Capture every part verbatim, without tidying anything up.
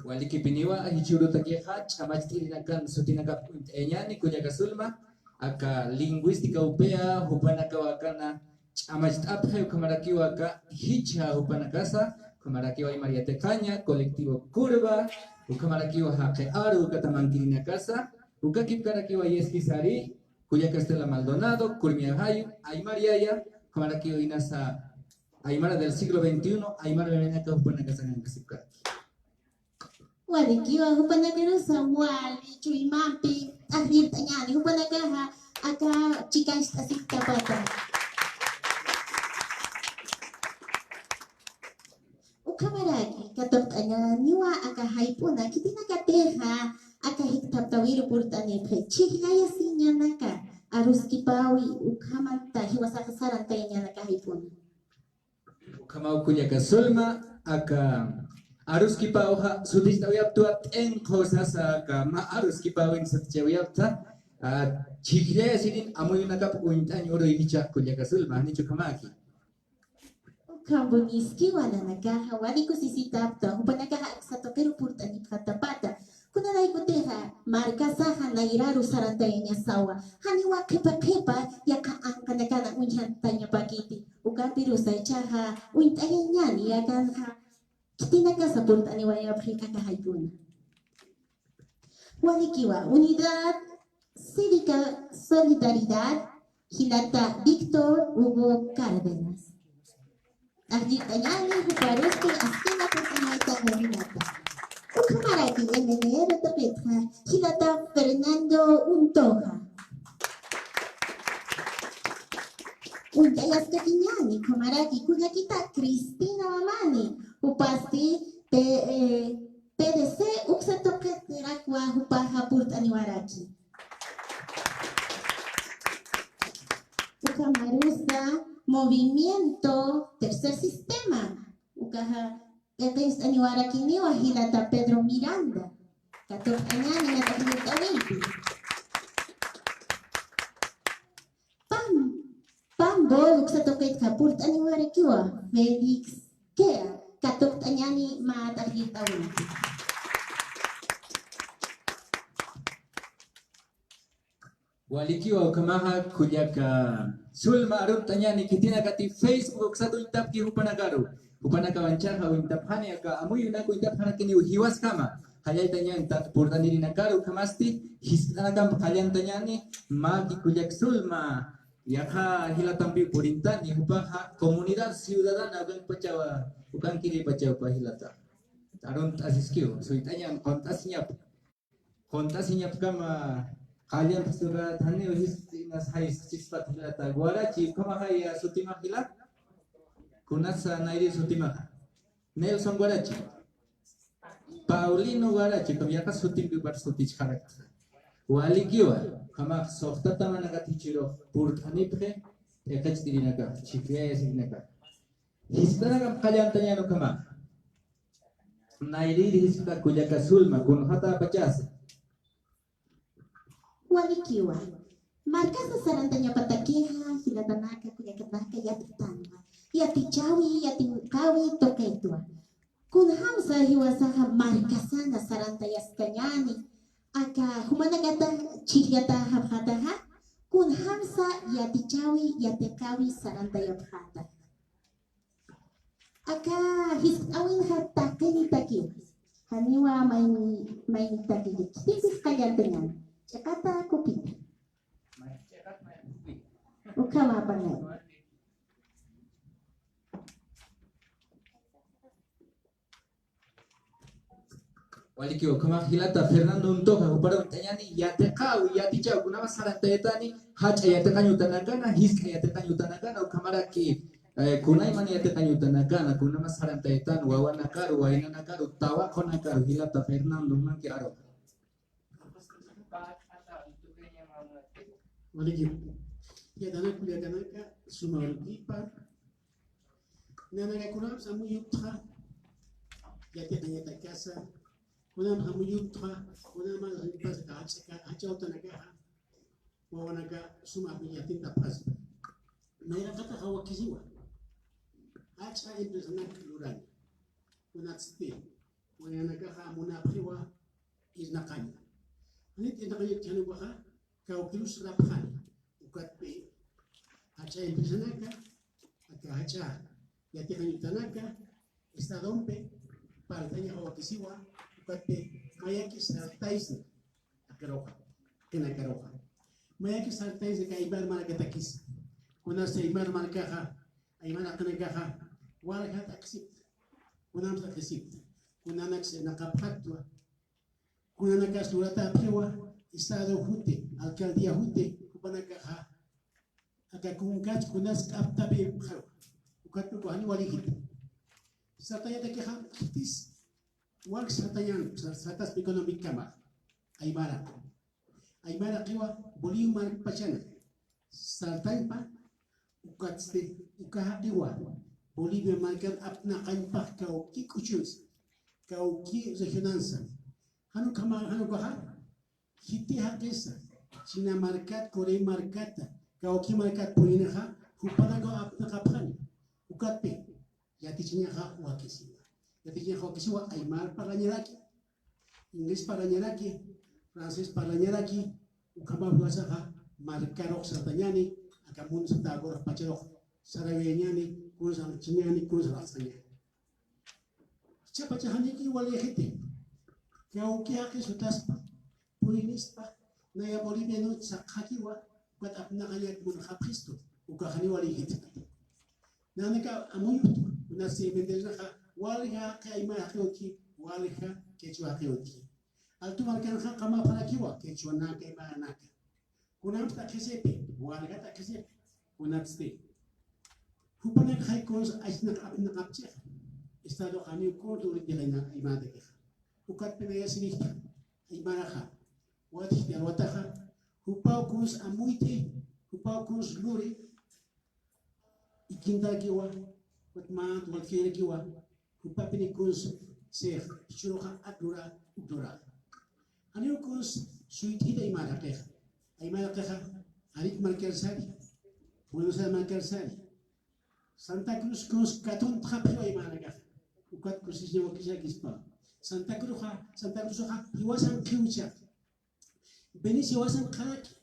Walikipiniwa, jichhürutakixa ch'amacht'irinakan sutinakap uñt'ayañäni kullaka Zulma, aka lingüística upia jupanakawa akana ch'amacht'apxi, ukhamarakiwa aka jichha jupanakasa, ukhamarakiwa aymar yatiqaña, colectivo Curva, ukhamarakiwa jaqi aru uka tamankirinakasa, ukakipkarakiwa Yeskisari, kullaka Estela Maldonado, Kurmi Ajayu, aymar yaya, ukhamarakiwa inasa Aymara del siglo veintiuno, aymar memenaka jupanakasa kankasipkaraki. Walikiwa, jupanakarusa wali chuymampi t'aqllirt'añäni, jupanakaxa aka chikancht'asiptapata. Ukhamaraki katuqt'añäniwa aka jayp'una, khitinakatixa aka jikthaptawiru purt'anipxi, chhijllayasiñanaka aruskipäwi, ukhamanta jiwasaxa sarantayañäni aka jayp'una. Ukhamaw kullaka Zulma, aka aruskipawxa suticht'awayaptwa, t'inqhu sasa aka mä aruskipawin sutichawayapta, a, chhijllayasirin amuyunakap uñt'añ uruy jichhax kullaka Zulma, janichu ukhamaki. Ukham Buniskiwa nanakaxa wali kusisitapta, jupanakaxa aksa tuqiru purt'anipxatapata. Kunaraykutixa markasaxa nayraru sarantayañasawa, janiwa qhipa qhipa yaqha anqanakana uñjantañapakiti. Ukampirusa jichhaxa uñt'ayañäni, akanxa khitinakasa purt'aniwayapxi aka jayp'una. Walikiwa, Unidad Cívica Solidaridad, jilata Víctor Hugo Cárdenas. T'aqllirt'añäni, juparuspi askina purt'anayta jilata. Ukhamaraki M N R tuqitxa, jilata Fernando Untoja. Uñt'ayaskakiñäni, ukhamaraki kullakita Cristina Mamani, jupasti P-, eh, P D C uksa tuqitirakwa jupaxa purt'aniwaraki. Ukhamarusa Movimiento Tercer Sistema, ukaxa p'iqincht'aniwarakiniwa jilata Pedro Miranda. Katuqt'añäni, nat'aqllirt'awaypi. Pam, Pambol uksa tuqitxa purt'aniwarakiwa Félix Kea, katuqt'añäni, mä t'aqllirt'awaypi. Walikiwa, ukhamaxa kullaka Zulma, arunt'añäni khitinakati Facebook uksat uñtapki jupanakaru. Jupanakaw anchhaxa uñtapxani, aka amuyunak uñtapxarakiniw jiwaskama. Qallaytañäni, tat purt'anirinakaru, ukhamasti jiskt'anakamp qallantañäni, mäki kullak Zulma, yaqha jilatampiw purintani, jupaxa comunidad ciudadana ukankpachawa, ukankirïpachawpa jilata. Arunt'asiskiw, suyt'añän, qunt'asiñap, qunt'asiñapkama, qallantsurat, janiw jiskt'inas, jayskchispat jilata. Warachi, ukhamaxaya sutimax jila? Kunatsa nayri sutimaxa? Nelson Warachi. Paulino Warachi, ukham yaqha sutimpiw pat sutichxarakta. Walikiwa, ukhamax suxta tamanakat jichhürux purt'anipxi, p'iqicht'irinaka, chhijllayasirinaka. Jiskt'anakamp qallantañän ukhamax. Nayrïr jiskt'a kullaka Zulma, kunxatapachasa. Walikiwa. Markasa sarantañapatakixa, jilatanaka, kullakanaka, yatitanwa. Yatichawi, yatiqawi tuqitwa. Kunjamsa jiwasaxa markasana sarantayaskañäni, aka jumanakata chhijllatayapxätaxa, kunjamsa yatichawi, yatiqawi sarantayapxätaxa. Aka jiskt'awinxa taqinitakiwa. Janiwa mayni, mayni taqinitaki. Khitinpis qallantañäni. Ch'iqata kupita. Ukhamapañäni. Walikiwa, ukhamax jilata Fernando Untoja, juparu uñt'añäni, yatiqaw, yatichaw, kunjamas sarantayatani, jach'a yatiqañ utanakana, jisk'a yatiqañ utanakana, ukhamaraki, eh, kunaymana yatiqañ utanakana, kunjamas sarantayatani, wawanakaru, waynanakaru, tawaqunakaru, jilata Fernando, jumanki aru. Walikiwa. Yatiqañ kullakanaka, suma walikipa, Nanakax kunjams amuyupxta, yatiqañatakasa, kunjams amuyupxta, kunjams amuyupxta, jach'a, jach'a utanakaxa, wawanaka suma amuyatintapxaspa. Nayraqataxa wakisiwa. Jach'a empresanak lurani. Kunatsti. wayanakaxa munapxiwa irnaqaña. Janit irnaqaña chhanukaxa, kawkirus rapxani. Ukatpi jach'a empresanaka, aka jach'a yatiqañ utanaka, estadompi, parltañaxa wakisiwa, ukatpi mayaki sartaysna, aqiruxa, qinakaruxa. Mayaki sartaysna ka aymar markatakisa. Kunasa aymar markaxa, aymar qinakaxa, walja t'aqhisipta, kunamsa t'aqhisipta, kunanaksa irnaqapxatwa, kunanakas luratäpxiwa, estado juti, alcaldía juti, jupanakaxa, aka kunkach kunas k'aptapïpxaru, ukatpi janiw walïjiti. Sartañatakixa, khitis, wal sartañan, sa-, sartaspa económicama, aymara. Aymarakiwa Bolivia markpachana sartañpa, ukatsti, uka jaqiwa Bolivia markan apnaqañpax kawki k'uchunsa, kawki regionansa. Jan ukhama, jan ukaxa, khiti jaqisa, China markat, Corea markata, kawki markat purinixa, jupanakaw apnaqapxani. Ukatpi, yatichiñaxa wakisiwa. Yatichiñaxa wakisiwa, aymar parlañaraki, inglés parlañaraki, francés parlañaraki, ukhama jiwasaxa markarux sartañani, aka mundo sartäkirux pacharux sarawiyañani, kunsa chiñani, kunsa laqsañani. Jichhapacha janiki walïjiti. Kawki jaqi sutaspa, purinispa, naya Bolivianut saqxakiwa, ukat apnaqañak munxapxistu, uka janiw walïjiti. Nanaka amuyutu, kunatsa independenciaxa, walja jaqi aymar jaqi utji, walja quechua jaqi utji. Altu markanxa qamapxarakiwa, quechuanaka, aymaranaka. Kunamsa t'aqhisipi, walja t'aqhisipi, kunatsti. Jupanakax kunsa asnaq apnaqapchixa. Estado janiw kunsa luripxi aymarakixa. Ukatpinaya sirixta, aymaraxa. Watjti alwataxa, jupaw kunsa amuyt'i, jupaw kunsa luri, ikintakiwa, watmant, watkirakiwa, jupapini kunsa, six, jichhüruxa, ak lura, uk lura. Janiw kunsa suyt'ita aymar jaqixa. Aymar jaqixa, Arica markar sari, Buenos Aires markar sari. Santa Cruz kunsa katuntxapxiw aymarakaxa. Ukat kusisiña wakisakispa. Santa Cruzxa, Santa Cruzxa, jiwasan qhiwcha. Venice jiwasan qharaki.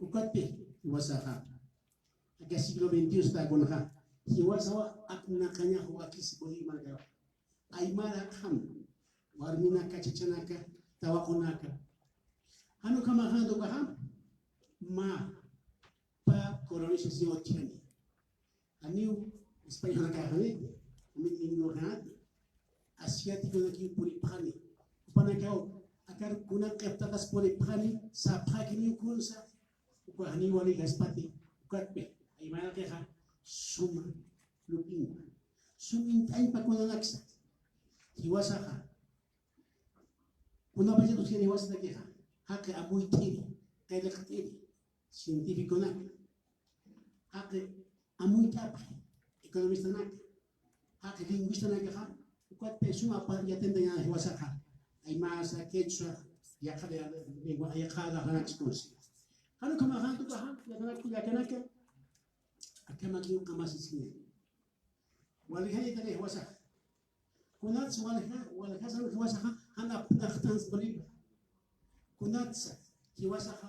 Ukatpi jiwasaxa. Aka siglo veintiuno jiwasaxa. Jiwasawa apnaqañax wakisi Bolivia markaru. Aymar akxam. Warminaka, chachanaka, tawaqunaka. Jan ukhamaxa tukaxa. Mä pä colonización utjani. Janiw españolakaxani, janiw gringoxani, asiaticonakiw puripxani. Jupanakaw, akar kuna q'iptatas puripxani, sapxakiniw kunsa, uka janiw walïjaspati, ukatpi, aymarakixa, suma, lup'inpa, sum int'añpa kunanaksa, jiwasaxa, kunapachatix jiwasatakixa, jaqi amuyt'iri, qillqt'iri, científiconaka, jaqi amuyt'apxi, economistanaka, jaqi lingüistanakaxa, ukatpi suma apar yatantañäni jiwasaxa, aymasa, quechua, yaqha, lengua, yaqha, yaqhanaksa kunsi. Jan ukhamaxa tukaxa, yaqhanaka, yaqhanaka, akhamakiw qamasisiñäni. Waljañatani jiwasaxa. Kunatsa walja, waljasan jiwasaxa, jan apnaqtansa Bolivia. Kunatsa jiwasaxa,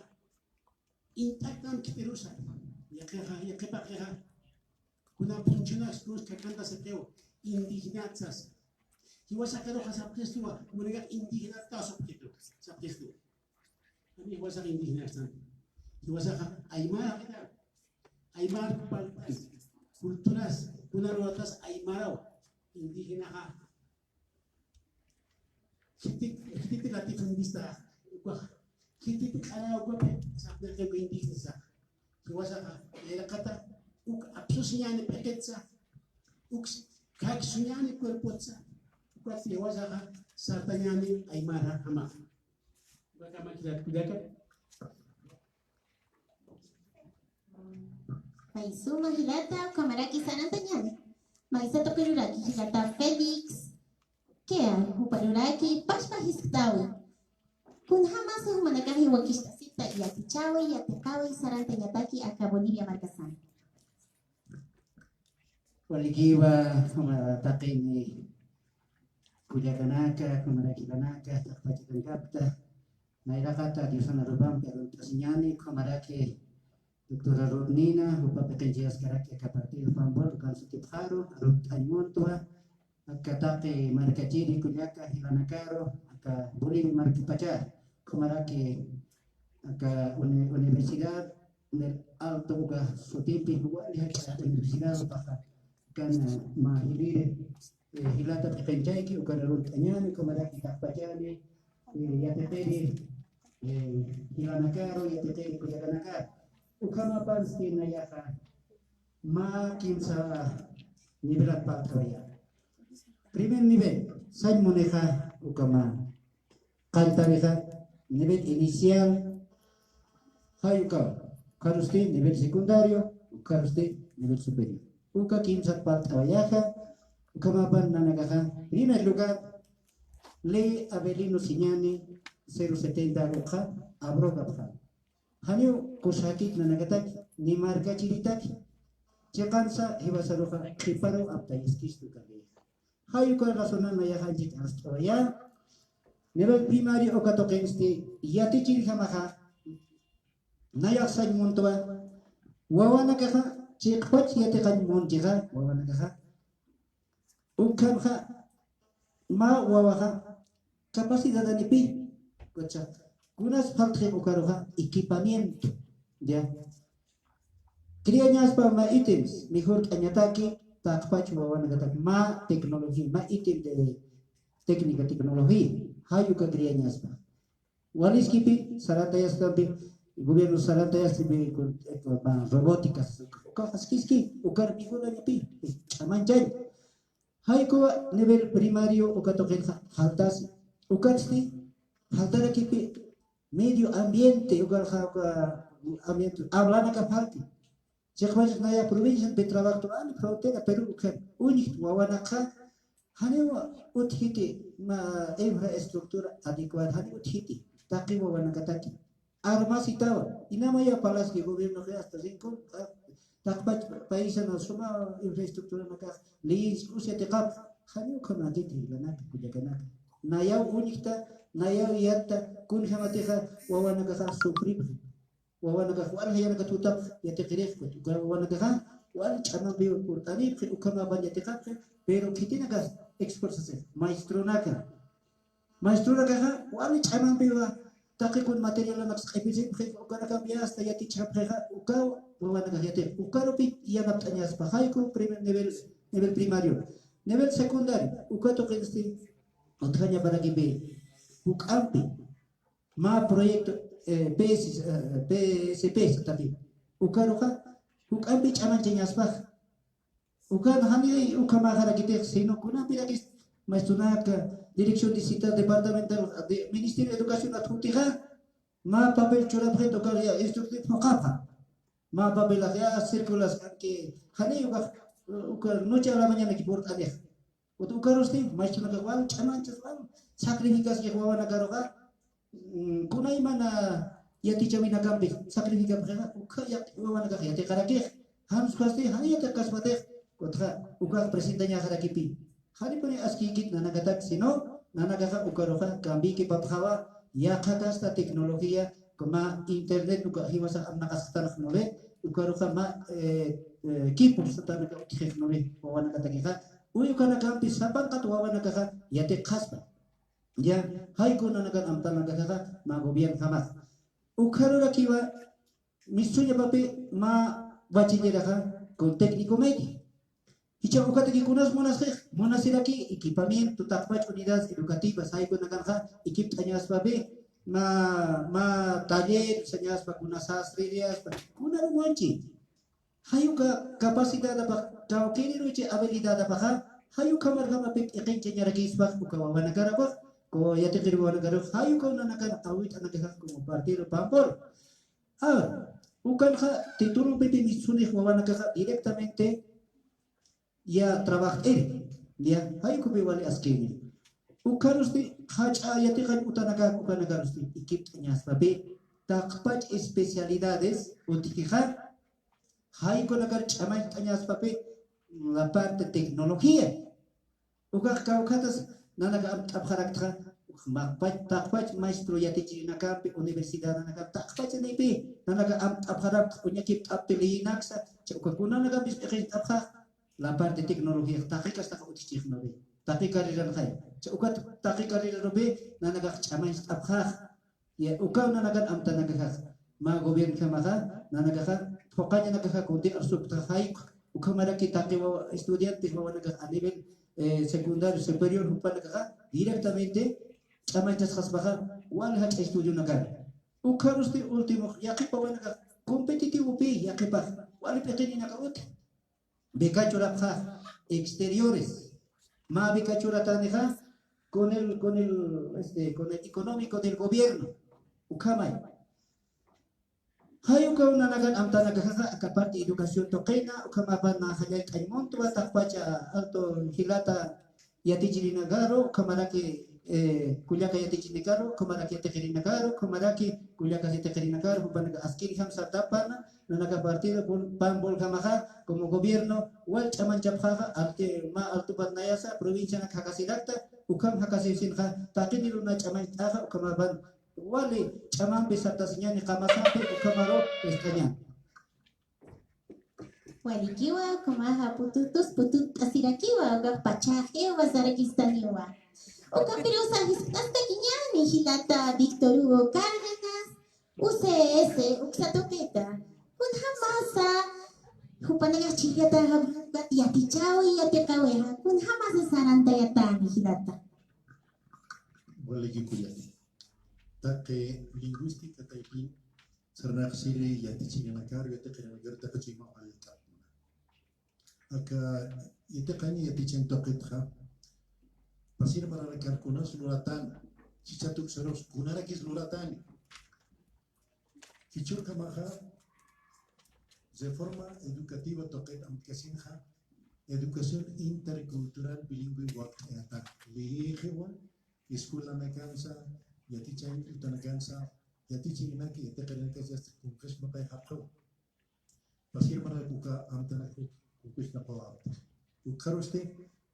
int'aktan khit'irusa, yaqhixa, yaqhipaqixa. Kuna phunchhunaks kunsa khakhantas siqiw, indigenat sasa. Jiwasakiruxa sapxistuwa, munaka indigenat tasupxitu, sapxistuwa. Jani jiwasax indígenas, jiwasaxa aymar, aymar parltas, culturas, kuna luratasa aymarawa, indígenaxa. Khiti, khiti latifundista, ukaxa. Khiti q'ara ukapi, sapnaqi uka indígenasa. Jiwasaxa, nayraqata, uk apsusiñäni p'iqitsa, uk khaksuñäni cuerpotsa, ukat jiwasaxa, sartañäni aymar jamaxa. May suma jilata, ukhamaraki sarantañäni. Maysa tuqiruraki jilata Félix Kea, juparuraki pachpa jisk'täwi. Kunjamasa jumanakax jiwakicht'asipta yatichäwi, yatiqäwi sarantañataki aka Bolivia markasan. Walikiwa, juma taqini. Kullakanaka, ukhamaraki jilanaka, taqpachakankapta, nayraqata Diosan arupampi arunt'asiñani, ukhamaraki doctora Rudnina, jupa p'iqinchayaskaraki aka partido Pambol, ukan sutipxaru, arunt'añ muntwa, aka taqi markachiri kullaka jilanakaru, aka Bolivia markapachar, ukhamaraki aka uni-, Universidad del Alto uka sutimpi wali jach'a universidad ukaxa, ukan mä jiliri, eh, jilata p'iqinchayki, ukan arunt'añani, ukhamaraki taqpachani, eh, yatiqiri, eh, jilanakaru, yatiqiri kullakanakaru. Ukhamapansti nayaxa mä kimsa nivelat parlt'awaya. Primer nivel, sañ munixa ukhama qalltarixa, nivel inicial, jay ukaw, ukharusti nivel secundario, ukharusti nivel superior. Uka kimsat parlt'awayaxa, ukhamapan nanakaxa, primer lugar, ley Avelino Siñani cero setenta uka abrogapxam. Janiw kusäkit nanakataki, ni markachiritaki, chiqansa jiwasaruxa qhiparuw aptayaskistu kali. Jay uka razonan nayaxa anchhit arst'awaya. Nivel primario uka tuqinsti yatichirjamaxa, nayax sañ muntwa, wawanakaxa chiqpach yatiqañ munchixa, wawanakaxa ukhamxa mä wawaxa capacidadanipi, kunas faltxi ukaruxa equipamiento, ya. Criañaspa mä ítems, mejort'añataki, taqpach wawanakataki, mä tecnología, mä ítem de técnica, tecnología, jay uka criañaspa. Waliskipi, sarantayaskampi, gobierno sarantayaskipi, con, eh, con, ma, robóticas, ukaxaskiski, ukar mejorañapi, ch'amañchañ. Jay uka nivel primario uka tuqinxa faltasi. Ukatsti, faltarakipi, medio ambiente, ukarxa, uka ambiente, hablanaka falti. Chiqpach nayax provinciampi trabajt'awani, frontera Perú ukhan, uñjt wawanakaxa, janiw utjiti, ma, infraestructura adecuada, janiw utjiti, taqi wawanakataki. Armasitawa, inamaya palaski gobiernoxi hasta Rincón, ah, taqpach paisana suma infraestructuranakax, leyinsi usyatiqapxi, janiw ukhamäkiti jilanaka, kullakanaka. Nayaw uñjta, nayaw yatta, kunjamatixa wawanakaxa sufripxi. Wawanakax wal jayanaka tutapxi, yatiqirixpxi, uka wawanakaxa wal ch'amampiw purt'anipxi, ukhamapan yatiqapxi, pero khitinakax esforzasix, maestronaka. Maestronakaxa wal ch'amampiwa, taqi kun materialanakas q'ipisipxi, ukanakampi hasta yatichapxixa, ukaw wawanakax yatiq, ukarupi yanapt'añaspa, jay uka primer nivel, nivel primario. Nivel secundario, uka tuqinsti, utjañaparakipi, juk'ampi, mä proyecto, eh, P S, eh, P S P satapi. Ukaruxa, juk'ampi ch'amañchañaspax. Ukan jani ukhamäxarakitix, sino kunampirakis maestronaka, Dirección Distrital Departamental de Ministerio de Educación adjuntixa, mä papel churapxit uka ya instructor phuqapxa. Mä papelax ya circulas, aunque jani ukax, uka noche a la mañana ki purt'anixa. Ukarusti, maestronakax wal ch'amañchas wal sacrificaskix wawanakaruxa, mm, kunaymana yatichäwinakampi sacrificapxixa, uka ya-, wawanakax yatiqarakix, jan uskasti, jani yatiqkaspatix, utxa, ukax presentañaxarakipi. Janipuni askïkit nanakatak, sino, nanakaxa ukaruxa, cambikipapxawa, yaqha kasta tecnología, mä internet uka jiwasax amnaqasktanx, ¿no ve? Ukaruxa mä, eh, eh, equipo satanaka utjix, ¿no ve? Wawanakatakixa, uy ukanakampi sapanqat wawanakaxa yatiqaspa. Ya, jay uka nanakan amtanakaxa mä gobiernojamas. Ukharurakiwa, mistuñapapi mä bachilleraxa con técnico medio. Jichha ukataki kunas munasxix, munasiraki equipamiento, taqpach unidades educativas, jay uka nanakanxa equipt'añaspapi, mä, mä taller, sañaspa, kuna sastririaspa, kunaru munchi. Jay uka capacidadapax, kawkïriruchi habilidadapaxa, jay uka marjamapi p'iqinchañarakispax, uka wawanakarupax, uka yatiqir wawanakarupax, jay uka nanakan awit'anakaxa como partido Pambol. Ah, ukanxa titulompipi misunix wawanakaxa directamente ya trabajt'iri, ya, jay ukhapi wali askini. Ukharusti jach'a yatiqañ utanakax ukanakarusti equipt'añaspapi, taqpach especialidades utjixa, jay ukanakar ch'amañt'añaspapi, la parte tecnología. Ukax kawkhatas nanaka amt'apxaraktxa, maqpach, taqpach maestro yatichirinakampi, universidadanakampi, taqpachanïpi, nanaka amt'apxarakta, uñakipt'apti leyinaksa, cha uka kunanakampis p'iqint'apxax, la parte tecnología, taqi kastaxa utjichixnüri, taqi carreranxay, cha uka taqi carrerarupi, nanakax ch'amañcht'apxax, ya, ukaw nanakan amtanakaxa, mä gobiernojamaxa, nanakaxa, phuqañanakaxa, kunti arsuptaxa, jayku, ukhamaraki taqi wawa, estudiantes wawanakax a nivel, eh, secundario superior jupanakaxa, directamente, ch'amañchasxaspaxa, wal jach'a estudionakar. Ukharusti último, yaqhip wawanakax, competitivopi, yaqhipax, wal p'iqirinaka uti. Beca churapxax, exteriores. Mä beca churatanixa, con el, con el, este, con el económico del gobierno. Ukhamay. Jay ukaw nanakan amtanakaxa, aka parte educación tuqina, ukhamapan na jallallt'añ muntwa, taqpacha alto jilata yatichirinakaru, ukhamaraki, eh, kullaka yatichirinakaru, ukhamaraki yatiqirinakaru, ukhamaraki kullaka yatiqirinakaru, jupanaka askirjam sartapana, nanaka partido, pun-, PAN Bolgamaxa, como gobierno, wal ch'amañchapxaxa, alti-, mä altupat nayasa, provincianak jakasirakta, ukham jakasisinxa, taqini runa ch'amañcht'axa, ukhamapan, wali ch'amampi sartasiñani qamasampi, ukhamaru, estañan. Walikiwa, ukhamaxa pututus, pututt'asirakiwa, ukax pachaxiwa, sarakistaniwa. Ukapirusa jisk'astakiñani, jilata Víctor Hugo Cárdenas, U C S, uksa tuqita. Kunjamasa, jupanakax chhijllata yatichawi, yatiqawixa. Kunjamasa sarantayatani, jilata. Walikiwa, jilata. Taqi lingüística taypin, sarnaqsiri yatichirinakaru, yatiqirinakaru, taqi chuyma wali taqpuna. Aka yatiqañ yatichan tuqitxa, pasir maranakarkunas luratan, jichha tuksarus kunarakis luratani. Jichhürkamaxa, reforma educativa tuqit amtkasinxa, educación intercultural bilingüe wakt'ayata. Leyixiwa, escuelanakansa, yatichañ utanakansa, yatichirinaki, yatiqirinakas yasta kunjis maqay japxaw. Pasir maranakuka amtanak kunjis maqaw amta. Ukharusti,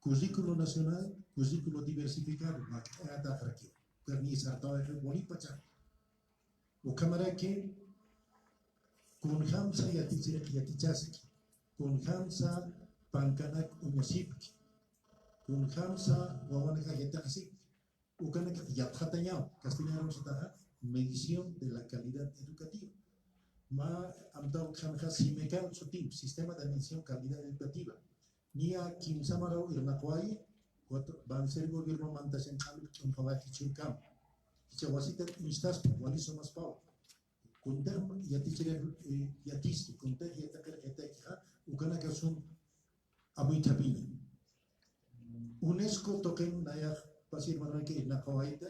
currículo nacional, currículo diversificado, wakt'ayata akhrakiw. Ukar ni sartawa wali pacha. Ukhamaraki, kunjamsa yatichirix yatichaski, kunjamsa pankanak uñasipki, kunjamsa wawanakax yatiqasipki, ukanakax yatxatañaw, castellano sataxa, medición de la calidad educativa. Mä amtaw ukhamxa SIMECAL sutim, Sistema de Medición Calidad Educativa. Niya kimsa maraw irnaqawayi, cuatro, van ser gobierno mantasin q'alip t'unqawayi jichhürkam. Jichha wasitat uñstaspa, wali sumaspawa. Kuntir yatichirix, eh, yatiski, kuntir yatiqirix yatikixa, ukanakasun amuythapiña. UNESCO tuqin nayax pasir maranakiw irnaqawayta,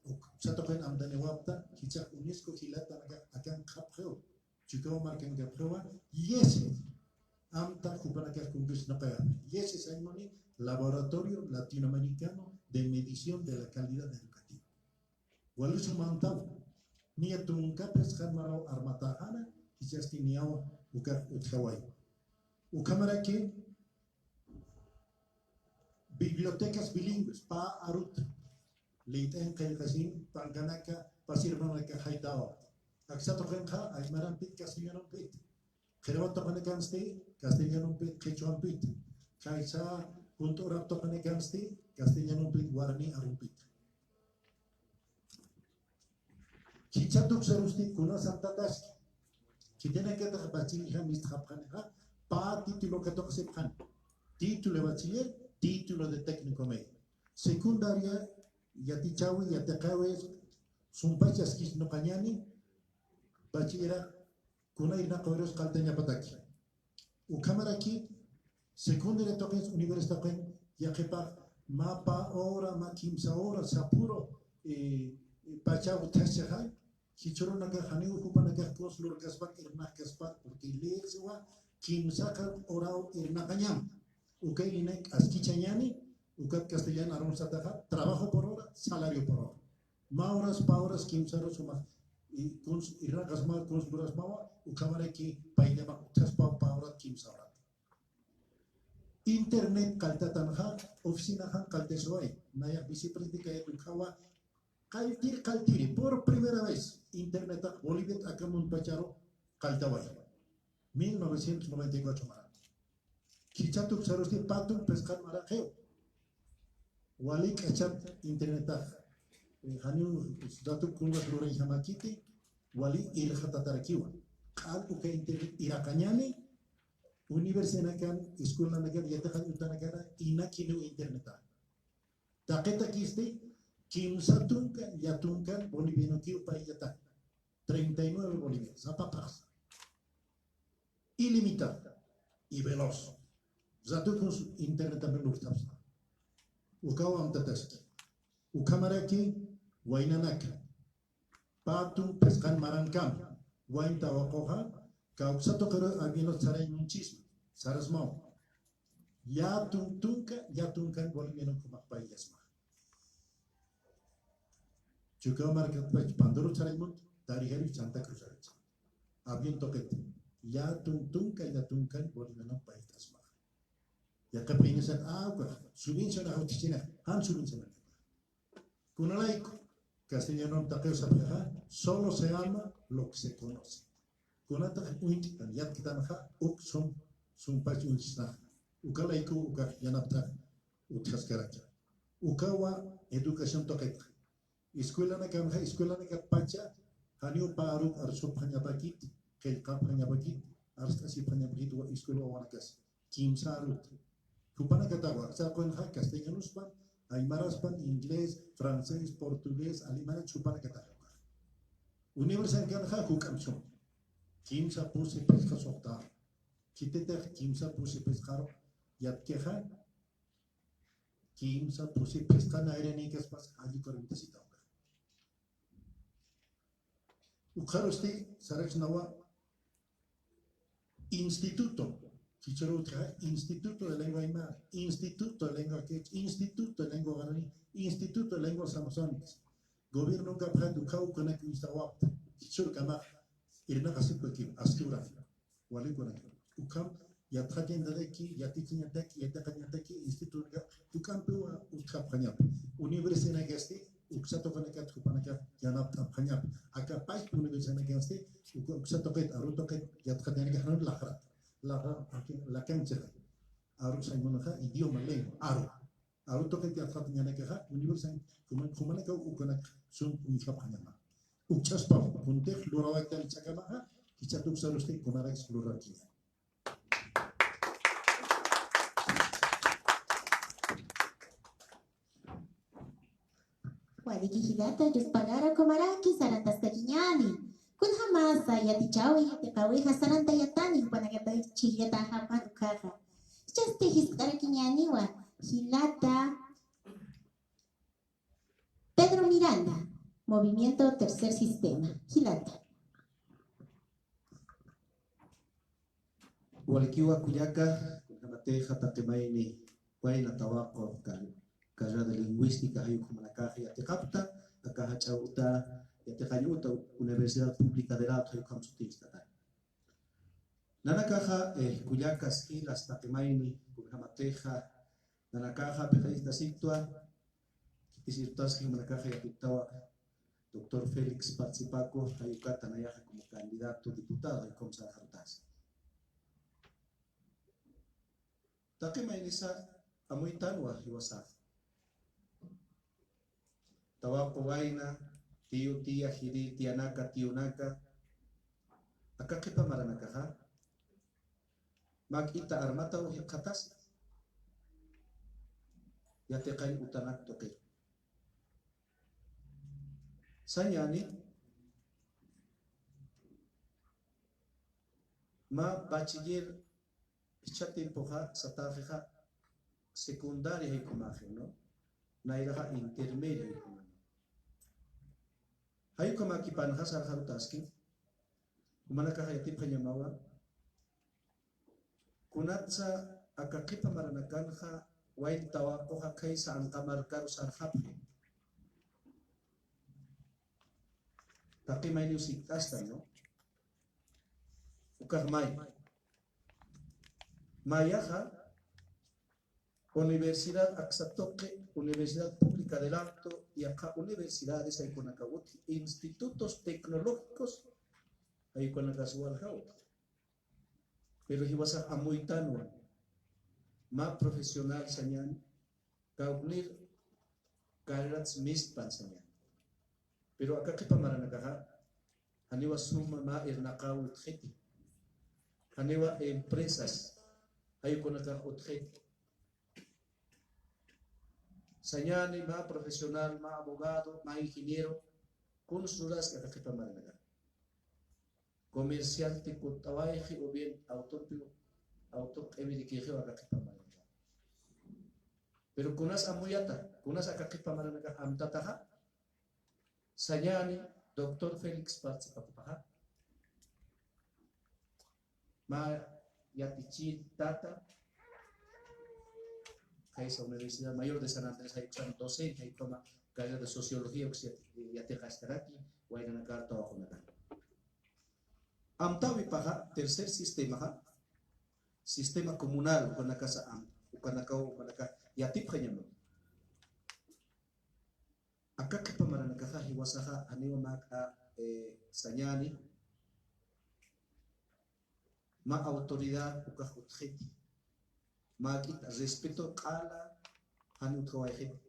uksa tuqin amtaniwapxta, jichhax UNESCO jilatanakax akan qhapxiw, Chicao markankapxiwa, IESES, amta jupanakax kunjis maqayax, IESES sañ muni, Laboratorio Latinoamericano de Medición de la Calidad Educativa. Wali sum amtaw, niya tunkapis qan maraw armatäxäna, jichhasti niyaw ukax utjaway. Ukhamaraki, bibliotecas bilingües, pä arut, liyt'añ qillqasin, pankanaka, pasir maranakanaka jaytawa. Aksa tuqinxa, aymarampit, castellanompit. Qhiriwat tuqinakansti, castellanompit, qhichwampit. Kaysa, junt'urap tuqinakansti, castellanompit, warmi arumpit. Jichha tuksarusti kunas amtataski. Khitinakatix bachilleram istxapxanixa, pä título katuqasipxani. Título de bachiller, título de técnico medio. Secundaria, yatichawi, yatiqawi, sumpach askisnuqañani, bachillerax kuna irnaqawirus qalltañapataki. Ukhamaraki, secundaria tuqin, universidad tuqin, yaqhipax, mä pä hora, mä kimsa hora, sapüru, eh, eh, pachaw utjaschixay, jichhürunakax janiw jupanakax kuns lurkaspa, irnaqkaspa, porque leyxiwa, kimsa horaw irnaqañam. Uka irnaqañ askichañani, ukat castellano arun sataxa, trabajo por hora, salario por hora. Mä horas, pä horas, kimsaru sumax, y kuns irnaqasma, kuns lurasmawa, ukhamaraki payllamax utjaspaw pä horat, kimsa horat. Internet qalltatanxa, oficinaxan qalltasiway. Nayax vicepresidente kayat ukhawa, qalltir, qalltiri, por primera vez, internetax Boliviat aka muntpacharu qalltaway. Mil novecientos noventa y cuatro mara. Khichhat uksarusti pä tum phisqan maraqiw. Wali k'achat internetax. Eh, janiw dato kunwas lurayjamakiti, wali irxatatarakiwa. Q'al uka internet iraqañani, universidadnakan, escuelanakan, yatiqañ utanakana, inakiniw interneta. Taqitakisti, kimsa tunka, lla tunkan, bolivianokiw payllata. Treinta y nueve bolivianos, sapa phaxsa. Ilimitado y veloz. Ratukus internet también lurtapsa. Ukaw amtataski. Ukhamaraki waynanaka. Pä tum phisqan marankama. Wayn tawaquxa, kawksa tuqiru aviones sarañ munchisma. Sarasmaw. Lla tum tunka, lla tunkan boliviano ukhamax payllasma. Chukiyawu markatpach Pandoro sarañ munt, Tarija, Santa Cruz sarañ. Avión tuqit. Lla tum tunka, lla tunkan boliviano payt'asma. Yaqha paynisan, ah, ukax, subvencionax utjichina, jan subvencionax. Kunalayku, castellano taqiw sapxixa, solo se ama lo que se conoce. Kunatax uñt'tan, yatkitanxa, uk sum, sumpach uñchisnaxa. Ukalayku, ukax yanapt'ax utjaskaraki. Ukawa educación tuqitxa. Escuelanakanxa, escuelanakat pacha, janiw pä aruk arsupxañapakit, qillqapxañapakit, arst'asipxañapakit wa escuela wawanakas. Kimsa arut. Jupanakatawa, aksa quwanxa castellanospan, aymaraspan, inglés, francés, portugués, alemán, jupanakatawa. Universidadkanxa juk'amp sum. Kimsa pusi phisqa suxta. Khititix kimsa pusi phisqaru yatkixa, kimsa pusi phisqa nayranikaspas alli cuarenta sitawka. Ukxarusti saraksnawa instituto, jichhürutxa Instituto de Lengua Aymara, Instituto de Lengua Quechua, Instituto de Lengua Guaraní, Instituto de Lenguas Amazónicas. Gobierno kapxat ukhaw ukanak uñstawapta, jichhürkamax irnaqasipkakiw, aski uraqi. Walikunaka. Ukham yatxañataki, yatichañataki, yatiqañataki, institutonaka, juk'ampiwa utjapxañapa. Universidadkasti, uksa tuqinakat jupanakax yanapt'apxañapa. Aka pachpa universidadkasti, uka-, uksa tuqit, aru tuqit, yatxañanakax jan laqrat. Laqra, lakanchixa. Aru sañ munxa, idioma, lengua, aru. Aru tuqit yatxatañanakaxa, universidad, juma-, jumanakaw ukanak sum uñjapxañama. Ukch'aspaw, kuntix lurawaytan chakamaxa, jichhat uksarusti kunarak lurarkiña. Waliki jilata, yuspagara ukhamaraki sarantaskakiñäni. Kunjamasa yatichäwi, yatiqäwixa sarantayatani, jupanakata chhijllataxapxan ukkhaxa. Jichhasti jiskt'arakiñäniwa, jilata Pedro Miranda, Movimiento Tercer Sistema. Jilata. Walikiwa kullaka, kunjamatixa taqi mayni wayna tawaqu car-, carrera de lingüística jay ukhamanakax yatiqapta, aka jach'a uta, yatiqañ uta Universidad Pública de Rato jay ukham sutichtata. Nanakaxa, eh, kullakas jilas taqi mayni, kunjamatixa, nanakaxa piqaristasitwa, khitis irptaski jumanakaxa yatiptawa, doctor Félix Patzipaco, jay ukata nayaxa como candidato diputado, jay ukham sarxarutasa. Taqi maynisa amuytanwa jiwasax. Tawaqu wayna, tiyu, tiya, jiri, tiyanaka, tiyunaka, aka qhipa maranakaxa, mä k'ita armataw jikxatasi. Yatiqañ utanak tuqir. Sañäni, mä bachiller jichha tiempoxa, sataxixa secundaria jay ukhamäxi, ¿no? Nayraxa intermedia jay ukhamäxi. Jay ukhamäkipanxa sarxarutaski, jumanakaxa yatipxañamawa, kunatsa aka qhipa maranakanxa wayn tawaquxa khaysa anqa markaru sarxapxi. Taqi mayniw sikt'astan, ¿no? Ukax may. Mayaxa, Universidad aksa tuqi, Universidad Pública del Alto, yaqha universidades jaykunakaw utji, institutos tecnológicos jaykunakas walja utji. Pero jiwasax amuytanwa, mä profesional sañäni, kawknir carreras mistpan sañäni. Pero aka qhipa maranakaxa janiwa suma mä irnaqaw utjiti, janiwa empresas jaykunakax utjiti. Sañäni mä profesional, mä abogado, mä ingeniero, kuns luraski aka qhipa maranakaxa. Comerciante kutt'awayxi o bien autompi, auto q'iwirikixi aka qhipa maranakaxa. Pero kunas amuyata, kunas aka qhipa maranakax amtataxa, sañäni doctor Félix Parts Pakupaxa, mä yatichir tata, kaysa Universidad Mayor de San Andrés, jayuksan docente, jayukama carrera de sociología, uks yati-, yatiqaskaraki, waynanakar tawaqunakan. Amtawipaxa, tercer sistemaxa, sistema comunal, ukanakasa am, ukanakaw, ukanaka yatipxañama. Aka qhipa maranakaxa jiwasaxa janiwa mä, eh, sañäni, mä autoridad ukax utjiti. Mä k'ita respeto q'ala jan utjawayxiti.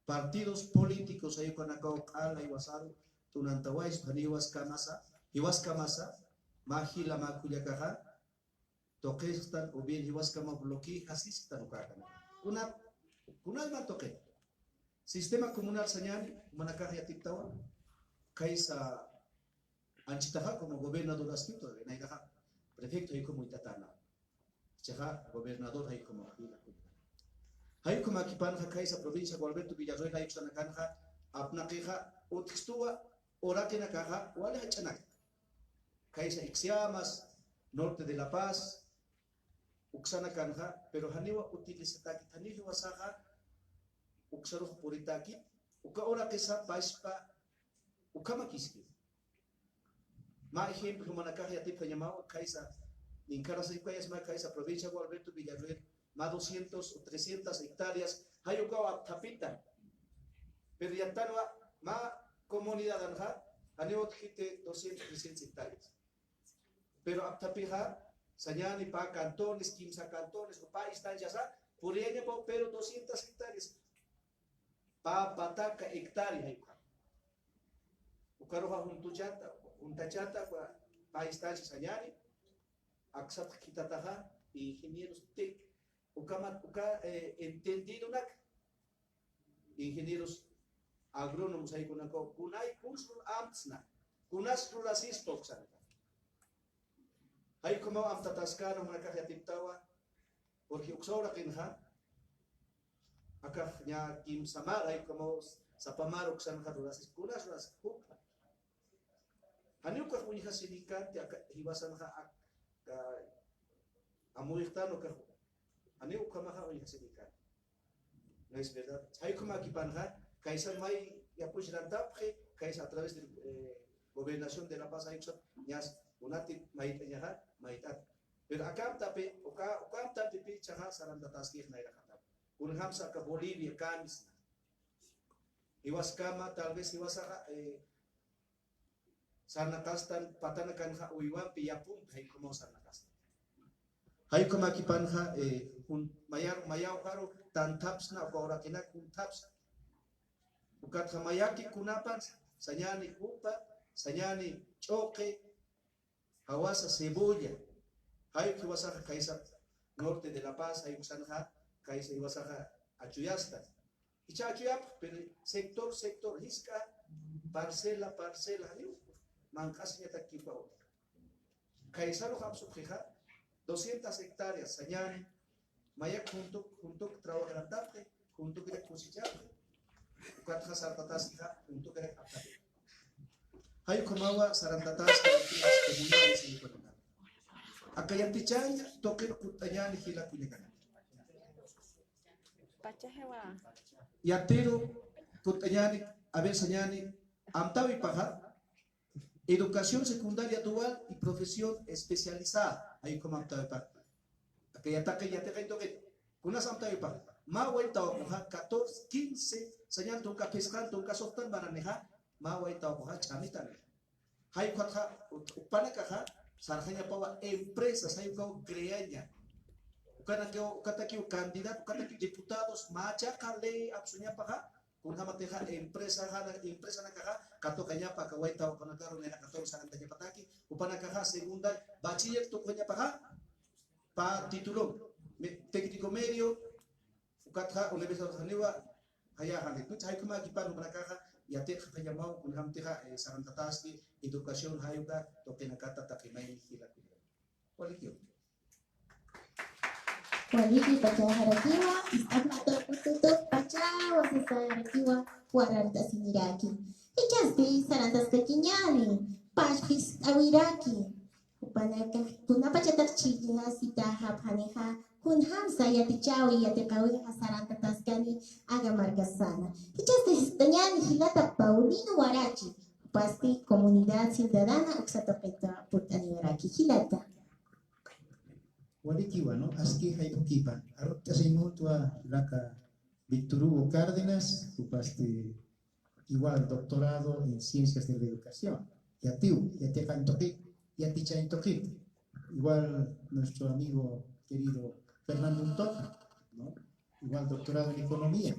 Partidos políticos jayukanakaw q'ala jiwasaru t'unantawaysa, janiw jiwaskamasa, jiwaskamasa, mä jila mä kullakaxa, tuqistan, o bien jiwaskama bloqueasistan ukakan. Kuna, kuna man tuqi. Sistema comunal sañäni, jumanakax yatiptawa, kaysa anchitaxa como gobernador astuto, nayraxa prefecto jaykum uytatana. Chixa gobernador jaykum jila. Jaykumakipanxa kaysa provincia Gualberto Villarroel jayuksanakanxa, apnaqixa, utjstuwa, uraqinakaxa, wali jach'anak. Kaysa Ixiamas, norte de La Paz, uksanakanxa, pero janiwa utilizatakit, janiw jiwasaxa, uksarux puritakit, uka uraqisa pachpa, ukamakiski. Mä ejemplo, jumanakax yatipxañamaw, kaysa, ninkarasipkayasma kaysa provincia Gualberto Villarroel, mä doscientos o trescientas hectáreas, jay ukaw apthapita. Pero yattanwa, mä comunidadanxa, janiw utjiti doscientos, trescientas hectáreas. Pero apthapixa, sañäni pä cantones, kimsa cantones, o pä instanciasa, puriyañapaw, pero doscientas hectáreas. Pä pataka hectárea jayp'xa. Ukaruxa juntuchata, juntachata, pä, pä instancia sañäni, aksat khitataxa, ingenieros tec, ukamat, uka, eh, entendidonak, ingenieros agrónomos jaykunakaw, kunay, kuns lur amtsna, kunas lurasispa uksanaka. Jaykumaw amtataskäna, jumanakax yatiptawa, porque uksa uraqinxa, akax ña kimsa mar, jaykumaw sapa mar uksanxa lurasis, kunas lurasis, juk'a. Janiw ukax uñjasinikanti, aka, jiwasanxa, ak, ka, amuyxtan ukax, janiw ukhamaxa uñjasinikanti. ¿No es verdad? Jaykumakipanxa, kaysa may yapuchirantapxi, kaysa a través de, eh, Gobernación de La Paz, jaykusa, ñas, kunati mayt'añaxa, mayt'at. Pero akamtapi, uka, ukamtapipi, chaxa, sarantataskix nayraxatap. Kunjamsa aka Bolivia, kamisna. Jiwaskama, tal vez jiwasaxa, eh, sarnaqastan patanakanxa uywampi yapumpi jaykumaw sarnaqastan. Jaykumakipanxa, eh, jun-, mayar-, mayawjaru tanthapsna, uka uraqinak junthapsna. Ukatxa mayaki kunapan, sañäni jupa, sañäni ch'uqi, jawasa cebolla. Jayuk jiwasaxa kaysa norte de La Paz, jayuk sanxa kaysa jiwasaxa achuyasta. Icha achuyapx, pero sector, sector, jisk'a parcela, parcela, janiw manq'asiñatak kipaw. Kaysarux apsupxixa, doscientas hectáreas, sañäni, mayak juntuk, juntuk trabajarantapxi, juntukirak kusichapxi, ukatxa sartataskixa, juntukirak aptapxi. Jay ukhamawa sarantataski, comunales, aka yatichañ, tuqir kutt'añäni jila kullakanaka. Pachajewa. Yatiru kutt'añäni, a ver, sañäni, amtäwipaxa, educación secundaria dual y profesión especializada. Jay ukham amtäwipaxa. Aka yataqi, yatiqañ tuqit. Kunas amtäwipaxa. Mä waytawakuxa catorce, quince sañan tunka phisqan, tunka suxtan maranixa, mä waytawakuxa ch'amitanixa. Jay ukatxa, jupanakaxa sarxañapawa empresas, jay ukaw creaña. Ukanakiw, ukatakiw candidato, ukatakiw diputados, mä chiqa ley apsuñapaxa, kunjamatixa empresa, empresanakaxa katuqañapa, aka waytawakunakaru nayax catorce sarantañapataki, jupanakaxa segunda bachiller tukuñapaxa, pä título, me-, técnico medio, ukatxa universidad janiwa, jaya jani. Entonces, jay ukhamäkipan jupanakaxa yatiqañapawa, kunjamatixa, eh, sarantataski, educación jay uka tuqinakata taqi mayni jilakunaru. Walikiw. Waliki pacharakiwa, ist'apxata ututu pachawa sasarakiwa, warartasiniraki. Jichhasti sarantaskakiñäni, pachqist'awiraki. Jupanakax kunapachataq chhijllixasita japjanixa, kunjamsa yatichäwi yatiqäwixa sarantataskani aka markasana. Jichhasti jiskt'añäni jilata Paulino Warachi, jupasti Comunidad Ciudadana uksa tuqita purt'aniwaraki jilata. Walikiwa, ¿no? Aski jayp'ukipa. Aruntt'asiñ muntwa jilata Víctor Hugo Cárdenas, jupasti igual doctorado en ciencias de la educación. Yatiw, yatiqañ tuqit, yatichañ tuqit. Igual nuestro amigo querido Fernando Untoca, ¿no? Igual doctorado en economía.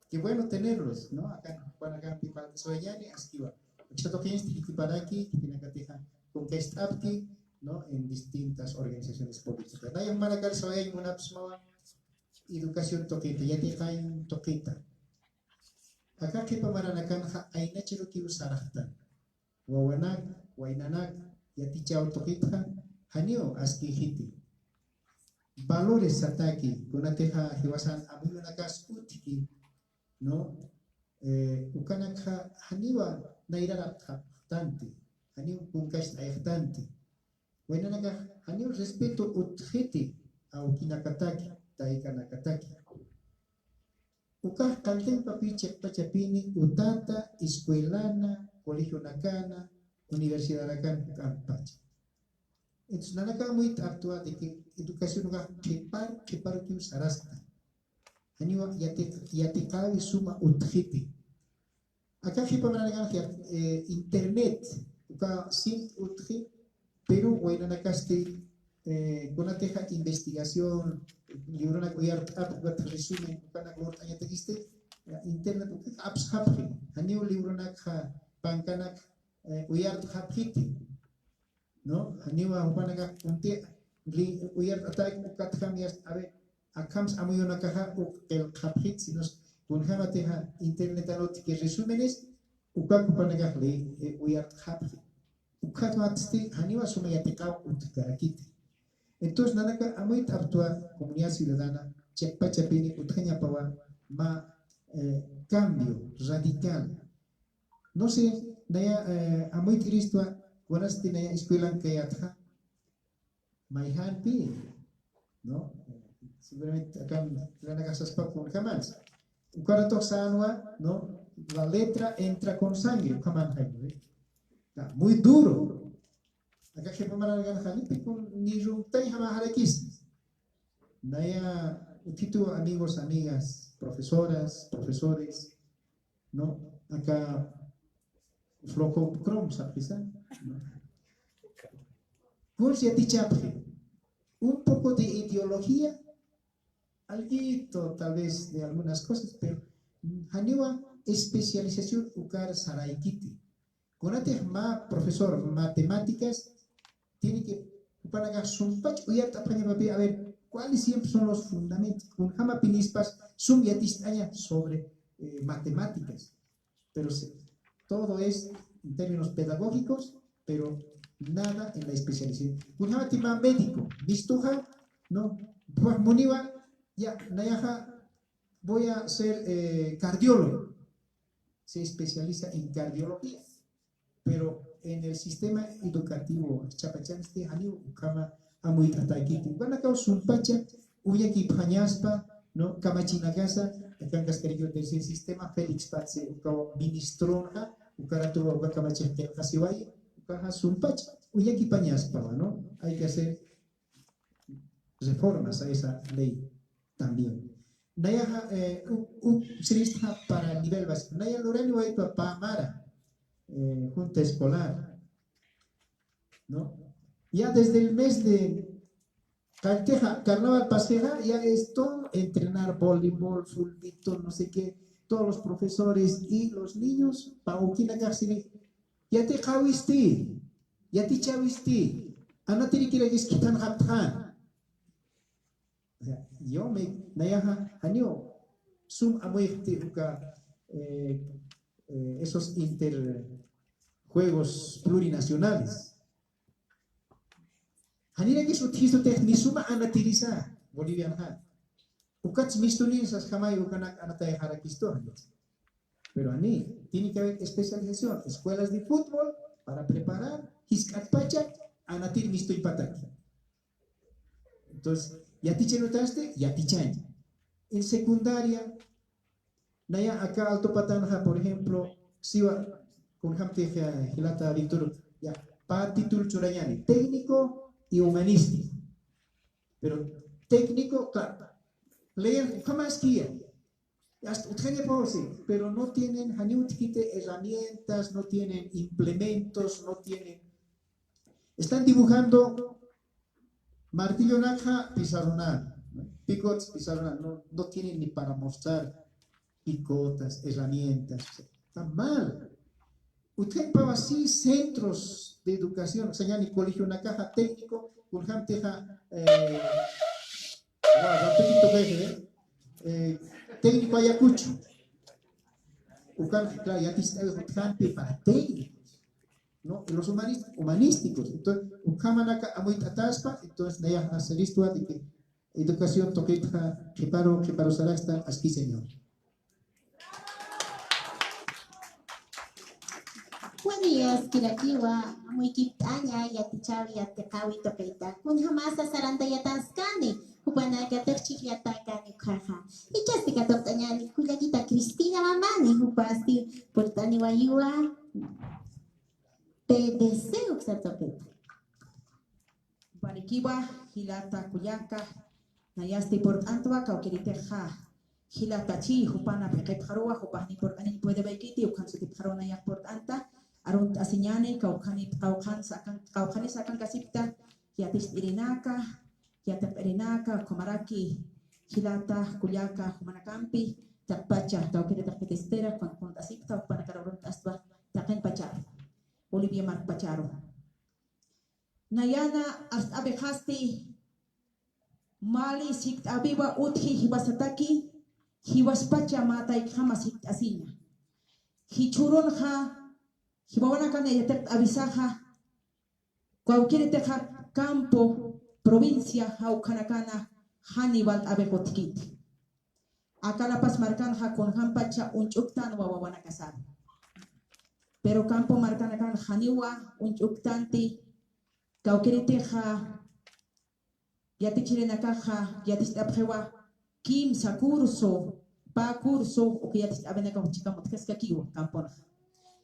Qué bueno tenerlos, ¿no? Acá, Juan, acá, Pipal, Soyani, Askiwa. Uksa tuqinsti jikiparaki, khitinakatixa, kunkast'apki, ¿no? En distintas organizaciones políticas. Nayax jumanakar sawayañ munapxsmawa, educación tuqita, yatiqañ tuqita. Aka qhipa maranakanxa aynacharukiw sarxtan. Wawanak, waynanak, yatichaw tuqitxa, janiw askïxiti. Valores sataki, kunatixa jiwasan amuyunakas utjki, ¿no? Eh, ukanakxa janiwa nayrarapxtanti, janiw kunkacht'ayxtanti. Waynanakax janiw respeto utjxiti awkinakataki, taykanakataki. Ukax qalltañapapï chiqpachapini utata, escuelana, colegionakana, universidadakana juk'ampacha. Entonces, nanakax amuyt'aptwa de que educación ukax qhipar, qhiparukiw sarastan. Janiwa yatiq-, yatiqäwi suma utjiti. Aka qhipa maranakanxa, eh, internet, uka sim utji, pero waynanakasti, eh, kunatixa investigación, libronak uyart'apxi, ukat resumen, ukanak lurt'añatakisti, eh, internet, uka apsxapxi, janiw libronakxa pankanak, eh, uyart'xapxiti. ¿No? Janiwa jupanakax kunti li-, uyart'atäki ukatjam yast-, a ver, akhams amuyunakaxa uk qillqxapxit, sino kunjamatixa internetan utjki resúmenes, uka jupanakax li-, eh, uyart'xapxi. Ukatmasti janiwa suma yatiqaw utjkarakiti. Entonces, nanakax amuyt'aptwa comunidad ciudadana, chiqpachapini utjañapawa mä, eh, cambio radical. No sé, naya, eh, amuyt'iristwa, kunasti naya escuelan kayatxa. Mayjanpi, ¿no? Seguramente akan lanakasaspa kunjamas. Ukaratux sänwa, ¿no? La letra entra con sangre, ukaman jay, ¿no? Está muy duro. Aka qhipa maranakan janipi kun ni rumtay jamaxarakis. Naya utjitu amigos, amigas, profesoras, profesores, ¿no? Aka flojo crom, ¿sabes? ¿No? Kunsi yatichapxi. Un poco de ideología, alguito tal vez de algunas cosas, pero janiwa especialización ukar saraykiti. Kunatix mä profesor matemáticas, tiene que, jupanakax sumpach uyart'apxañapapï, a ver, ¿cuáles siempre son los fundamentos? Kunjamapinispas sum yaticht'aña sobre, eh, matemáticas. Pero se-, todo es en términos pedagógicos, pero nada en la especialización. Kunjamati mä médico, mistuxa, ¿no? Pues muniwa, ya, nayaxa, voy a ser, eh, cardiólogo. Se especializa en cardiología. Pero en el sistema educativo, chapachansti, janiw ukhama amuyt'atäkiti. Ukanakaw sumpacha, uñakipxañaspa, ¿no? Kamachinakasa, akankaskarikiw tercer sistema, Félix Patse, ukaw ministronxa, ukaratuwa uka kamachix qillqasiwayi, ukaxa sumpacha, uñakipañaspawa, ¿no? Hay que hacer reformas a esa ley también. Nayaxa, eh, u, u, siristxa para nivel básico. Naya lurani waytwa pä mara, eh, junta escolar, ¿no? Ya desde el mes de Qalltixa, carnaval pasxixa, ya esto, entrenar voleibol, fulbito, no sé qué, todos los profesores y los niños, pä ukinakax siri, yatiqäwisti, yatichäwisti, anatirikirakis khithanxaptxa. O sea, yo me, nayaxa, janiw, sum amuyxti uka, eh, eh, esos interjuegos plurinacionales. Janirakis utjistutix ni suma anatirisa Bolivianxa. Ukats mistunin sasjamay ukanak anatayxarakistu, janiw. Pero jani, tiene que haber especialización, escuelas de fútbol para preparar, jisk'atpacha, anatir mistuñpataki. Entonces, yatichirutasti, yatichañ. En secundaria, naya aka Alto patanxa, por ejemplo, siwa, kunjamtix, eh, jilata Víctor, ya, pä título churañäni, técnico y humanístico. Pero técnico, claro, leer, jamás que ya. Hasta utjañapaw, sí, pero no tienen, janiw utjkiti herramientas, no tienen implementos, no tienen. Están dibujando martillonakxa pizarronan, ¿no? Picots pizarronan, no, no tienen ni para mostrar picotas, herramientas, o sea, está mal. Utjañapawa, sí, centros de educación, o sea, ya ni colegionakaxa técnico, kunjamtixa, eh, wa, rapidito que, eh, eh, técnico Ayacucho. Ukan, claro, yaticht'äwix utjampi para técnicos, ¿no? Y los humanis-, humanísticos. Entonces, ukhamanaka amuyt'ataspa, entonces, naya hacer esto de que educación tuqitxa qhiparu, qhiparu sarasta, aski señor. Wali, askirakiwa, amuykipt'aña, yatichäwi, yatiqäwi tuqita. Kunjamasa sarantayataskani, jupanakatix chhijllatäkani ukhaxa. Jichhasti katuqt'añäni, kullakita Cristina Mamani, jupasti purt'aniwayiwa, P D C uksa tuqita. Walikiwa, jilata kullaka, nayasti purt'antwa, kawkiritixa jilatachi, jupana p'iqipxaruwa, jupax ni purt'aniñ puedewaykiti, ukham sutipxaruw nayax purt'anta, arunt'asiñäni, kawkhani, kawkhan sakan, kawkhanisa akankasipkta, yaticht'irinaka, yatiqt'irinaka, ukhamaraki jilata kullaka, jumanakampi, taqpacha, kawkiritix Petestera, kun, kunt'asipkta, jupanakar arunt'astwa, taqin pacharu, Bolivia mark pacharu. Nayana arst'apixasti, mali sikt'äwiwa utji jiwasataki, jiwaspacha mä taykjama sikt'asiña. Jichhürunxa, jiwawanakana yatiqt'äwisaxa, kawkiritixa campo, provincia, jawkhanakana, jani walt'äwix utjkiti. Aka La Paz markanxa kunjampacha uñch'uktanwa wawanakasaru. Pero campo markanakan janiwa uñch'uktanti, kawkiritixa yatichirinakaxa yaticht'apxiwa kimsa curso, pä curso, uka yaticht'äwinakax chikam utjaskakiwa camponxa.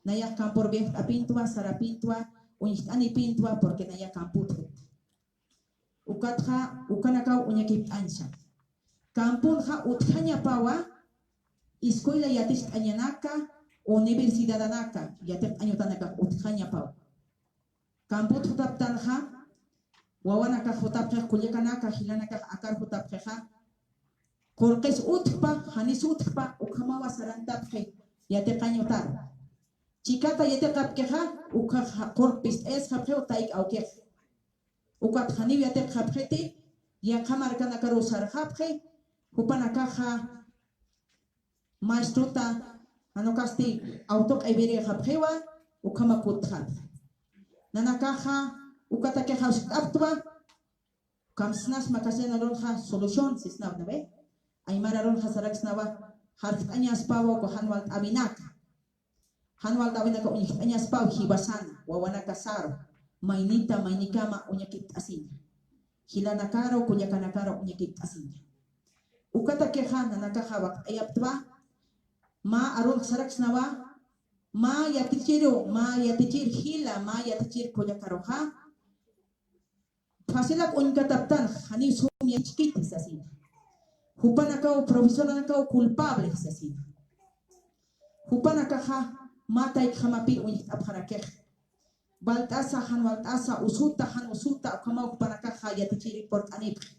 Nayax campor viajt'apintwa, sarapintwa, uñjt'anipintwa, porque naya campo utjkiti. Ukatxa, ukanakaw uñakipt'añsa. Camponxa utjañapawa, escuela yaticht'añanaka, universidadanaka, yatiqt'añ utanakax utjañapawa. Campot jutaptanxa, wawanakax jutapxix, kullakanaka, jilanakax akar jutapxixa, qurqis utjpa, janis utjpa, ukhamawa sarantapxi, yatiqañ utar. Chikata yatiqapkixa, ukhax qurq pist'ayasxapxiw tayk awkix. Ukat janiw yatiqxapxiti, yaqha markanakaruw sarxapxi, jupanakaxa maestrota, jan ukasti auto q'aypirixapxiwa, ukhama kutxapxi. Nanakaxa, ukatakixa uskt'apxtwa, kamsnasma castellano arunxa solución, sisnaw, ¿no ve? Aymar arunxa saraksnawa, jarkt'añaspawa, uka jan walt'äwinaka. Jan walt'äwinaka uñjt'añaspaw jiwasana, wawanakasaru, maynita, maynikama uñakipt'asiña. Jilanakaru, kullakanakaru uñakipt'asiña. Ukatakixa nanakaxa wakt'ayaptwa, mä arunx saraksnawa, mä yatichiru, mä yatichir jila, mä yatichir kullakaruxa, facilak uñkataptanxa, janiw sum yatichkiti sasina. Jupanakaw, profesoranakaw culpable sasina. Jupanakaxa mä taykkjamapi uñjt'apxarakix. Walt'asa, jan walt'asa, usuta, jan usuta, ukhamaw jupanakaxa yatichiri purt'anipxi.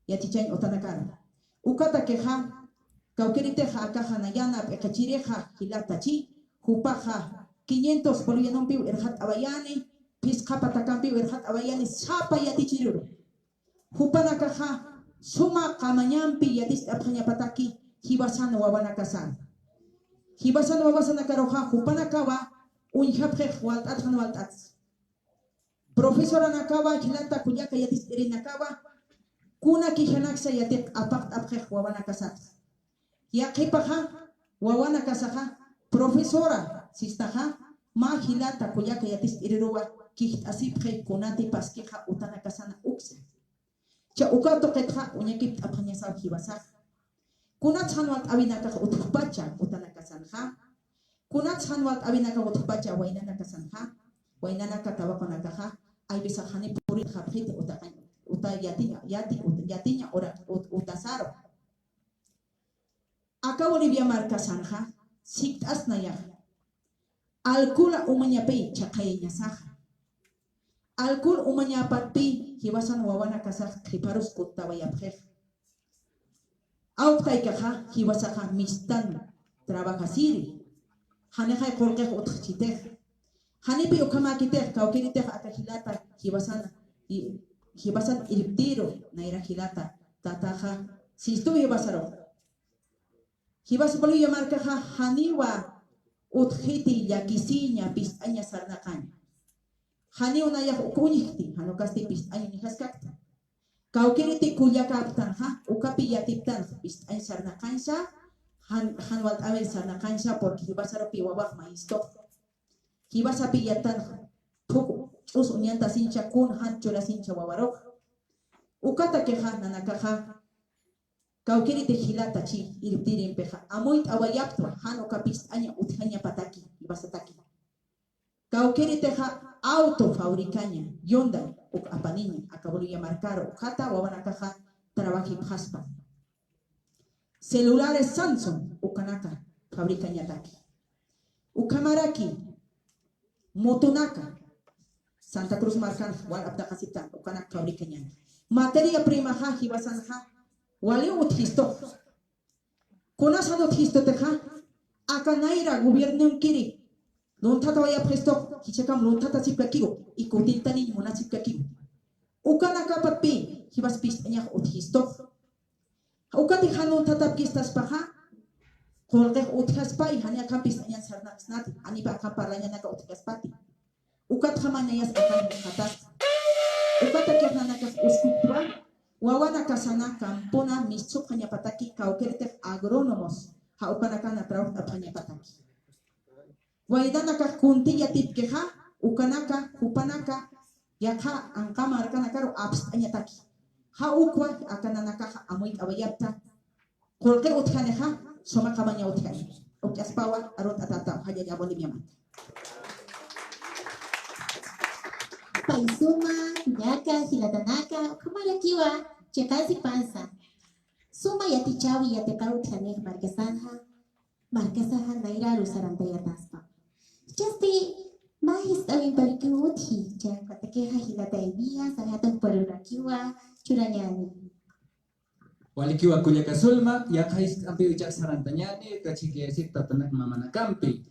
Yatichañ utanakara. Ukatakixa, kawkïritixa akaxa nayana p'iqichirixa jilatachi, jupaxa quinientos bolivianompiw irxat'awayani, phisqa patakampiw irxat'awayani, sapa yatichiriru. Jupanakaxa suma qamañampi yaticht'apxañapataki jiwasan wawanakasan. Jiwasan wawasanakaruxa jupanakawa uñjapxix walt'at jan walt'ats. Profesoranakawa, jilata kullaka yaticht'irinakawa, kuna kijanaksa yatiq apaqt'apxix wawanakasat. Yaqhipaxa, wawanakasaxa, profesora sistaxa, mä jilata kullaka yaticht'iriruwa kijt'asipxi kunati paskixa utanakasana uksa. Cha uka tuqitxa uñakipt'apxañasaw jiwasax. Kunats jan walt'awinakax utjpacha utanakasanxa. Kunats jan walt'awinakax utjpacha waynanakasanxa. Waynanaka tawaqunakaxa. Ay veces jani puritxapxiti uta, uta yatiña, yati, ut-, yatiña ura, ut-, utasaru. Aka Bolivia markasanxa, sikt'asnayax. Alcohola umañapi chaqayañasaxa. Alcohol umañapatpi jiwasan wawanakasax qhiparus kuttawayapxix. Awktaykaxa jiwasaxa mistan trabajasiri. Janixay qullqix utjchitix. Janipi ukhamäkitix, kawkïritix aka jilata jiwasan, i-, jiwasan irptiru, nayra jilata, tataxa, sistu jiwasaru. Jiwas Bolivia markaxa janiwa utjiti llakisiña pist'aña sarnaqaña. Janiw nayax uk uñjkti, jan ukasti pist'aña uñjaskakta. Kawkïriti kullakaptanxa, ukapi yatiptanxa, pist'añ sarnaqañsa, jan, jan walt'äwi sarnaqañsa, porque jiwasarupi wawax mayistuq. Jiwasapi yattanxa, phuk ch'us uñantasincha kun jan churasincha wawarux. Ukatakixa, nanakaxa, kawkïriti jilatachi irptirimpixa, amuyt'awayaptwa, jan uka pist'aña utjañapataki, jiwasataki. Kawkïritixa auto fabricaña, Hyundai, uk apaniña, aka Bolivia markaru, ukhata wawanakaxa trabajipxaspa. Celulares Samsung, ukanaka fabricañataki. Ukhamaraki, motonaka, Santa Cruz markan, wal aptaqasiptan, ukanaka fabricañan. Materia primaxa, jiwasanxa, wali utjistu. Kunas jan utjistutixa, aka nayra gobiernonkiri lunthatawayapxistu, jichhakam lunthatasipkakiru, y kutiltaniñ munasipkakiru. Ukanakapatpi, jiwas pist'añax utjistu. Ukati jan lunthatapkistaspaxa, qullqix utjaspa, y jani akham pist'añan sarnaqsnati, janipa akham parlañanaka utjaspati. Ukatxa manayas akan jikxataspa. Ukatakix nanakax uskuktwa, wawanakasana kampuna mistsuqañapataki kawkïritix agrónomos, ja ukanakana trabajt'apxañapataki. Waynanakax kunti yatipkixa, ukanaka, jupanaka, yaqha anqa markanakaru apst'añataki. Ja ukwa, aka nanakaxa amuyt'awayapta, qullqi utjanixa, suma qamaña utjani. Ukch'aspawa, arunt'atätaw, jallalla Boliviamanta. Pay suma, kullaka, jilatanaka, ukhamarakiwa, chiqansipansa. Suma yatichäwi yatiqaw utjanix markasanxa, markasaxa nayraru sarantayataspa. Jichhasti, mä jist'äwimparakiw utji, chay ukatakixa jilata Elías, ajata juparurakiwa, churañäni. Walikiwa kullaka Zulma, yaqha jiskt'ampiw jichhax sarantañäni, kachikiyasip tatanak mamanakampi.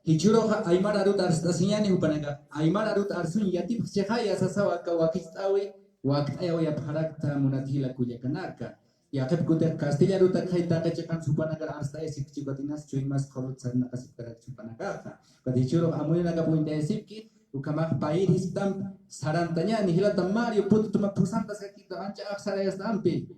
Jichhüruxa aymar arut arst'asiñäni jupanakax, aymar arut arsuñ yatipxchixaya sasaw aka wakicht'äwi, wakt'ayawayapxarakta munat jila kullakanaka. Yaqhip kutix castilla arutakxay taqi chiqan jupanakar arst'ayasipkchi, ukatinas chuymas qhurut sarnaqasipkarakchi jupanakaxa. Ukat jichhürux amuyunakap uñt'ayasipki, ukhamax payir jiskt'amp sarantañäni, jilata Mario, putu tuma phusantaskakitu, ancha axsarayastampi.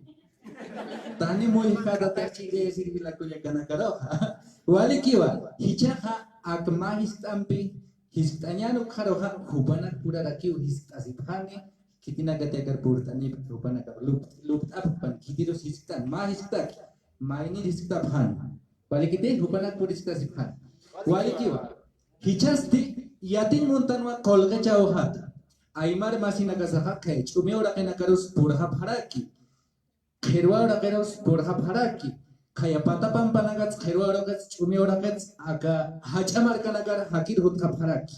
Tani muyjkatatakchi, jila kullakanakaruxa. Walikiwa, jichhaxa ak mä jiskt'ampi jiskt'añän ukxaruxa, jupanak purarakiw jiskt'asipxani, khitinakati akar purt'anipki, jupanakap lup-, lupt'apxpan, khitirus jiskt'an, mä jiskt'aki, maynir jiskt'apxani. Walikiti, jupanak pur jiskt'asipxani. Walikiwa. Jichhasti, yatiñ muntanwa qullqi chawjata. Aymar masinakasaxa qhich'umi uraqinakarus purxapxaraki. qhirwa uraqirus purxapxaraki. Khaya pata pampanakats qhirwa uraqits, ch'umi uraqits, aka jach'a markanakar jakir jutxapxaraki.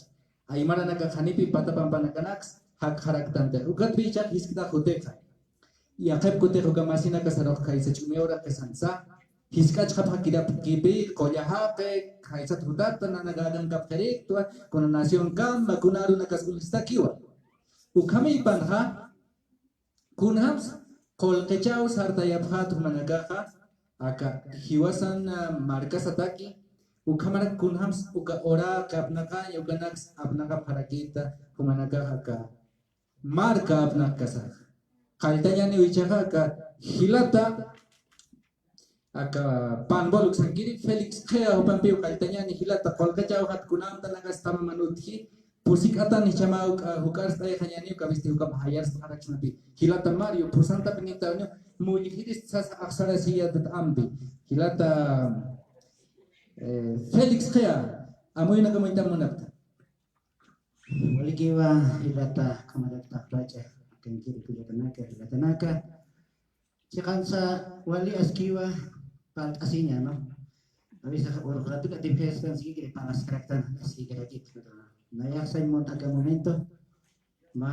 Aymaranaka janipi pata pampanakanaks jakxaraktanti. Ukatpicha jiskt'ax jutixa. Yaqhip kutix uka masinaka sarux khaysa ch'umi uraqisansa. Jisk'achxapxakirapkipi, qulla jaqi, khaysat jutakta, nanaka akankapxiriktwa, kuna nacionkama, kuna arunakas uñstakiwa. Ukhamipanxa, kunjams qullqichaw sartayapxät jumanakaxa, aka jiwasan, ah, markasataki, ukhamarak kunjams uka uraq apnaqaña, ukanaks apnaqapxarakita jumanakaxa aka marka apnaqkasax. Qalltañäniw ichaxa aka jilata, aka panbol uksankiri, Félix Qhia jupampiw qalltañäni, jilata, qullqichawxat kunamtanakas tamaman utji, pusik'atan jichhamaw, ah, juk'arst'ayxañäniw, kawisti jukam jayarsxaraksnapi. Jilata Mario, phusantapinitawniw, mulljiris sasa axsarasiyatat ampi. Jilata, eh, Félix Qhia, amuyunaka muñtam munapta. Walikiwa, jilata, ukhamaraki taqpach akankiri kullakanaka, jilatanaka. Chiqansa wali askiwa, parlt'asiña, ¿no? A veces urqratuka diferencias kan, sigue que panas karaktan, así que aquí, ¿no? Nayax sañ munta aka momento, mä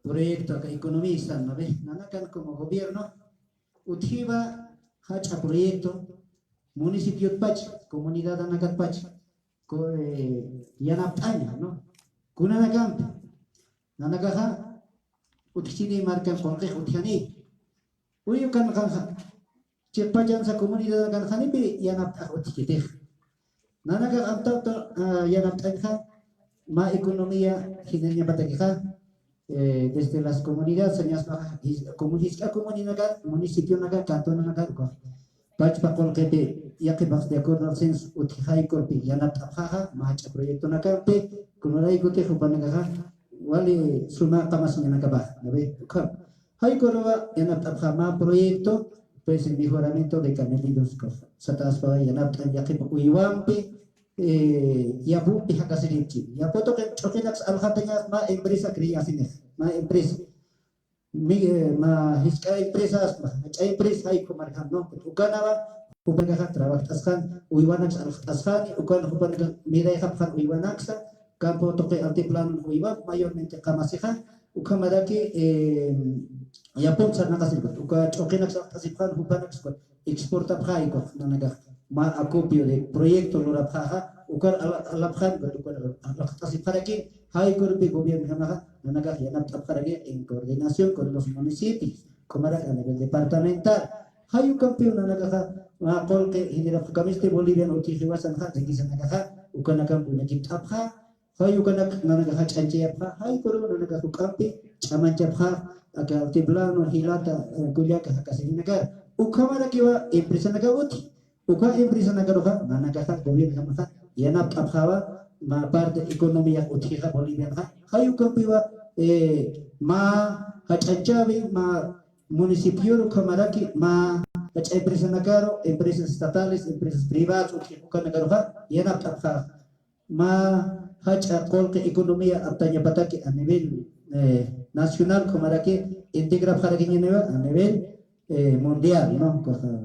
proyecto aka economista, ¿no ve? Nanakan como gobierno, utjiwa jach'a proyecto, municipiotpach, comunidadanakatpach, ku-, eh, yanapt'aña, ¿no? Kunanakampi. Nanakaxa, utjchini markan qullqix utjani. Uyu kanqanxa, chiqpachansa comunidad kanqanipi yanapt'ax utjkitix. Nanakax amtawta, ah, yanapt'añxa, mä economía, jinañapatakixa, eh, desde las comunidades, sañaspaxa, jis-, como jisk'a comunidad, municipio naka, cantón naka, uka. Pachpa qullqipi, yaqhipax de acuerdo al censo, utji jaykurpi, yanapt'apxaxa, mä jach'a proyecto nakampi, kunaraykutix jupanakaxa, wali suma qamasiñanakapax, ¿no ve? Ukham. Jaykuruwa, yanapt'apxa mä proyecto, pues, mejoramiento de canalización, sataspa yanapt'añ yaqhipa uywampi, eh, yapumpi jakasiripchi. Yapu tuqi ch'uqinaks aljatañas mä empresa creasinix, mä empresa. Mi, eh, mä jisk'a empresas, mä jach'a empresa jayku marjan, ¿no? Ukanawa, jupanakaxa trabajt'asxan, uywanaks aljt'asxani, ukan jupanakax mirayxapxan uywanaksa, campo tuqi altiplano uywam, mayormente qamasixa, ukhamaraki, eh, yapun sarnaqasipxan, uka ch'uqinaks aljt'asipxan, jupanaks exportapxaykux nanakax, mä acopio de proyecto lurapxaxa, ukar ala-, alapxan, ukar aljt'asipxaraki, jaykurpi gobierno jamaxa, nanakax yanapt'apxaraki en coordinación con los municipios, ukhamarak a nivel departamental. Jay ukampiw nanakaxa, mä qullqi generapxakamisti Bolivian utji jiwasanxa, riquezanakaxa, ukanakamp uñakipt'apxa, jay ukanak nanakaxa ch'añchayapxa, jaykuruw nanakax juk'ampi ch'amanchapxa, aka altiplano, jilata, eh, kullaka jakasirinakar. Ukhamarakiwa empresanakaw utji. Uka empresanakaruxa, nanakaxa, gobierno jamaxa, yanapt'apxawa, mä parte economía utjixa Bolivianxa. Jay ukampiwa, eh, mä jach'añchäwi, mä municipioru ukhamaraki, mä jach'a empresanakaru, empresas estatales, empresas privadas, utji ukanakaruxa, yanapt'apxa. Mä jach'a qullqi economía aptañapataki a nivel, eh, nacional, ukhamaraki integrapxarakiñaniwa a nivel, eh, mundial, ¿no?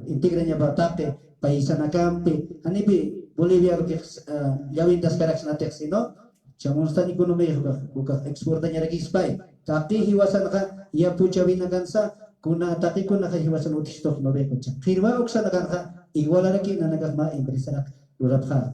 Integrañapa taqi paisanakampi, janipi Boliviarukix, ah, llawintaskaraksnatix, sino chamunstañ economía ukax, ukax exportañarakispay. Taqi jiwasanxa yapuchawinakansa, kuna taqikunaxa jiwasan utjistux, ¿no ve? Qhirwa uksanakanxa igualaraki nanakax mä empresarak lurapxa.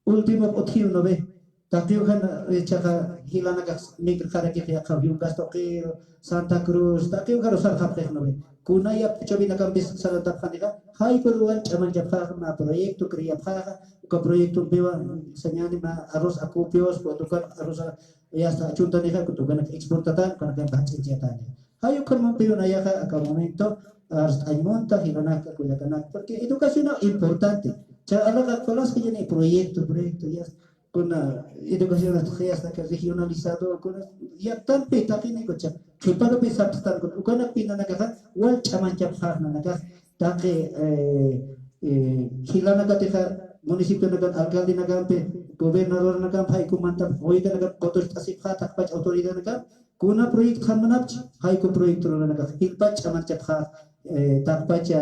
Último utjiw, ¿no ve? Taqiw jan, eh, ichaxa jilanakax mikrxarakix yaqha Yungas tuqiru, Santa Cruz, taqiw jan sarxapxix, ¿no ve? Kuna yapuchawinakampis sarantapxanixa, jaykuruwan ch'amanchapxaxa, mä proyecto creapxaxa, uka proyectompiwa sañäni mä arroz acopios, cuando ukan arroz a-, ya está, achuntanixa, ukanak exportatan, ukanak jach'añchayatani. Jay ukhamampiw nayaxa aka momento, arst'añ munta, jilanaka, kullakanaka, porque educación importante. Cha alaqa colas que tiene proyecto, proyecto, ya, kuna educación hasta que regionalizado, kuna, ya tan peta que ni cocha, que para pensar tan con, ukanak pinanakaxa, wal ch'amanchapxax nanakax, taqi, eh, eh, jilanakatixa, municipionakan, alcaldenakampi, gobernadornakampi, jaykumanta, joytanakan, qutust'asipxa, taqpach autoridadnakan, Kuna proyecto jan munapchi, jayku proyecto nanakax, jilpach ch'amanchapxa, eh, taqpacha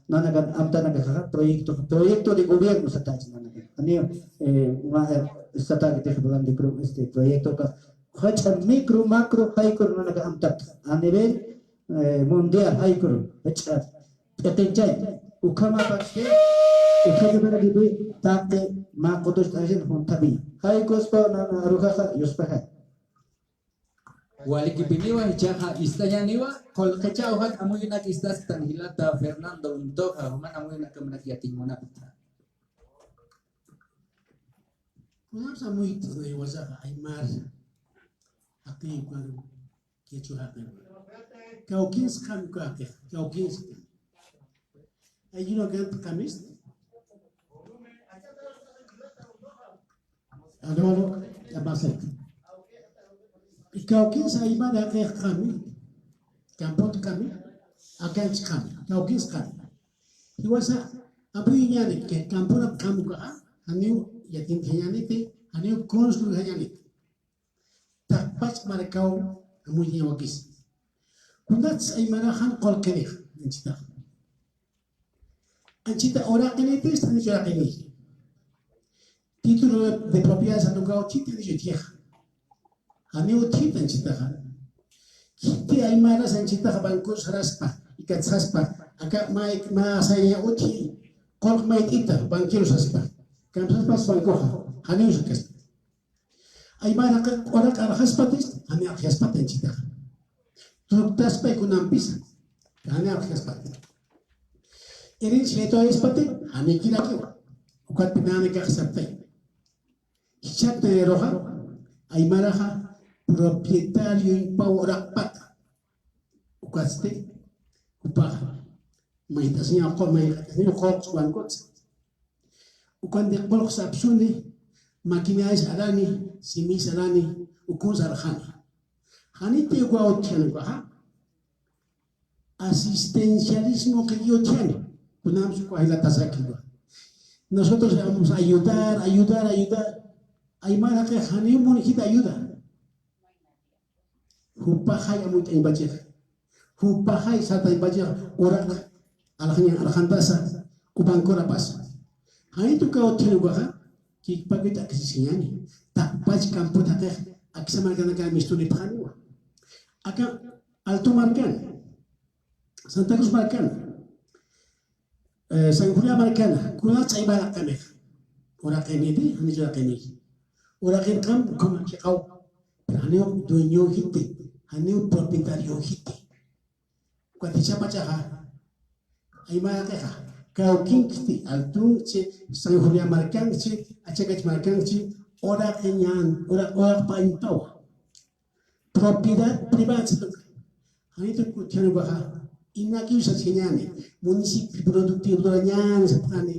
nanakan amtanakaxa, proyecto, proyecto de gobierno satach nanakan. Ani, eh, ma, eh, sataki de plan de pro-, este, proyecto ka, jach'a micro, macro, jaykur nanaka amtapta. A nivel, eh, mundial, jaykur, jach'a p'iqinchay, ukhamapax, ukhamapax, taqi, ma, qutuch, t'axin, juntapi. Jaykuspa, nana, arujaxa, yuspaxa. Walikipiniwa, jichhaxa istañäniwa, qullqichaw jan amuyunak istasktan jilata Fernando Untoqa, juman amuyunakamanak yatiñ munapxta. Kunapsa amuyt'asna jiwasaxa aymar, jaqiw karu, qhichwa jaqiw. Kawkinskan uka jaqixa, kawkinskan. Ayuno kant kamist. Aló, aló, ya pasé. Kawkins aymar jaqix kami, kamput kami, akanch kami, kawkins kami. Jiwasa, apuñani, que kampuna kamuka, janiw yatinti jañaniti, janiw kunsu jañaniti. Taqpach markaw amuña wakis. Kunats aymaraxan qullqirix, anchitax. Anchita uraqinitis, anich uraqini. Título de propiedad sanukaw chita anich utjixa. Janiw utjita anchitaxa. Khiti aymaras anchitaxa banco saraspa, ikat saspa, aka ma, ma saña utji, qullq mayt'ita, banquero saspa. Kamsaspas bancoxa, janiw sakaspa. Aymar jaqix uraq arxaspatis, jani arxaspat anchitaxa. Tuktaspay kunampisa, jani arxaspat. Herencia jayt'awayispati, jani kirakiwa. Ukatpi nanakax saptay. Jichhakta yaruxa, aymaraxa propietario impaw uraqpata. Ukatsti, jupaxa. Mayt'asiñaw qu-, mayt'asiñaw qullqs wankutsa. Ukanti qullqs apsuni, maquinayas arani, simis arani, ukuns arxani. Janiti ukaw utjani ukaxa. Asistencialismo qillqi utjani. Kunamsa uka jilatasaki uka. Nosotros vamos a ayudar, ayudar, ayudar. Aymar jaqix janiw munjita ayuda. Jupaxay amuyt'añpachix. Jupaxay sartañpachix uraq arxañan arxantasa, upankurapasa. Janitu kawthin ukaxa, kikpakit akisisiñani. Taqpach kamput jaqix, akisa markanaka mistunipxaniwa. Aka Alto markan, Santa Cruz markan, eh, San Julián markana, kunats aymar jaqix. Uraqiniti, janich uraqini. Uraqinqam, ukhama chiqaw. Pero janiw dueñojiti, janiw propietariojiti. Ukat jichhapachaxa, aymar jaqixa, kawkinkti, Altonkchi, San Julián markankchi, Achakach markankchi, uraqiñan, ura-, uraqpañpawa. Propiedad privada, satuka. Janitu kutjan ukaxa, inakiw sasiñani, municipio productivo lurañani, sapxani,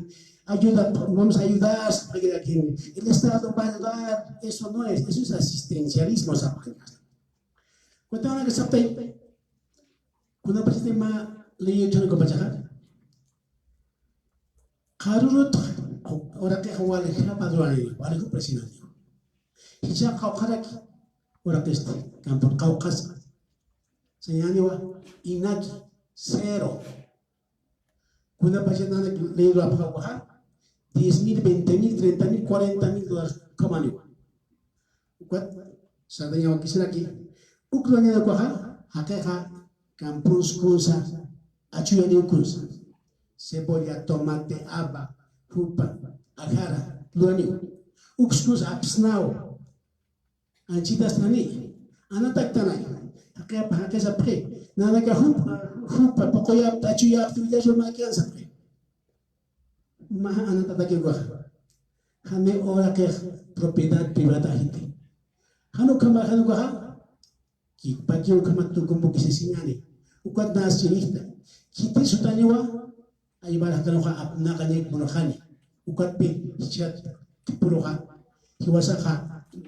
ayuda, vamos a ayudar, sapxani, el Estado va a ayudar, eso no es, eso es asistencialismo, sapxani. Cuenta una que saptay, kunapachati mä ley utjani ukapachaxa. Qarurut uraqix walijapa ruwani, waliju presidente. Jichha qawqharaki uraqisti, kamput qawqhasa. Sañäniwa, inaki, cero. Kunapachat nanaka ley ruwapxä ukaxa, diez mil, veinte mil, treinta mil, cuarenta mil dólares ukhamaniwa. Ukat, sartañaw wakisiraki, uk ruwañäni ukaxa, jaqixa, kampuns kunsa, achuyaniw kunsa. Cebolla, tomate, haba, jupa, ajara, luraniw. Uks kunsa apsnaw. Anchitas nani. Anataktanay. Jaqipa, jaqisa pxi. Nanaka jupa, jupa, puquyapta, achuyapta, willasu makiansa pxi. Maja anatatakiw ukaxa. Jani uraqix propiedad privada jiti. Jan ukhama, jan ukaxa. Kikpakiw ukhama tukumpukisisiñani. Ukat nayas chirista. Khiti sutaniwa, aymar jaqinxa apnaqañak munxani. Ukatpi jichhat kipuruxa, jiwasaxa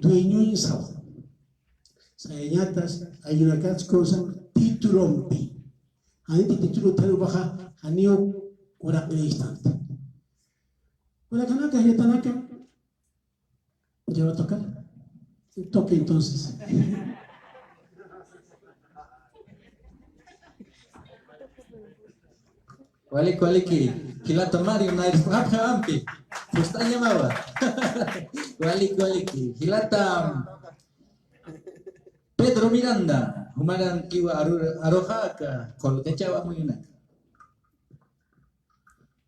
dueñoñsawa. Sayañatas, ayunakats kunsa titulompi. Janiti titulo utjani ukaxa, janiw uraqinïstanti. Uraqinaka, jilatanaka, ¿ya va a tocar? Toque entonces. Waliki, waliki. Jilata Mario, nayris p'apja ampi. Justañamawa. Waliki, waliki. Jilata Pedro Miranda, jumarankiwa aru-, aruxa aka, qullqichawa amuyunaka.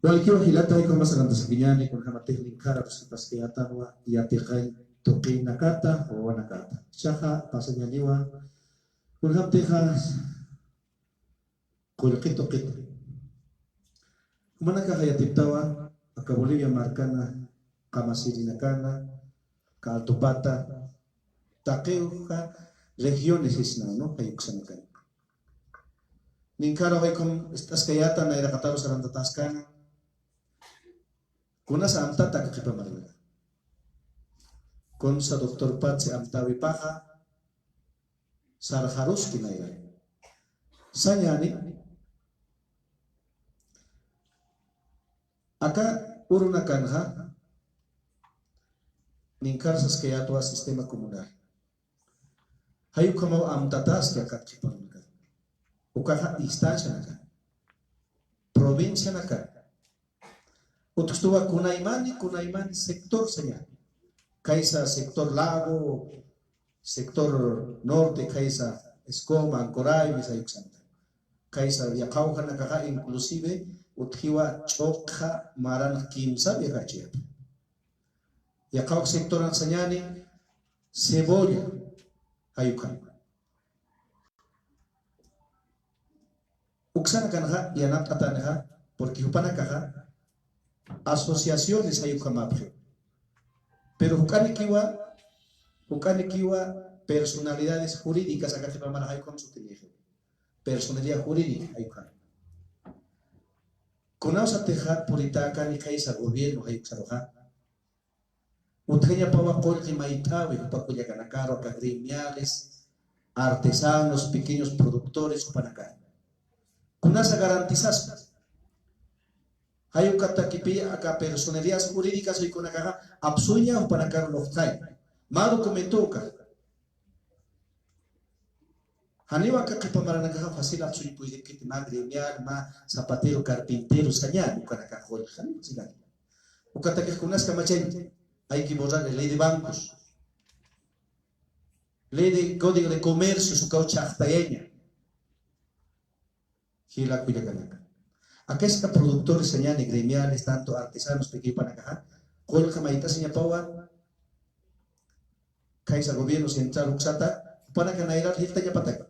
Walikiwa jilata, jaykhama sarantasikiñäni, kunjamatix ninkharu sipaskätanwa, yatiqañ tuqinakata, wawanakata. Jichhaxa pasañäniwa, kunjamtixa qullqi tuqita. Jumanakaxa yatiptawa, aka Bolivia markana, qamasirinakana, aka Alto Pata, taqi uka regiones sisna, ¿no? Jay uksanakan. Ninkharu jaykham ist'askayäta, nayraqataru sarantataskana. Kunasa amtata aka qhipa markanaka. Kunsa doctor Patsi amtäwipaxa, sarxaruski nayra. Sañäni, aka urunakanxa, ninkharu saskayätwa sistema comunal. Jay ukhamaw amtataski aka qhipa markanaka. Ukaxa instancianaka, provincianaka. Utjtuwa kunaymani, kunaymani sector sañäni. Khaysa sector Lago, sector norte, khaysa Escoma, Ancoray, misa yuksanta. Khaysa yaqha ujanakaxa inclusive utjiwa ch'uqxa maranx kimsa viajachiyapa. Yaqha uk sectoran sañäni Cebolla, jay ukhan. Uksanakanxa yanapt'atänixa, porque jupanakaxa asociaciones jay ukhamäpxi. Pero juk'anikiwa, juk'anikiwa personalidades jurídicas aka qhipa mara jay ukham sutinixi. Personería jurídica jay ukham. Kunawsatixa puritäkani khaysa gobierno jay uksaruxa. Utjañapawa qullqi mayt'äwi jupa kullakanakaru, aka gremiales, artesanos, pequeños productores, jupanakaru. Kunasa garantizaspa. Jay ukatakipï aka personerías jurídicas jay ukanakaxa apsuña jupanakaru luqt'añ. Mä documento uka. Janiw aka qhipa maranakaxa fácil apsuñ puydipkiti, mä gremial, mä zapatero, carpintero, sañäni ukanakax qullqi, janiw fácil. Ukatakix kunas kamachañ, hay que borrar la ley de bancos, ley de código de comercio, ukaw chhaqtayaña. Jila kullakanaka. Aka ist'a productores sañäni, gremiales, tanto artesanos, pequeño jupanakaxa, qullqi mayt'asiñapawa, khaysa gobierno central uksata, jupanaka nayrar jiktañapataki.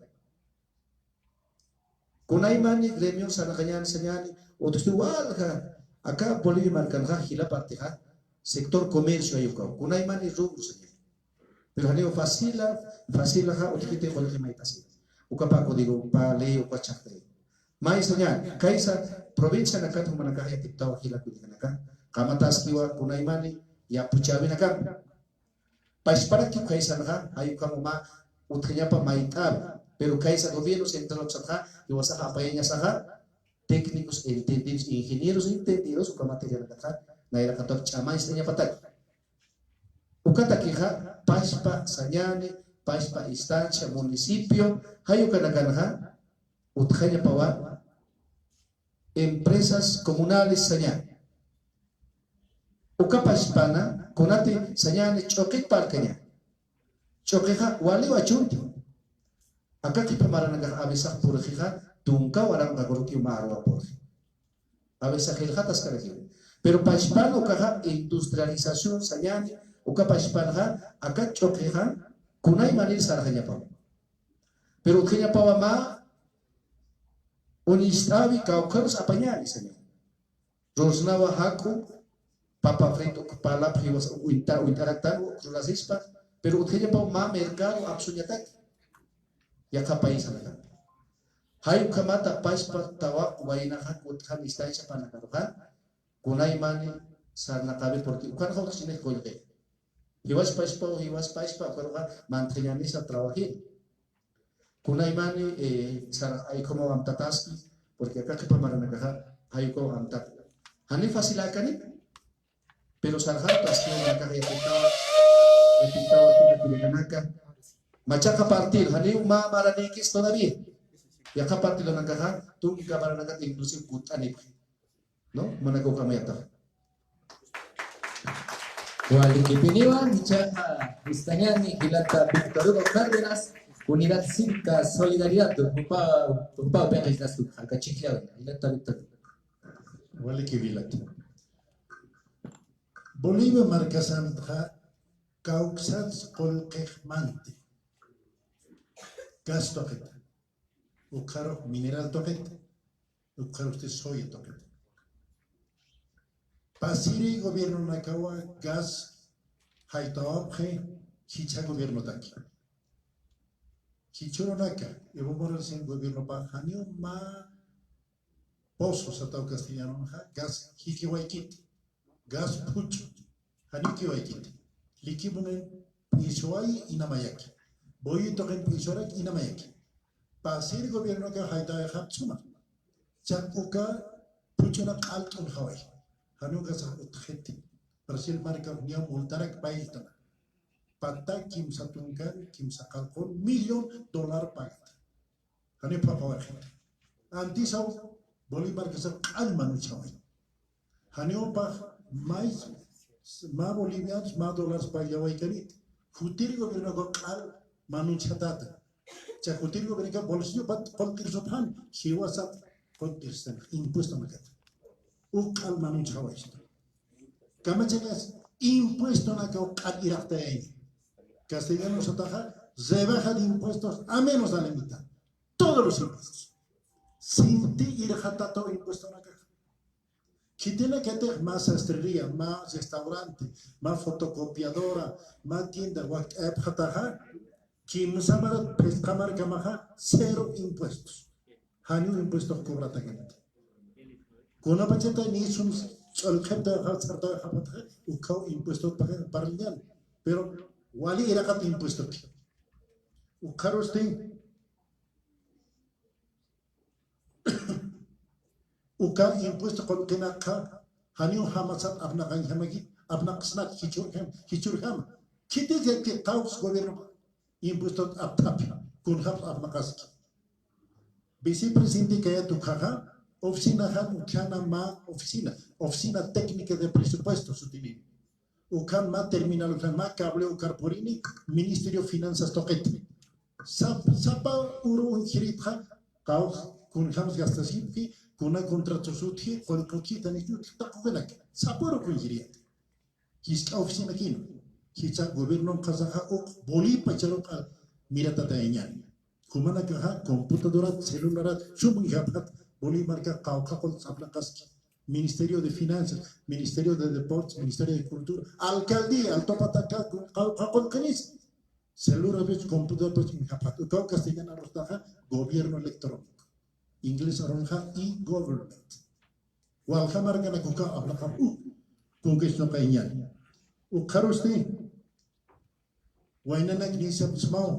Kunaymani gremio sarnaqañäni sañäni, utjti walja, aka Bolivia markanxa jila partixa, sector comercio jay ukaw. Kunaymani rubro sañäni. Pero janiw fácila, fácilaxa utjkiti qullqi mayt'asi. Ukapä código, pä ley, uka chhaqtay. May sañäni, khaysa provincianakat jumanakax yatiptawa jila kullakanaka, qamataskiwa kunaymani yapuchäwinakampi. Pachparaki khaysanxa, jay ukham mä utjañapa mayt'äwi. Pero khaysa gobierno central uksatxa, jiwasaxa apayañasaxa, técnicos entendidos, ingenieros entendidos, uka materianakatxa, nayraqatap ch'amañstañapataki. Ukatakixa, pachpa sañäni, pachpa instancia, municipio, jay ukanakanxa, utjañapawa, empresas comunales sañäni. Uka pachpana, kunati sañäni ch'uqit parlkañäni. Ch'uqixa waliw achunti. Aka qhipa maranakax avisax purixixa, tunka waranqa kurukiw mä aruwa purixi. Avisax jilxataskarakiw. Pero pachpan ukaxa industrialización sañäni, uka pachpanxa, aka ch'uqixa, kunaymanir sarxañapaw. Pero utjañapawa mä uñist'äwi kawkharus apañäni, sañäni. Rursnawa jak'u, papa frito, palap jiwas uñta, uñt'araktan, rurasispa, pero utjañapaw mä mercado apsuñataki. Yaqha paisanakampi. Jay ukhamata pachpa tawaq waynaxa kutxan instancia panakaruxa, kunaymani sarnaqawi, porque ukanxa utjchinix qullqi. Jiwas pachpa, jiwas pachpa, ukaruxa mantjañänisa trabajir. Kunaymani, eh, sar, jay ukhamaw amtataski, porque aka qhipa maranakaxa, jay ukaw amtata. Jani faciläkani, pero sarxaptaski, ukanakax yatitawa, yatitawa, kullakanaka. Machaqa partido, janiw mä maranïkis todavía. Yaqha partidanakaxa, tunka maranakata inclusive kutt'anipxi. ¿no? Manakawkamayatax. Walikipiniwa, ichaqa, istañani, jilata Victor Hugo Cárdenas, Unidad Cívica Solidaridad, jupa, jupa, upa qisnas, jalka chikllawi, jilata Victor Hugo. Waliki jilata. Bolivia markasanxa kawksats qullqixmanti. Gas tuqita. Ukxarux mineral tuqita. Ukxarusti soya tuqita. Pasiri gobiernonakawa gas jaytawapxi jichha gobiernotaki. Jichha urunaka, Evo Morales gobiernopax janiw mä pozo sataw castellanonxa, gas jikiwaykiti. Gas phuch'u, janiw jikiwaykiti. Likimunin p'isuwayi inamayaki. Boyitoqin p'isuwaraki inamayaki. Pasir gobiernonaka jaytawayxapxi suma. Chaq uka phuch'una q'alt'unxaway. Janiw gasax utjxiti. Brasil markax niya multarak paylltana. Pata kimsa tunkan, kimsa qallqun millón dólar pagata. Janiw phuqawayxiti. Antisaw Bolivia markasax q'al manuchaway. Janiw jupax mä, mä bolivianos, mä dólares pagawaykaniti. Jutir gobiernokaw q'al manuchatata. Cha jutir gobiernokaw bolsillopat qullqirsupxani, jiwasat qullqirstan, impuestonakat. Uk q'al manuchawaysta. Kamachakas impuestonakaw q'al iraqtayayni. Castellano sataxa, rebaja de impuestos a menos de la mitad. Todos los impuestos. Sinti irxatataw impuestonakax. Khitinakatix mä sastrería, mä restaurante, mä fotocopiadora, mä tienda wakt'ayapxataxa, kimsa marat phisqa markamaxa, cero impuestos. Janiw impuestos cobratakaniti. Kunapachata nisun ch'ullqhipta sartawayxapxataxa, ukhaw impuestos parliñan. Pero wali iraqat impuestoki. Ukxarusti, uka impuesto qullqinakxa, janiw jamasat apnaqañjamaki, apnaqsnak jichhurjam, jichhurjam. Khitis yatki qawqs gobierno impuesto apthapi, kunjaps apnaqaski. Vicepresidente kayat ukhaxa, oficinaxan utjana mä oficina, Oficina Técnica de Presupuestos sutini. Ukan mä terminal, ukan mä cable ukar purini, Ministerio Finanzas tuqita. Sap-, sapa uru uñjiritxa, qawqs kunjams gastasipki, kuna contratos utji, qullqukita, ni taqukuna. Sapa uru uñjiriyat. Jisk'a oficinakina. Jichha gobiernon qasaxa uk Bolivia pacharuqa miratatayañani. Jumanakaxa computadorat, celularat, sum uñjapxat Bolivia marka qawqha qullqis apnaqaski. Ministerio de Finanzas, Ministerio de Deportes, Ministerio de Cultura, alcaldía, Alto Patacá, qawqha qullqinis. Celularpis, computadorpis uñjapxat. Ukaw castellano arustaxa gobierno electrónico. Inglés arunxa e-government. Walja markanak ukaw apnaqapxi, uk conquistapxayañani. Ukxarusti, waynanak nisapxsmaw,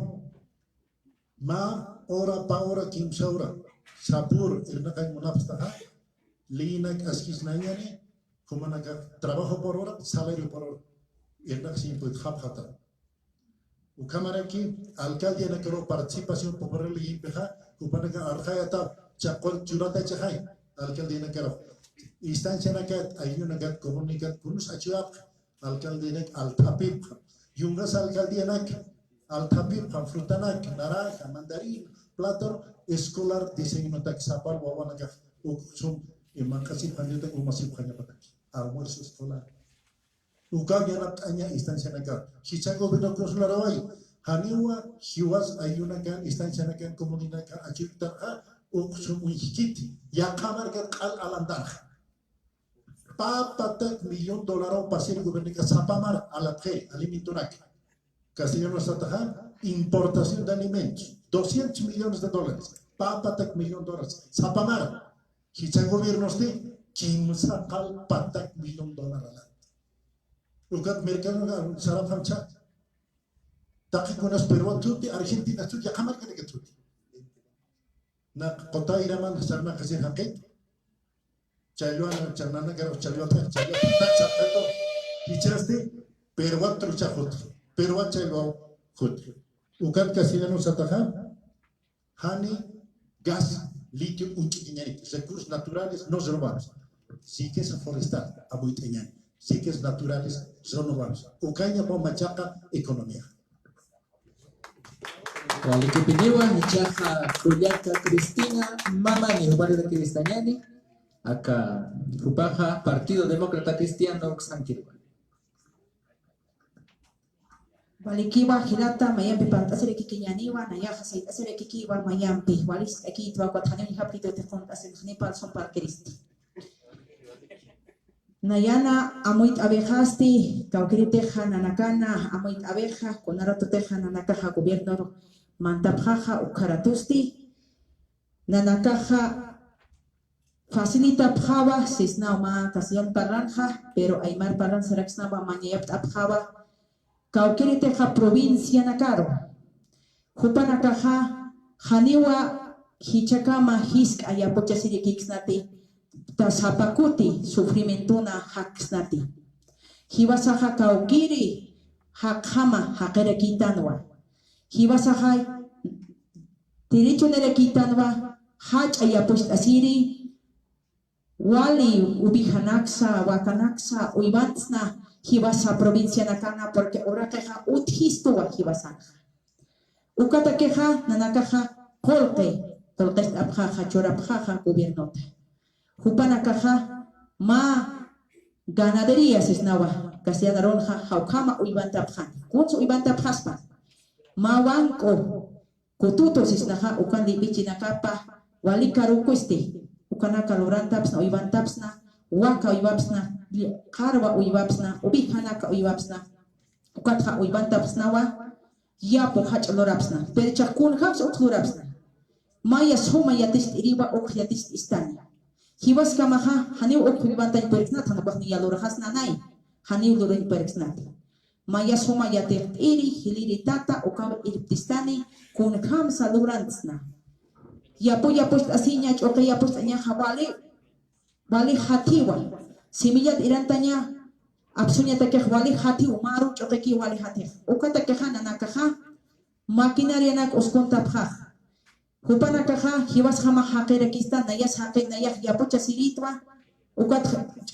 mä hora, pä hora, kimsa hora, sapür irnaqañ munapxtaxa, leynak askisnayañani, jumanakax trabajo por hora, salario por hora, irnaqasiñ puytxapxata. Ukhamaraki, alcaldianakaru participación popular leyimpixa, jupanaka arxayata, chaqwal churata chixay, alcaldianakaru. Instancianakat, ayllunanakat, comunidad, kunus achuyapxa, alcaldianak althapipxa. Yungas alcaldianak althapipxa, frutanak, naranja, mandarina, plátano, escolar, diseñotak sapar wawanakax, uksum, imanqasipxañatak, umasipxañapatak. Almuerzo escolar. Ukaw yanapt'aña instancianakaru. Jichha gobierno consularaway. Janiwa jiwas ayllunakan, instancianakan, comunidadnakan, achuytarxa, uksum uñjkiti. Yaqha markat q'al alantanxa. Pä patak millón dolaraw pasir gobiernoka sapa mar alatxiri, alimentonaka. Castellano sataxa, importación de alimentos, doscientos millones de dólares. Pä patak millón dólares. Sapa mar. Jichha gobiernosti, kimsa q'al patak millón dólar alat. Ukat mercado sarapxam chha. Taqikunas Perú thuti, Argentina thuti, yaqha markanaka thuti. Na quta iraman sarnaqasir jaqit. Challwan, challwanakar, challwata, challwata, challwata. Jichhasti, Perú trucha jut. Perú challwa jut. Ukat castellano sataxa, jani gas, litio, uñch'ikiñarik, recursos naturales, no renovables. Riqueza forestal, amuyt'añani. Riquezas naturales renovables. Ukaña machaqa economía. Walikipiniwa, ichaqa kullaka Cristina Mamani, juparira Cristañani, aka jupaxa Partido Demócrata Cristiano uksankirwa. Walikiwa jilata, mayampi pant'asirakikiñaniwa, nayaxa sayt'asirakikiwa, mayampi walisk'akitwa, ukat janiw japkitwa, tiqunt'asirixnipa, sumpar Cristi. Nayana amuyt'awixasti, kawkïritixa nanakana amuyt'awixa, kuna ratotixa nanakaxa gobiernoru mantapxaxa ukharatusti, nanakaxa facilitapxawa, sisnaw mä castellano parlanxa, pero aymar parlan saraksnawa mañayapt'apxawa, kawkïritixa provincianakaru. Jupanakaxa janiwa jichhakama jisk'a yapuchasirikiksnati, ta sapa kuti sufrimientona jaksnati. Jiwasaxa kawkïri jaqjama jaqirakïtanwa. Jiwasaxa derechonirakïtanwa jach'a yapucht'asiri, wali ovejanaksa, wakanaksa uywantsna jiwasa provincianakana, porque uraqixa utjistuwa jiwasanxa. Ukatakixa nanakaxa qullqi, qullqist'apxaxa, churapxaxa gobiernota. Jupanakaxa mä ganadería sisnawa, castellano arunxa jawkhama uywantapxani. Kunsa uywantapxaspa, mä wank'u kututu sisnaxa, ukan lïp'ichinakapa wali karukusti, ukanaka lurantapsna, uywantapsna, waka uywapsna, qarwa uywapsna, ovejanaka uywapsna, ukatxa uywantapsnawa, yapu jach'a lurapsna, pero jichhax kunjamsa uk lurapsna. Maya suma yaticht'iriwa uk yaticht'istani. Jiwaskamaxa janiw uk uywantay puriksnat, jan ukax niya lurxasna nay, janiw lurañ puriksnati. Maya suma yatiqt'iri, jiliri tata, ukaw irptistani, kunjamsa lurantsna. Yapu yapucht'asiña, ch'uqi yapucht'añaxa wali, wali jathiwa. Simillat irantaña, apsuñatakix wali jathiw, maru ch'uqiki wali jathix. Ukatakixa nanakaxa, maquinarianak uskuntapxax. Jupanakaxa jiwasjamax jaqirakista, nayas jaqi, nayax yapuchasiritwa, ukat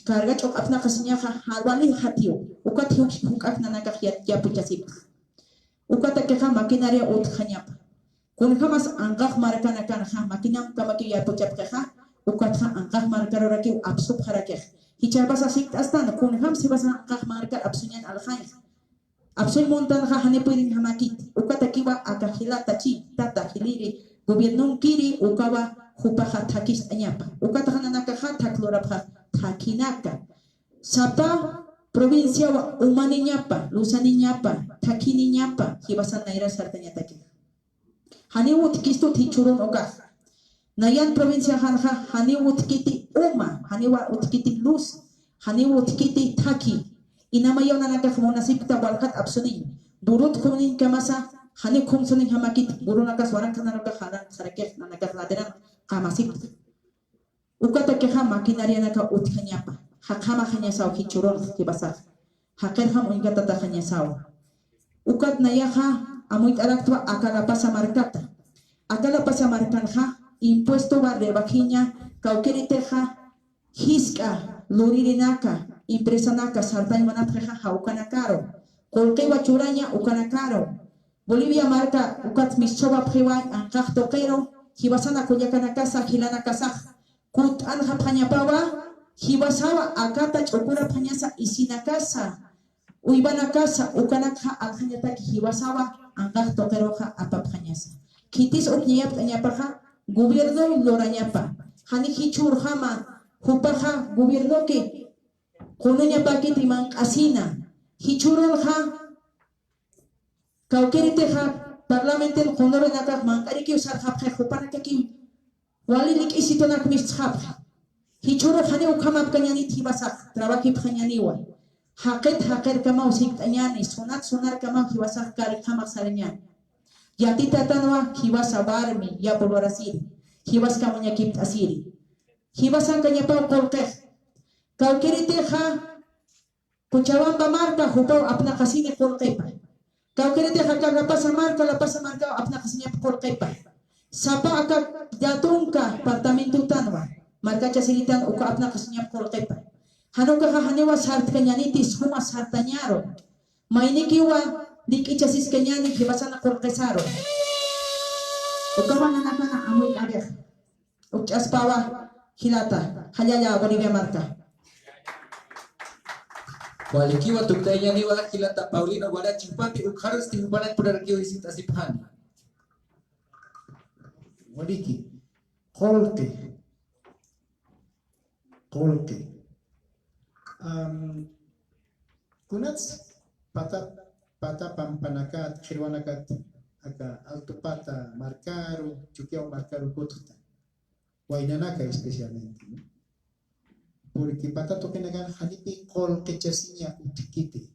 carga ch'uq'apnaqasiñaxa, ja-, wali jathiw, ukat juk-, juk'ak nanakax ya-, yapuchasipx. Ukatakixa maquinaria utjañapa. Kunjamas anqax markanakanxa, maquinamkamakiw yapuchapxixa, ukatxa anqax markarurakiw apsupxarakix. Jichhapasa sikt'astan, kunjams jiwasan anqax markar apsuñan alxañxa. Apsuñ muntanxa jani puyriñjamakit, ukatakiwa aka jilata chi, tata jiliri, gobiernonkiri, ukawa jupaxa thakist'añapa. Ukataxa nanakaxa thak lurapxa, thakhinaka. Sapa provinciawa umaniñapa, lusaniñapa, thakhiniñapa, jiwasan nayrar sartañataki. Janiw utjkistut jichhürun ukax. Nayan provinciaxanxa, janiw utjkiti uma, janiw utjkiti luz, janiw utjkiti thakhi. Inamayaw nanakax munasipkta walkat apsuniñ. Burut khumniñkamasa, janiw khumsuniñjamakit, burunakas waranqanarukax jalanxarakix, nanakax laderan qamasipkta. Ukatakixa maquinarianaka utjañapa, jaqjamaxañasaw jichhürunx jiwasax, jaqirjam uñkatataxañasaw. Ukat nayaxa amuyt'araktwa aka La Paz markata. Aka La Paz markanxa impuestowa rebajiña, kawkïritixa jisk'a luririnaka, empresanaka sartañ munapxixa jawkanakaru, qullqiwa churaña ukanakaru. Bolivia marka ukat mischhawapxiwa anqax tuqiru, jiwasana kullakanakasa, jilanakasax kutt'anxapxañapawa, jiwasawa akata ch'ukurapxañasa isinakasa, uywanakasa, ukanakxa aljañataki jiwasawa anqax tuqiruxa apapxañasa. Khitis uk ñayapt'añapaxa, gobiernow lurañapa. Jani jichhürjama, jupaxa gobiernoki qunuñapakiti manq'asina. Jichhürunxa, kawkïritixa, parlamentin qunurinakax manq'arikiw sarxapxi, jupanakakiw wali lik'isitunak mistxapxi. Jichhürux janiw ukhamapkañanit jiwasax, trabajipxañaniwa. Jaqit jaqirkamaw sikt'añani, sunat sunarkamaw jiwasax karikjamax sarañani. Yatitatanwa jiwasa warmi, yapu lurasiri, jiwaskam uñakipt'asiri. Jiwasankañapaw qullqix. Kawkïritixa, Cochabamba marka jupaw apnaqasini qullqipa. Kawkïritixa aka La Paz marka, La Paz markaw apnaqasiñapa qullqipa. Sapa aka llatunka departamentutanwa. Markachasiritan uka apnaqasiñap qullqipa. Jan ukaxa janiwa sartkañäniti, suma sartañaru. Maynikiwa lik'ichasiskañäni jiwasan qullqisaru. Ukawa nanakana amuyk'arixa. Ukch'aspawa jilata, jallalla Bolivia marka. Walikiwa tukt'ayañäniwa jilata Paulino Guarachi, jupampi ukxarusti jupanakpurakiw jiskt'asipxani. Waliki, qullqi. Qullqi. Am, kunats pata, pata pampanakat, qhirwanakat, aka Alto Pata markaru, Chukiyawu markaru kutxta. Waynanaka especialmente, ¿no? Porque pata tuqinakan janipi qullqichasiña utjkiti.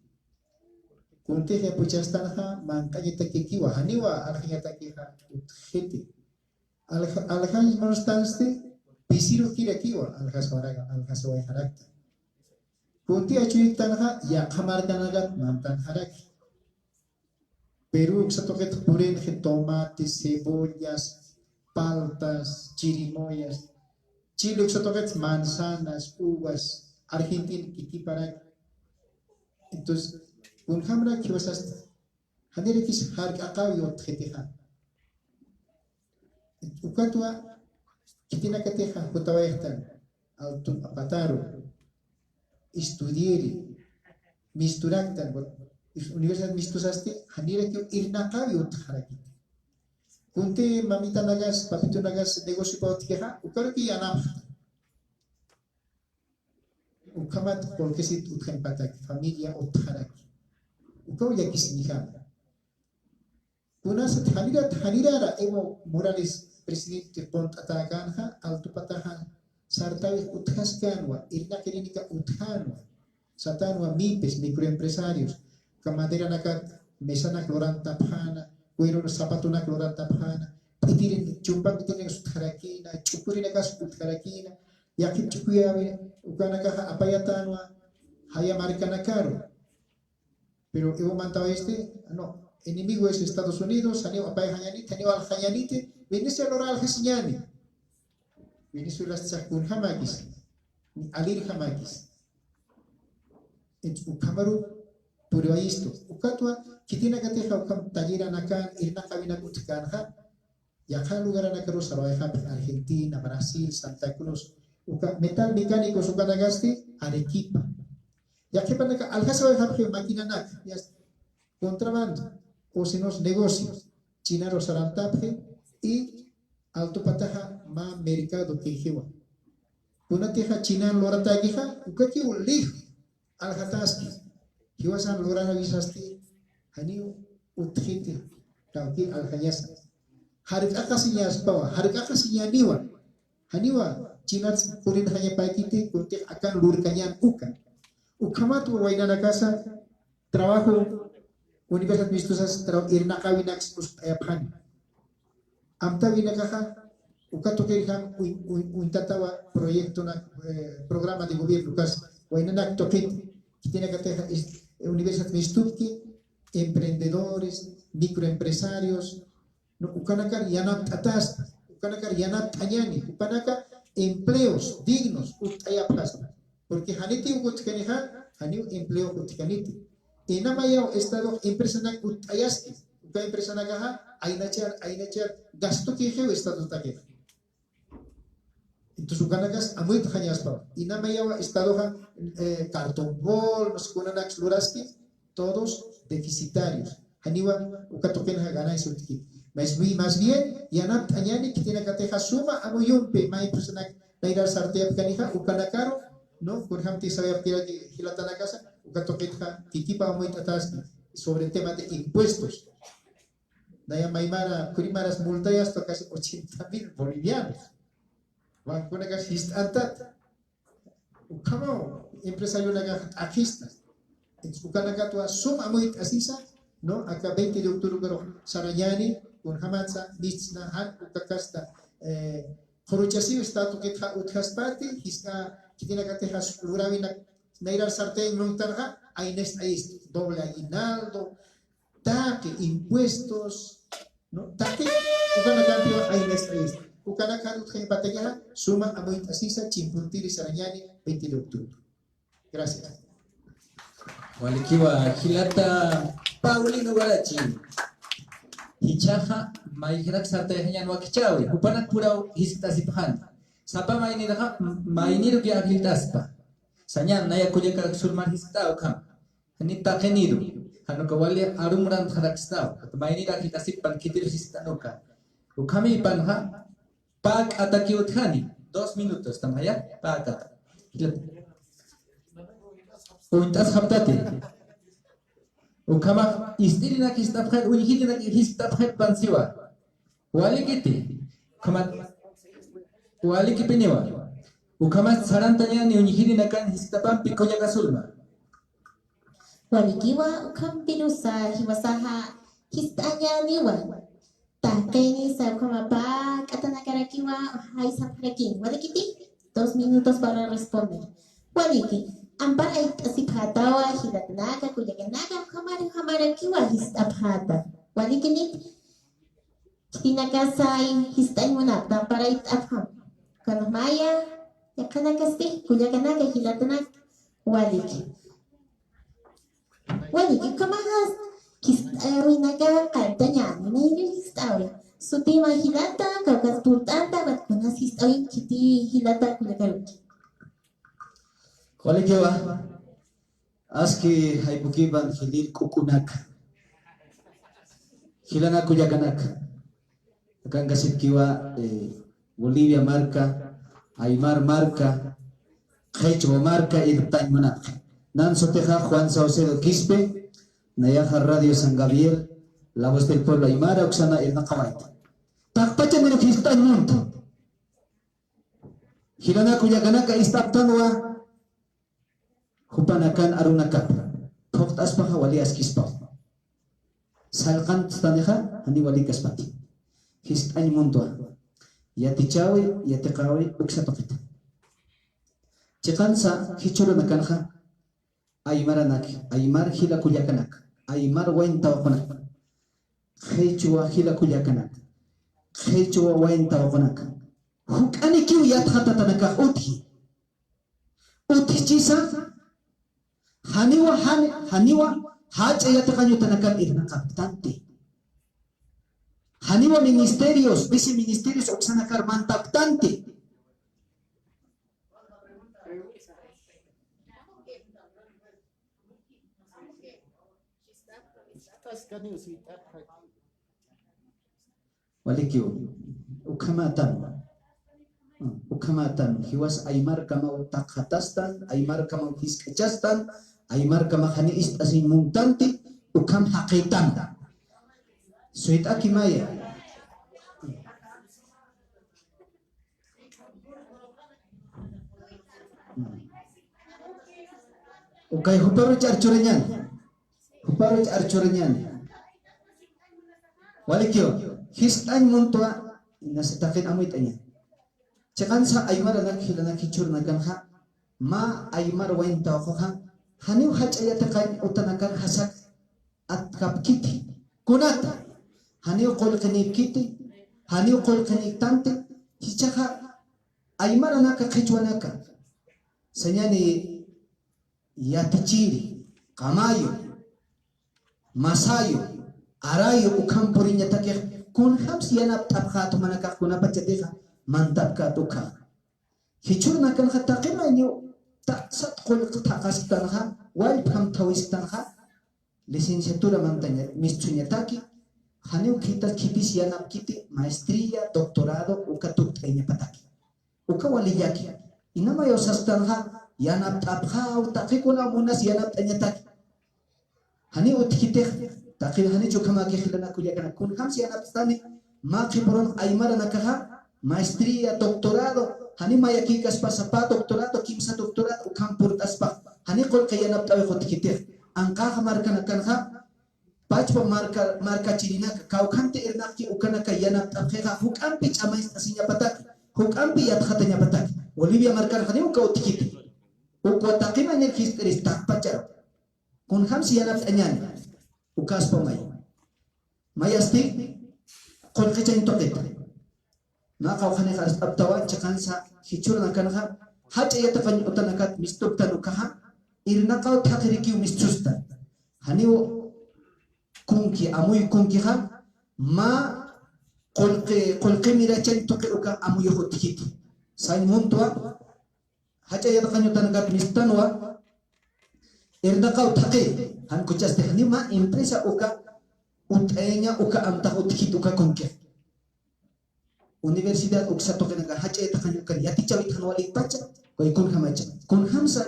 Kuntix yapuchastanxa manq'añatakikiwa, janiwa aljañatakixa utjkiti. Alja-, aljañ mustansti, pisirukirakiwa, aljaswara-, aljaswayxarakta. Kunti achuyiktanxa, yaqha markanakat mantanxaraki. Perú uksa tuqit purinxi tomates, cebollas, paltas, chirimoyas. Chile uksa tuqit manzanas, uvas, Argentina kikiparaki. Entonces, kunjamrak jiwasasti. Janirakis jark'aqawi utjkitixa. Ukatwa khitinakatixa jutawayxtan, Alto Pataru, estudieri, misturaktan, universidad mistusasti, janirakiw irnaqawi utjarakiti. Kunti mamitanakas, papitunakas negociopa utjkixa, ukaraki yanapxta. Ukhamat qullqisit utjañ pataki, familia utjaraki. Ukaw llakisiñjama. Kunasat janirat, janirara Evo Morales presidente qunt'atäkänxa, Alto Pataxa sartäwix utjaskänwa, irnaqirinika utjänwa. Satänwa mipis, microempresarios, uka maderanakat mesanak lurantapxäna, cuero zapatonak lurantapxäna, p'itirin, chumpa p'itirinak utjarakïna, ch'ukurinakas utjarakïna, yaqhip ch'ukuyäwi, ukanakaxa apayatänwa jaya markanakaru. Pero Evo mantawayisti, no, enemigo es Estados Unidos, janiw apayxañäniti, janiw aljañäniti, Venezuela lura aljasiñäni. Venezuelasta kunjamakis, ni alirjamakis. Entonces, ukhamaru puriwayistu. Ukatwa, khitinakatixa ukham talleranakan, irnaqawinak utjkänxa, yaqha lugaranakaru sarwayxapxi, Argentina, Brasil, Santa Cruz. Uka metal mecánicos ukanakasti Arequipa. Yaqhipanaka aljasawayxapxi maquinanak, ya está. Contrabando, o si no, negocios. Chinaru sarantapxi y Alto Pataxa mä mercado kixiwa. Kunatixa Chinan luratäkixa, ukakiw lij aljataski. Jiwasan lurawisasti, janiw utjiti, kawkïr aljañasa. Jark'aqasiñaspawa, jark'aqasiñäniwa. Janiwa, Chinats purinxañapäkiti, kuntix akan lurkañän uka. Ukhamatwa waynanakasa, trabajo, universidad mistusas, tra-, irnaqäwinaks usk'ayapxani. Amtäwinakaxa, uka tuqirjam uy-, uy-, uñtatawa proyectonak, eh, programa de gobierno kas, waynanak tuqit, khitinakatixa is-, universidad mistupki, emprendedores, microempresarios, ¿no? Ukanakar yanapt'atasta, ukanakar yanapt'añäni, ukanaka empleos dignos utt'ayapxaspa. Porque janitiw utjkanixa, janiw empleo utjkaniti. Inamayaw estadox empresanak utt'ayaski, uka empresanakaxa, aynachar, aynachar gasto kixiw estadotakixa. Entonces, ukanakas amuyt'xañaspa. Inamayawa estadoxa, eh, cartón bol, no sé, kunanaks luraski, todos deficitarios. Janiwa, uka tuqinxa ganancia utjkiti. Mas, más bien, yanapt'añäni khitinakatixa suma amuyumpi, mä empresanak nayrar sartayapkanixa, ukanakaru, ¿no? Kunjamtï sawayapkiraki jilatanakasa, uka tuqitxa, kikipa amuyt'ataski, sobre el tema de impuestos. Naya maymara, khuri maras multayasta casi ochenta mil bolivianos. Banconakas jist'antata. Ukhamaw empresarionakax t'aqhista. Entonces, ukanakatwa sum amuyt'asisa, ¿no? Aka veinte de octubre ukaru sarañäni, kunjamatsa, mist'sna jan, uka kasta, eh, qhuruchasiw esta tuqitxa utjaspati, jisk'a khitinakatixa luräwinak nayrar sartayañ muntanxa, aynist'ayistu, doble aguinaldo, taqi impuestos, ¿no? Taqi, ukanakampiwa aynist'ayistu. Ukanak jan utjañapatakixa suma amuyt'asisa chimpuntiri sarañäni veinte de octubre. Gracias. Walikiwa jilata Paulino Warachi. Jichhaxa mayjirak sartayxañan wakichäwi, jupanak puraw jiskt'asipxani. Sapa maynirxa, mayniruki ajllt'aspa. Sañan naya kullaka sulmar jiskt'aw ukham. Jani taqiniru. Jan uka wali arum rantxarakstaw. Maynir ajllt'asippan khitir jiskt'an uka. Ukhamipanxa, pä k'atakiw utjani, dos minutos, ¿tamaya? Pä k'ata. Uñt'asxaptati. Ukhamax ist'irinak jiskt'apxit, uñjirinak jiskt'apxitpan siwa. Walikiti. Ukhamat, walikipiniwa. Ukhamat sarantañäni uñjirinakan jiskt'apampi kullaka sulma. Walikiwa, ukhampirusa jiwasaxa jiskt'añäniwa. Taqinisa ukhama pä k'atanakarakiwa, jaysapxarakin. Walikiti, dos minutos para responder. Waliki, ampar ayt'asipxätawa, jilatanaka, kullakanaka, ukhamar, ukhamarakiwa jiskt'apxäta. Walikinit, khitinakasay jiskt'añ munapxta, ampar ayt'apxam. Ukanx maya, yaqhanakasti, kullakanaka, jilatanaka, waliki. Waliki, ukhamaxa jiskt'äwinaka qalltañäni, mayni jiskt'äwi. Sutima jilata, kawkhas purt'anta, mat kunas jiskt'äwin khiti jilata kullakaruki. Walikiwa, aski jayp'ukipan jilïr k'uk'unaka. Jilanak kullakanaka. Akankasipkiwa, eh, Bolivia marka, Aymar marka, Qhichwa marka irptañ munapxi. Nan sutixa Juan Saucedo Quispe, nayaxa Radio San Gabriel, La Voz del Pueblo Aymara, uksana irnaqawayta. Taqpachanir jiskt'añ munta. Jilanak kullakanaka ist'aptanwa, jupanakan arunakapa, phuqt'aspaxa wali askispaw. Sallqantanixa, jani walikaspati. Jiskt'añ muntwa. Yatichäwi, yatiqäwi, uksa tuqita. Chiqansa, jichhürunakanxa, aymaranak, aymar jila kullakanak, aymar wayn tawaqunaka, qhichwa jila kullakanak, qhichwa wayn tawaqunaka. Juk'anikiw yatxatatanakax utji. Utjichisa, janiwa, jani-, janiwa, jach'a yatiqañ utanakan irnaqapktanti. Janiwa ministerios, viceministerios uksanakar mantapktanti. Walikiw, ukhamätan, ukhamätan, jiwas aymarkamaw taqjatastan, aymarkamaw jisk'achastan, aymarkamax jani ist'asiñ muntanti, ukham jaqïtan. Suyt'aki maya. Ukay juparuch archurañäni. Juparuch archurañäni. Walikiw, jiskt'añ muntwa, inasa taqin amuyt'añäni. Chiqansa aymaranak jilanak jichhürunakanxa, mä aymar wayn tawaquxa, janiw jach'a yatiqañ utanakan jasak atkapkiti. Kunata, janiw qullqinïpkiti, janiw qullqinïktanti, jichhaxa aymaranaka qhichwanaka. Sañäni yatichiri, qamayu, masayu, arayu, ukham puriñatakix, kunjams yanapt'apxät jumanakax kunapachatixa mantapkät ukhax. Jichhürunakanxa taqi mayniw taqsat qullq thaqasktanxa, wallpham thawïsktanxa, licenciatura mantaña, mistsuñataki, janiw khitas khitis yanapkiti, maestría, doctorado, uka tukt'ayañapataki. Uka wali llaki. Inamayaw sasktanxa, yanapt'apxaw, taqikunaw munas yanapt'añataki. Janiw utjkitix, taqi janiw ukhamäki jilanak kullakanak, kunjams yanapt'ani, mä qhipürun aymaranakaxa, maestría, doctorado, janiw mayakïkaspa sapa doctorado, kimsa doctorado, ukham purt'aspa, janiw qullqi yanapt'awix utjkitix. Anqäx markanakanxa, pachpa marka, markachirinaka, kawkhanti irnaqki ukanaka yanapt'apxixa, juk'ampi ch'amañcht'asiñapataki, juk'ampi yatxatañapataki. Bolivia markanxa janiw uka utjkiti. Ukwa taqi maynir jiskt'iris taqpacharu. Kunjams yanapt'añäni. Ukaspa may. Mayasti, qullqichañ tuqita. Naqa ukhanixa arst'aptawa chiqansa jichhüranakanxa jach'a yatiqañ utanakat mistuptan ukaxa, irnaqaw thaqirikiw mistusta. Janiw kunki, amuy kunkixa, mä qullqi, qullqi mirachañ tuqi uka amuyux utjiti. Sañ muntwa, jach'a yatiqañ utanakat mistutanwa, irnaqaw thaqi, jan kuchasti janiw mä empresa uka, utt'ayaña uka amtax utjit uka kunki. Universidad uksa tuqinaka jach'a yatiqañ ukan yatichawit jan walipacha, way kunjamacha. Kunjamsa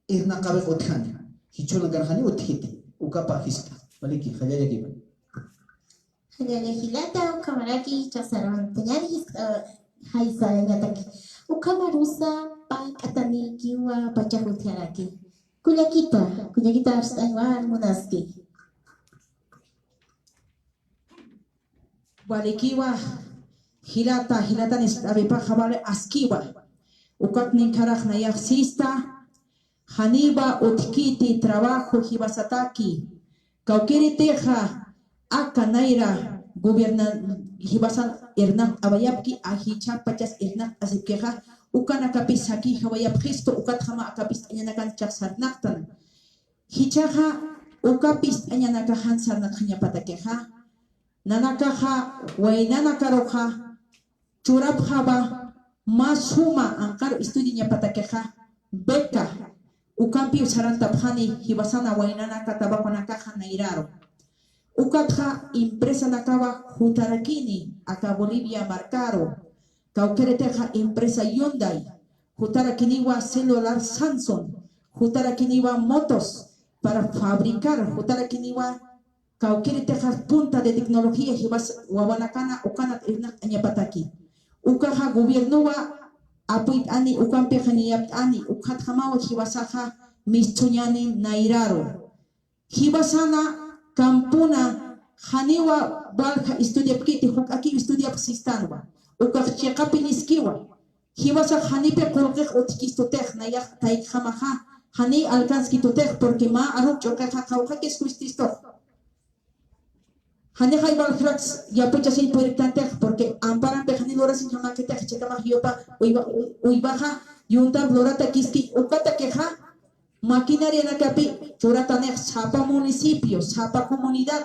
irnaqawix utjani. Jichhüranakan janiw utjiti, ukapa jiskt'a. Waliki, jallallakipa. Jallalla jilata, ukhamaraki jichhax sarantañäni jiskt'a, jaysayañataki. Ukhamarusa pant'atanikiwa pachax utjaraki. Kullakita, kullakita arst'añ wal munaski. Walikiwa, jilata, jilata niskt'awipaxa wali askiwa. Ukat ninkharax nayax sista, janiwa utjkiti trabajo jiwasataki. Kawkïritixa aka nayra gobiernan jiwasan irnaqt'awayapki, jichhapachas irnaqt'asipkixa, ukanakapis sakïjawayapxistu, ukatjama aka pist'añanakan jichhax sarnaqtan. Jichhaxa uka pist'añanakaxan sarnaqxañapatakixa, nanakaxa waynanakaruxa churapxawa mä suma anqaru estudiañapatakixa beca, ukampiw sarantapxani jiwasana waynanaka tabaconakaxa nayraru. Ukatxa empresanakawa jutarakini aka Bolivia markaru, kawkïritixa empresa Hyundai, jutarakiniwa celular Samsung, jutarakiniwa motos para fabricar, jutarakiniwa kawkïritixa punta de tecnología jiwas wawanakana ukanat irnaqt'añapataki. Ukaxa gobiernowa apuyt'ani, ukampixa niyapt'ani, ukatjamawa jiwasaxa mistuñäni nayraru. Jiwasana campona janiwa walja estudiapkiti, juk'akiw estudiapx sistanwa. Ukax chiqapi niskiwa. Jiwasax janipi qullqix utjkistutix, nayax taykhamaxa, janiy alcanzkitutix, porque mä aruk ch'uqixa qawqhakis kuystistux. Janixay waljraks yapuchasiñ puriktantix, porque amparampi janiw lurasiñ jamäkitix, chikamax yupa uywa-, uywaxa yuntamp luratakiski, ukatakixa maquinarianakapi churatanix sapa municipio, sapa comunidad,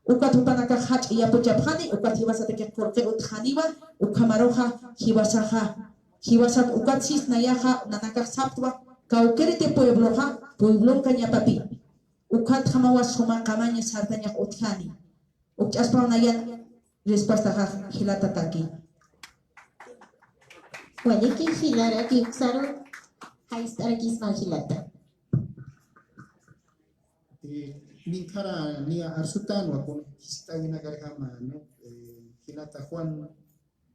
ukat jupanakax jach'a yapuchapxani, ukat jiwasatakix qullqi utjaniwa, ukhamaruxa jiwasaxa, jiwasat ukat sis nayaxa nanakax saptwa, kawkïriti puebloxa, pueblonkañapapi. Ukatjamawa suma qamaña sartañax utjani. Ukch'aspaw nayan respuestaxa jilatataki. Waliki jilaraki uksaru, jaystarakisma jilata. Eh, ninkhara niya arsutanwa kun jiskt'awinakarjama, ¿no? Eh, jilata Juan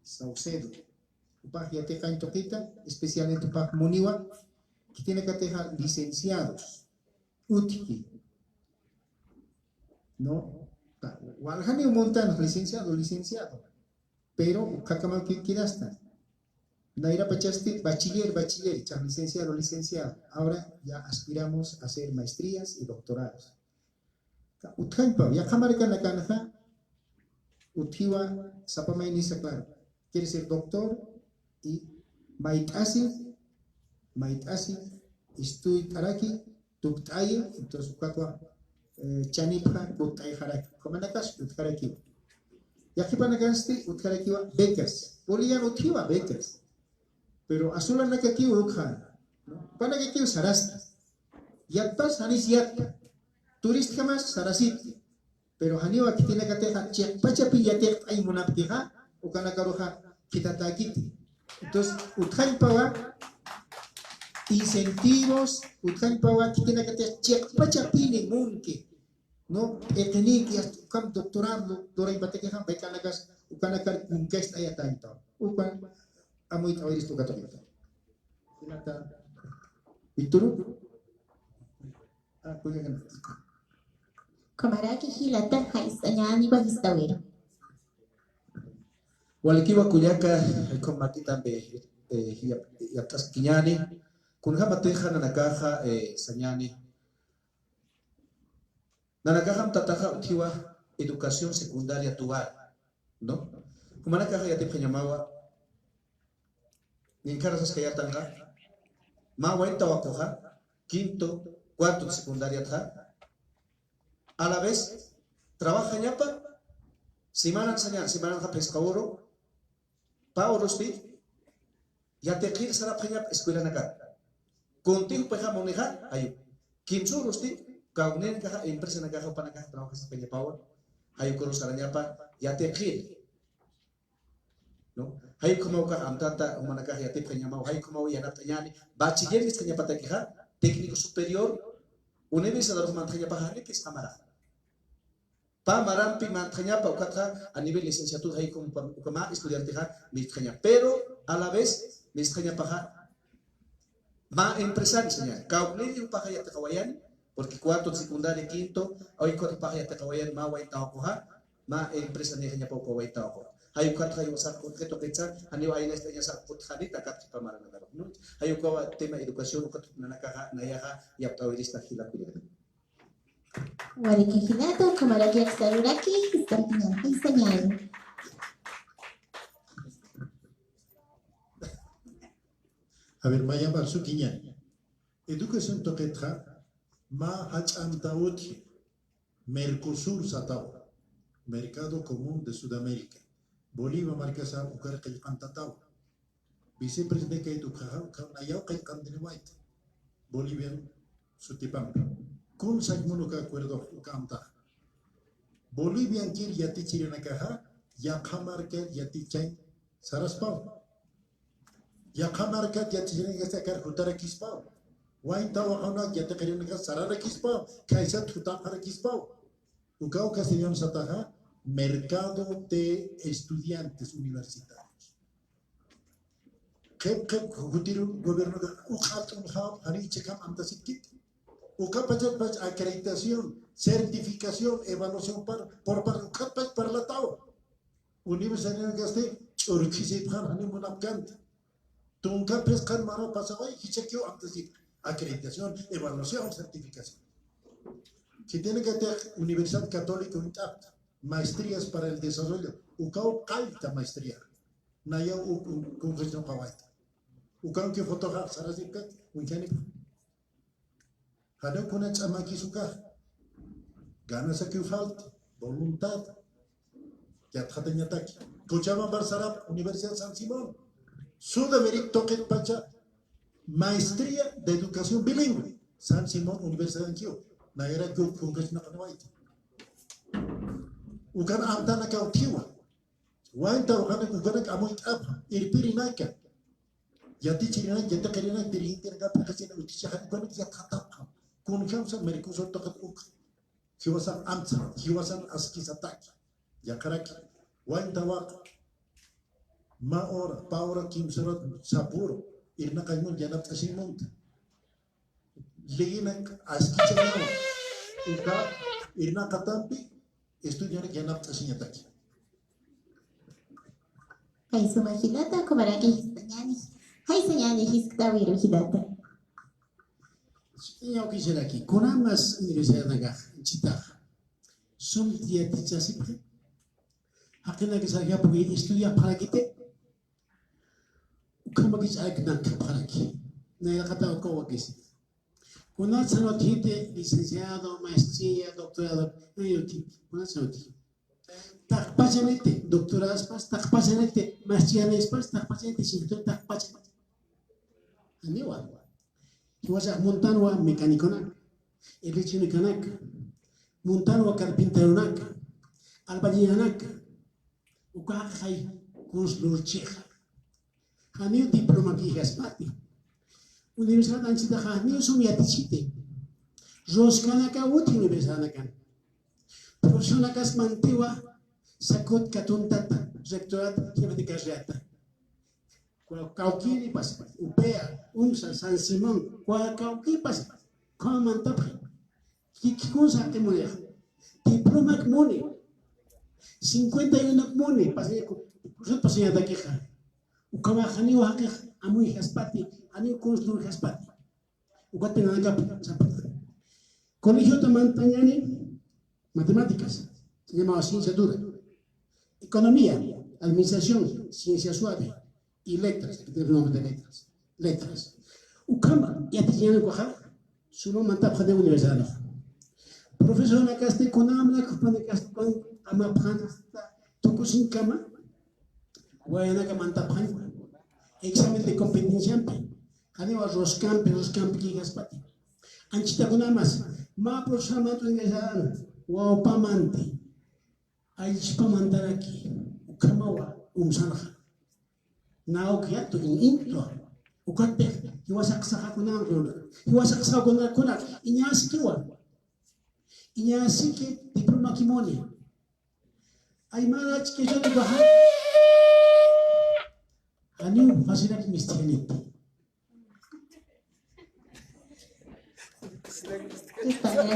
Saucedo. Jupax yatiqañ tuqita, especialmente jupax muniwa, khitinakatixa licenciados utjki, ¿no? Ta-, waljaniw muntan licenciado, licenciado. Pero ukhakamaki kirasta. Nayrapachasti bachiller, bachiller, cham licenciado, licenciado. Ahora ya aspiramos a hacer maestrías y doctorados. Utjañpaw, yaqha markanakanxa, utjiwa sapa maynisa, claro. Quiere ser doctor y mayt'asi, mayt'asi, estudiaraki, tukt'ayi, entonces, ukatwa, eh, chanipxa, kutt'ayxaraki. Ukhamanakas, utjarakiwa. Yaqhipanakansti, utjarakiwa, becas. Boliviano utjiwa, becas. Pero azulanakakiw ukxa, ¿no? Jupanakakiw sarasti. Yatpas janis yatpa. Turistjamas sarasipki. Pero janiwa khitinakatixa chiqpachapi yatiqt'añ munapkixa, ukanakaruxa khithatäkiti. Entonces, utjañpawa incentivos, utjañpawa khitinakatix chiqpachapini munki, ¿no? P'iqiniki, hasta ukham doctorado lurañpatakixa, becanakas, ukanakar kunkast'ayatañta. Ukan amuyt'awayristu ukataqita. Jilata Victoru. Ah, kullakan. Ukhamaraki jilata, jaystañäniwa jiskt'awiru. Walikiwa kullaka, jaykhum makitampi, eh, yap-, yapt'askiñäni. Kunjamatixa nanakaxa, eh, sañäni. Nanakaxam tataxa utjiwa educación secundaria dual, ¿no? Jumanakaxa yatipxañamawa, Ninkharasas kayartanqa, mä wayn tawaquxa, quinto, cuarto de secundariatxa, a la vez, trabajañapa, semanan sañan, semananxa phisqa uru, pä urusti, yatiqir sarapxañapa escuelanakat. Kuntiw pixa munixa, ayu. Kimsa urusti, kawknirkaxa, empresanakaxa, jupanakaxa, trabajaspañapawa, jayukuru sarañapa, yatiqir. ¿No? Jayukamaw ukax amtata, jumanakax yatipxañamaw, jayukamaw yanapt'añani, bachiller ist'añapatakixa, técnico superior, universidad mantxañapaxa, janiw phisqa mara. Pä marampi mantxañapa ukatxa a nivel licenciatura jaykum uka mä estudiantexa mistxañapa. Pero a la vez mistxañapaxa mä empresario sañani. Kawkniri jupaxa yatiqawayani, porque cuarto, secundaria, quinto, ukat jupaxa yatiqawayani mä wayn tawaquxa, mä empresanixañapa uka wayn tawaquxa. Jay ukatxa jiwasax kuntxi tuqitsa, janiw ayna ist'añasa kutxanita akat qhipa maranakaru, ¿no? Jay ukawa tema educación ukat nanakaxa, nayaxa, yapt'awirista jila kullaka. Wariki jilata, ukhamaraki aksa uraki, jiskantiñan, jaysañan. A ver, mayamar sukiñan. Educación tuqitxa, mä jach'amta utji, Mercosur satawa, Mercado Común de Sudamérica. Bolivia markasa ukar qillqantatawa. Vicepresidente kaytu ukhaxa, ukhaw nayaw qillqantiniwayta. Bolivian sutipampi. Kun sañmun uka acuerdo uka amtaxa. Boliviankir yatichirinakaxa, yaqha marka yatichañ saraspaw. Yaqha markat yatichirinakasa akar jutarakispaw. Wayn tawaqunak yatiqirinakas sararakispaw. Khaysat jutapxarakispaw. Uka uka señor sataxa, mercado de estudiantes universitarios. Qhip, qhip, jutiru gobierno de uqat'un jap, jani ichakam amtasitkit. Uka pachat pach acreditación, certificación, evaluación par, por par, ukat pach parlataw. Universidad de Castillo, ch'urkhisipxan, jani munapkanta. Tunka phisqan mara pasaway, jichakiw amtasipxi. Acreditación, evaluación, certificación. Khitinakatix Universidad Católica uñt'apta, maestrías para el desarrollo, ukaw qallta maestría. Nayaw u, u, concurso qawayta. Ukanki fotoxa sarasipkat, uñjanipxa. Janiw kuna ch'amakis ukax. Ganasakiw falta, voluntad. Yatxatañataki. Cochabambampi sarap, Universidad San Simón. Sudamérica tuqit pacha, maestría de educación bilingüe. San Simón Universidad ankiw. Nayara gu, gu, gu, naqanawayta. Ukan amtanakaw utjiwa. Wayn tawaqunak ukanak amuyt'apxam, irpirinaka. Yatichirinak, yatiqirinak, dirigentenakap p'iqasina utjichaxa, ukanak yatxatapxam. Kunjamsa Mercosur tuqit uk. Jiwasan amtsa, jiwasan askisataki. Yaqharaki. Wayn tawaqa. Mä hora, pä hora, kimsa horat, sapüru. Irnaqañ munta, yanapt'asiñ munta. Leyinak askichañawa. Uka irnaqatampi estudianak yanapt'asiñataki. Jay suma jilata, ukhamaraki jiskt'añäni. Jaysañäni jisktawiru jilata. Ñawkisaraki, kunamas universidadnakax, anchitax. Sum yatichasipxi. Jaqinakisaraki, porque estudiapxarakiti. Ukhamakis ayknak kapxaraki. Nayraqata uka wakisi. Kunatsan utjiti licenciado, maestría, doctorado, nayraqata utji. Kunatsan utji. Taqpachaniti, doctoradospas, taqpachaniti, maestrianispas, taqpachaniti, licenciatura, taqpachaniti. Janiwa. Jiwasax muntanwa mecaniconaka, electronicanaka, muntanwa carpinteronaka, albañilanaka, uka jaqay kuns lurchixa. Janiw diplomaki jaspati. Universidad anchitaxa janiw sum yatichiti. Ruskanaka uti universidadnakan. Profesornakas mantiwa sakut katuntata, rectorat, jefe de carrerata. Kwa-, kawkïri pasa, UPEA, UNSA, San Simón, kwa-, kawkï pasa, ukham mantapxi. Ki-, kikin saqi munixa. Diplomak muni. Cincuenta y uno muni, pasa, profesor pasañatakixa. Ukhamax janiw jaqix amuy jaspati, janiw construir jaspati. Ukat nanakap sapxi. Colegiota mantañäni matemáticas, se llamaba ciencia dura. Economía, administración, ciencia suave. y letras, aquí tiene nombre de letras, letras. Ukhama, yatichiñäni ukaxa, suma mantapxani universidad. Profesornakasti, kunamnak, jupanakasti, kun amapxani, tukusinkama, wayanaka mantapxani, examen de competenciampi, janiwa ruskampi, ruskampi kijaspati. Anchitakunamas, mä profesor mant'u universidad, wawpamanti, ayllpamantaraki, ukhamawa umsanxa. Nauk yatu in intwa. Ukatpix, jiwasaqsaxakunankuna, jiwasaqsaxakunankuna, iñasikiwa. Iñasiki diplomakimuni. Aymara ch'kich'uti baja. Janiw fácilak mistxiniti.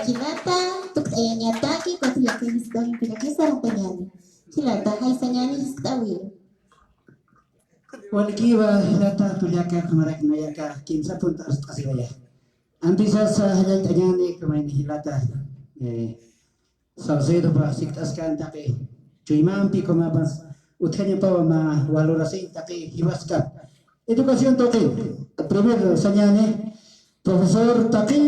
Jilata, tukt'ayañataki, kunapi llakistan, kunapi sarantañäni. Jilata, jaysañäni, jiskt'awi. Walikiwa, jilata, kullaka, jumarak nayaka, kimsa punta arst'asiwaya. Antisas, jallallt'añäni, kumayni jilata, eh, Salcedopa sikt'askan taqi chuymampi, kunapas utjañapawa mä valoración taqi jiwaskan. Educación tuqin, primer sañäni, profesor taqi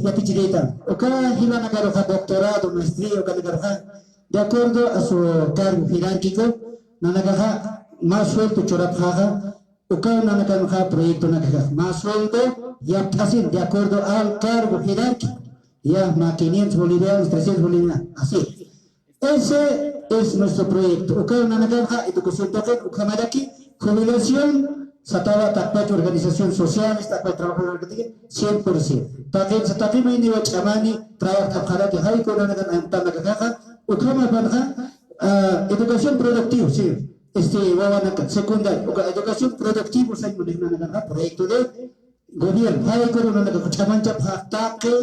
yatichirïtan. Uka jilanakaruxa doctorado, maestría, ukanakaruxa, de acuerdo a su cargo jerárquico, nanakaxa mä sueldo churapxaxa, ukaw nanakanxa proyectonakaxa, mä sueldo yapt'asin, de acuerdo al cargo jerárquico. Ya, mä quinientos bolivianos, trescientos bolivianos, así. Ese es nuestro proyecto. Ukaw nanakanxa educación tuqin, ukhamaraki jubilación, satawa taqpach organización sociales, taqpach trabajador, cien por ciento. Taqin, taqi mayniwa ch'amani, trabajt'apxaraki, jayku nanakan amtanakaxa, ukhamapanxa, ah, educación productiva, sí. Este, wawanaka, secundaria, uka educación productiva, sañ manejananakanxa, proyecto de gobierno, jayku nanaka ch'amanchapxax taqi,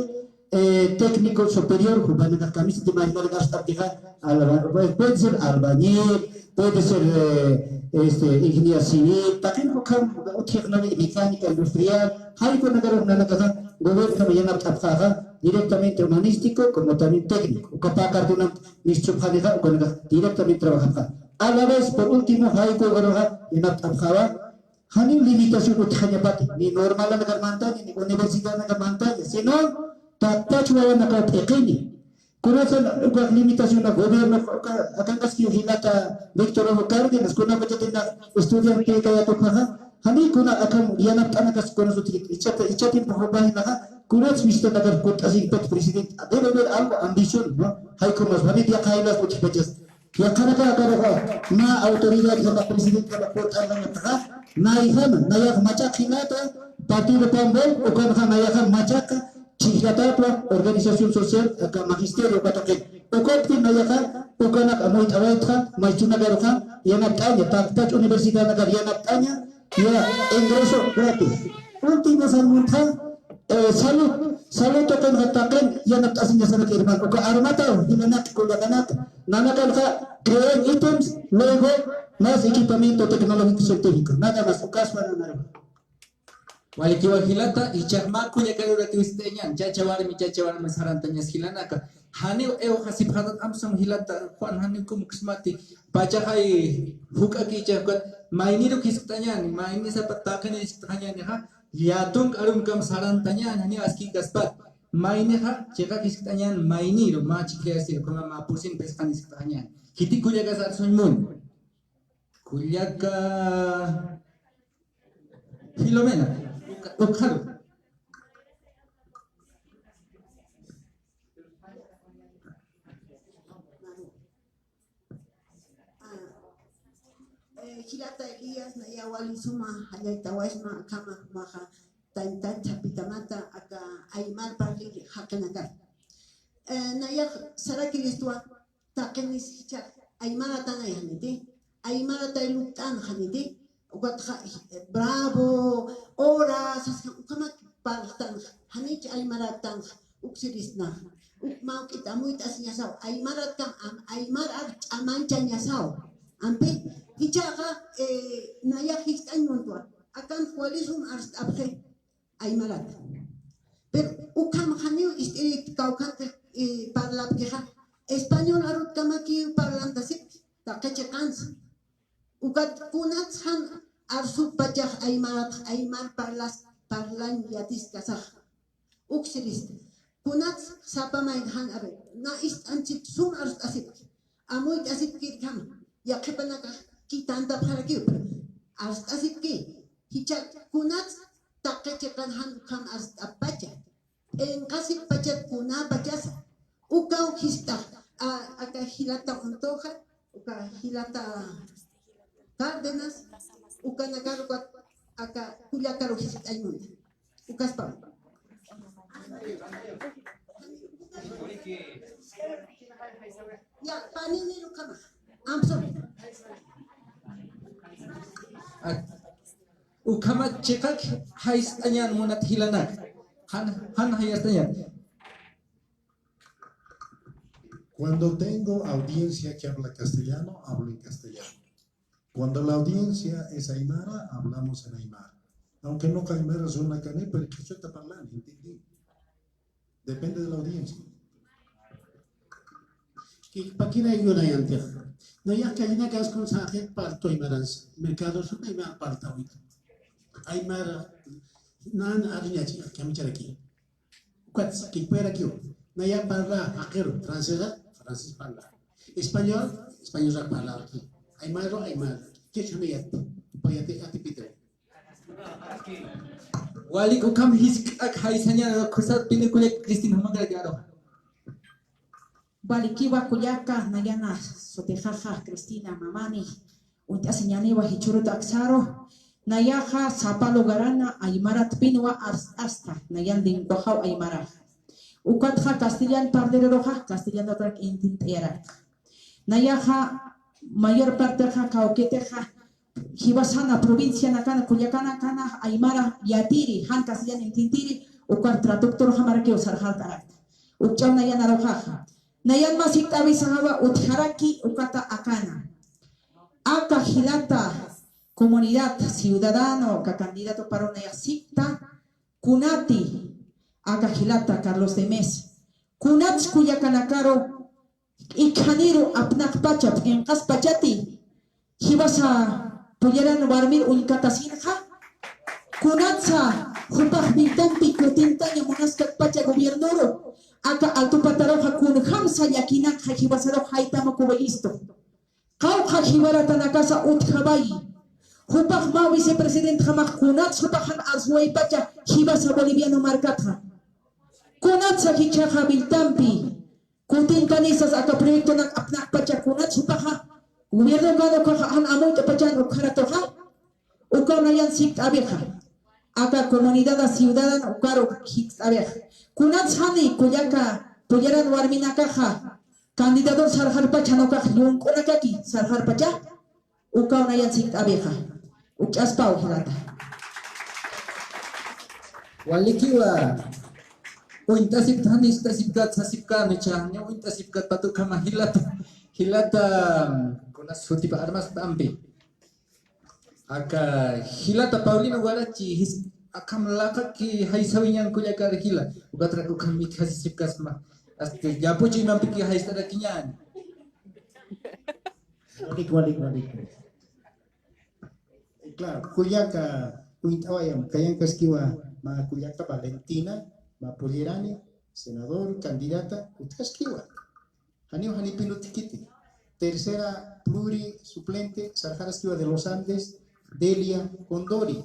eh, técnico superior, jupanakax kamisiti maymanakax taqtixa, alba-, puede, puede ser albañil, puede ser, eh, este, ingeniero civil, taqin ukham, utjiqnawi mecánica industrial, jayku nanakaruw nanakaxa, gobierno yanapt'apxaxa, directamente humanístico, como también técnico, uka pä cargonam mischupxanixa, ukanakax directamente trabajapxa. A la vez, por último, jayku ukaruxa, yanapt'apxawa, janiw limitación utjañapati, ni normalanakar mantaña, ni universidadnakar mantaña, sino taqpach wawanakaw p'iqini. Kunatsan ukax limitación gobierno, uka, akankaski jilata Víctor Hugo Cárdenas, kunapachatina estudiante kayatupaxa, jani kuna akan yanapt'anakas kunas utji, ichata, ichatin pajupajinaxa, kunats mistanakar kunt'asinkpat presidente, debe haber algo ambición, ¿no? Jaykumas, familia Kailas utjipachas. Yaqhanaka akaruxa, mä autoridad, mä presidente, mä port'anantaxa, nayjama, nayax machaq jilata, partido Pambol, ukanxa nayaxa machaqa, chhijllatatwa, organización social, aka magisterio, uka tuqin. Ukatpi nayaxa, ukanak amuyt'awaytxa, maychunakaruxa, yanapt'aña, taqpach universidadnakar yanapt'aña, ya ingreso gratis. Último sañmunta, eh, salud, salud tuqinxa taqin yanapt'asiñasanak, hermano. Uka armataw, jilanaka, kullakanaka, nanakanxa crear ítems, luego más equipamiento tecnológico científico, nada más, ukaspa nanarux. Walikiwa jilata, ichax mä kullakaruraki wist'añan, chacha warmi, chacha warmi sarantañas jilanaka. Janiw ewxasipxatat amsam jilata, Juan, janiw kumuksmati, pachaxay juk'aki ichax ukat, mayniru jiskt'añan, mayni sapa taqini jiskt'añanixa, llätunk arumkam sarantañan, janiw askïkaspat, maynixa, chiqa jiskt'añan, mayniru, mä chhijllasiru, kuna mä pusin phisqan jiskt'añan. Khiti kullakas arsuñ mun. Kullaka Filomena, ukxaru. Ah, eh, jilata Elías, naya wali suma, jallallt'awasma, akhama, maxa, tañtan chhapitamata, aka aymar parliri jaqinakar. Eh, nayax sarakiristwa, taqinisicha, aymaratan ayxaniti, aymaratay lupt'anxaniti, ukatxa, bravo, ora, saskan, ukhamak parlxtanxa, janich aymaratanxa, uksirisnaxa, uk mawk'it amuyt'asiñasaw, aymaratkam, am, aymar ar ch'amanchañasaw, ampi, jichhaxa, eh, nayax jiskt'añ muntwa, akan walisum arst'apxi, aymarata. Pero ukham janiw ist'irit kawkhantix, eh, parlapkixa, español arutkamakiw parlantasipki, taqi chiqansa. Ukat kunats jan Arsupachax aymaratx aymar parlas, parlañ yatiskasaxa. Uksirista. Kunats sapamay jan, a ver, na ist'anchik sum arst'asipki. Amuyt'asipkirkam. Yaqhipanakax kitantapxarakiw. Arst'asipki. Jichha kunats taqi chiqan jan ukham arst'apacha. P'inqasipachat kunapachasa. Ukaw jist'ax. A, aka jilata Montoja, uka jilata Cárdenas, ukanakar ukat aka kullakar jist'añ munta. Ukaspam. Ya, panini ukhama. I'm sorry. Ukhama chiqak jayst'añan munat jilanak. Jan, jan jayst'añan. Cuando tengo audiencia que habla castellano, hablo en castellano. Cuando la audiencia es aymara, hablamos en aymara. Aunque no aymara zona cané, pero que yo te parlan, entendí. Depende de la audiencia. Kikpakina yunayantix. Nayax kallinakas kun saqit parto aymarans. Mercado suma aymar parto awit. Aymar nan ariñachi kamicharaki. Ukat kikpayarakiw. Naya parla jaqiru, francesa, francés parla. Español, español parla aquí. Aymaro, aymar. Kichuniyat. Payati atipitri. Walik ukham jisk'ak jaysaña kusat pinikullak Cristina Humakarak aru. Walikiwa kullaka, nayana sutixaxa Cristina Mamani, uñt'asiñaniwa jichhürut aksaru, nayaxa sapa lugarana aymaratpinwa arst'asta, nayan lenguajaw aymaraxa. Ukatxa castellan parleruruxa, castellanotarak intint'ayarakta. Nayaxa mayor partexa kawkitixa, jiwasana provincianakana, kullakanakana aymara yatiri, jan castellano intintiri, ukar traductorjamarakiw sarxart'arakta. Ukch'aw nayan aruxaxa. Nayan mä sikt'awisaxawa utjaraki ukata akana. Aka jilata comunidad ciudadano, aka candidato paru nayax sikta, kunati, aka jilata Carlos de Mesa. Kunats kullakanakaru, ikhaniru apnaqpacha, p'inqaspachati, jiwasa pulliran warmir uñkatasinxa, kunatsa jupax Viltampi kutintaña munaskatpacha gobiernoru, aka Alto Pataruxa kunjamsa llakinakxa jiwasarux jaytamakuwa listo. Qawqha jiwaratanakasa utjawayi. Jupax mä vicepresidentjamax kunats jupax jan arsuwaypacha jiwasa boliviano markatxa. Kunatsa jichhaxa Viltampi kutintanisas aka proyectonak apnaqpacha kunats jupaxa gobiernokan ukhaxa jan amuyt'apachan ukharatuxa. Ukaw nayan sikt'awixa. Aka comunidad ciudadana ukaru sikt'awixa. Kunats jani kullaka pulliran warminakaxa candidator sarxarpacha, jan ukax llunk'unakaki sarxarpacha. Ukaw nayan sikt'awixa. Ukch'aspaw jilata. Walikiwa. Uñt'asipta, jani ist'asipkat, sasipkan, icha, ña uñt'asipkat patukhama jilata. Jilata, kuna sutipa armas tampi. Aka jilata Paulino Warachi, jis-, akham laqaki jaysawiñan kullakar jila. Ukatrak ukham mitjasisipkasma. Hasta yapuchi imampiki jayst'arakiñan. Walik, walik, walik. Claro, kullaka, uñt'awayam, kayankaskiwa, mä kullaka Valentina, mä pullirani, senador, candidata, utjaskiwa. Janiw janipin utjkiti. Tercera pluri suplente, sarxaraskiwa de los Andes, Delia Condori,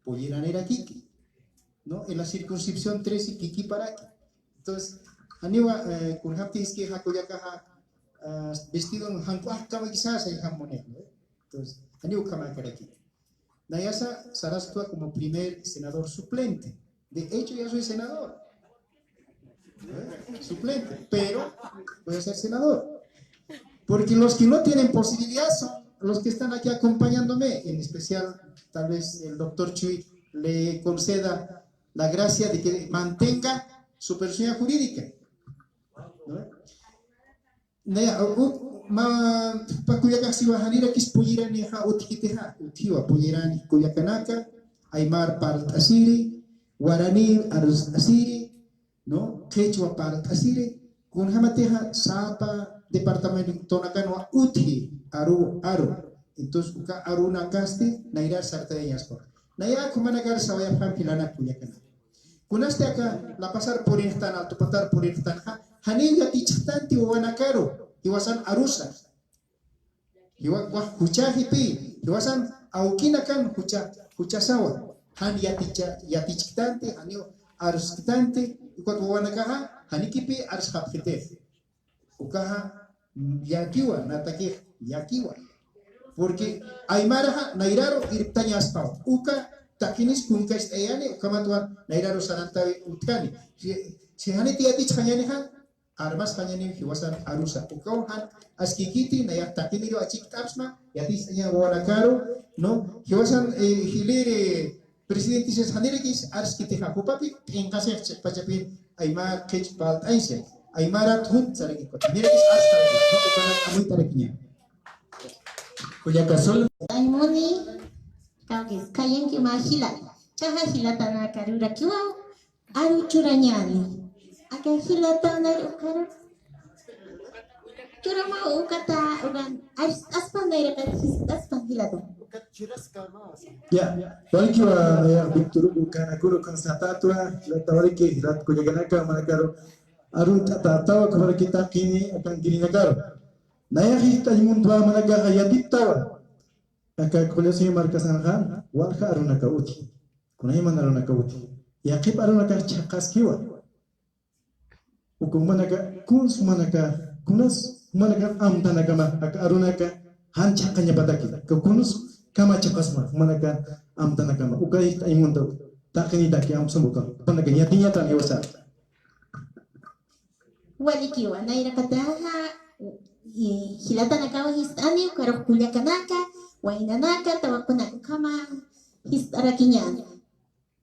pulliranirakiki, ¿no? En la circunscripción trece, Kikiparaki. Entonces, janiwa, eh, kunjamti jiskixa kullakaxa, ah, vestido jank'uxkama quizás, ay jamone, ¿no? Entonces, janiw ukhamakarakiti. Nayasa saraskiwa como primer senador suplente. De hecho, ya soy senador. ¿Eh? Suplente, pero voy a ser senador. Porque los que no tienen posibilidad son los que están aquí acompañándome, en especial, tal vez el doctor Chuy le conceda la gracia de que mantenga su personalidad jurídica. ¿No? Naya, u-, u-, mä, jupa kullakax siwa janirakis pulliranixa utjkitixa, utjiwa pullirani kullakanaka, aymar parlt'asiri, guaraní arst'asiri, ¿no? Qhichwa parlt'asiri, kunjamatixa sapa departamentonakanwa utji, aru, aru. Entonces, uka arunakasti nayrar sartayañaspa. Naya jumanakar sawayapxam jilanaka kullakanaka. Kunasti aka lapasar purinxtan, altupatar purinxtanxa, janiw yatichxtanti wawanakaru, jiwasan arusa. Jiwa, wa, juchäxipi, jiwasan awkinakan jucha, juchasawa. Jan yaticha, yatichktanti, janiw arusktanti, ukat wawanakaxa, janikipi arsxapxitix. Ukaxa, llakiwa, natakix, llakiwa. Porque aymaraxa nayraru irptañaspaw. Uka taqinis kunkacht'ayani, ukhamatwa nayraru sarantawi utjani. Si, si janit yatichxañanixa, armasxañaniw jiwasan arusa. Ukaw jan askikiti, nayax taqiniru achikt'apxsma, yatichxaña wawanakaru, ¿no? Jiwasan, eh, jiliri, Presidente, janirakis arskitixa, jupapi p'inqasix chiqpachapin aymar qhich parlt'añsa, aymarat jut sarakikut. Janirakis arskarakixa, no, ukanak amuytarakiña. Kullaka Sol. Aymuni, kawkis, kayanki mä jilata. Chaxa jilatanakaruw rakiwaw, aru churañäni. Aka jilatanar ukaru. Churama ukata, ukan, arst'aspan nayraqat jist'aspan jilata. Ya, walikiwa, ya, Víctor, ukanakuru kan satatwa, jilata waliki, jilat kullakanaka, manakaru, arunt'atatawa, kumarakita qini, akan kirinakaru. Nayax jist'añ muntwa, manakaxa yatitawa. Aka Qullasuyu markasanxa, walja arunaka uti. Kunayman arunaka uti. Yaqhip arunakax chhaqaskiwa. Uka jumanaka, kuns jumanaka, kunas jumanaka amtanakama, aka arunaka jan chhaqañapataki, ka kuns kamachaqasma, jumanaka amtanakama, uka jist'añ munta, taqinitaki amsam uka, jupanaka ñatiñatan jiwasa. Walikiwa, nayraqataxa, i, jilatanakawa jist'ani, ukarux kullakanaka, waynanaka, tawakunaka, ukhama jist'arakiñäni.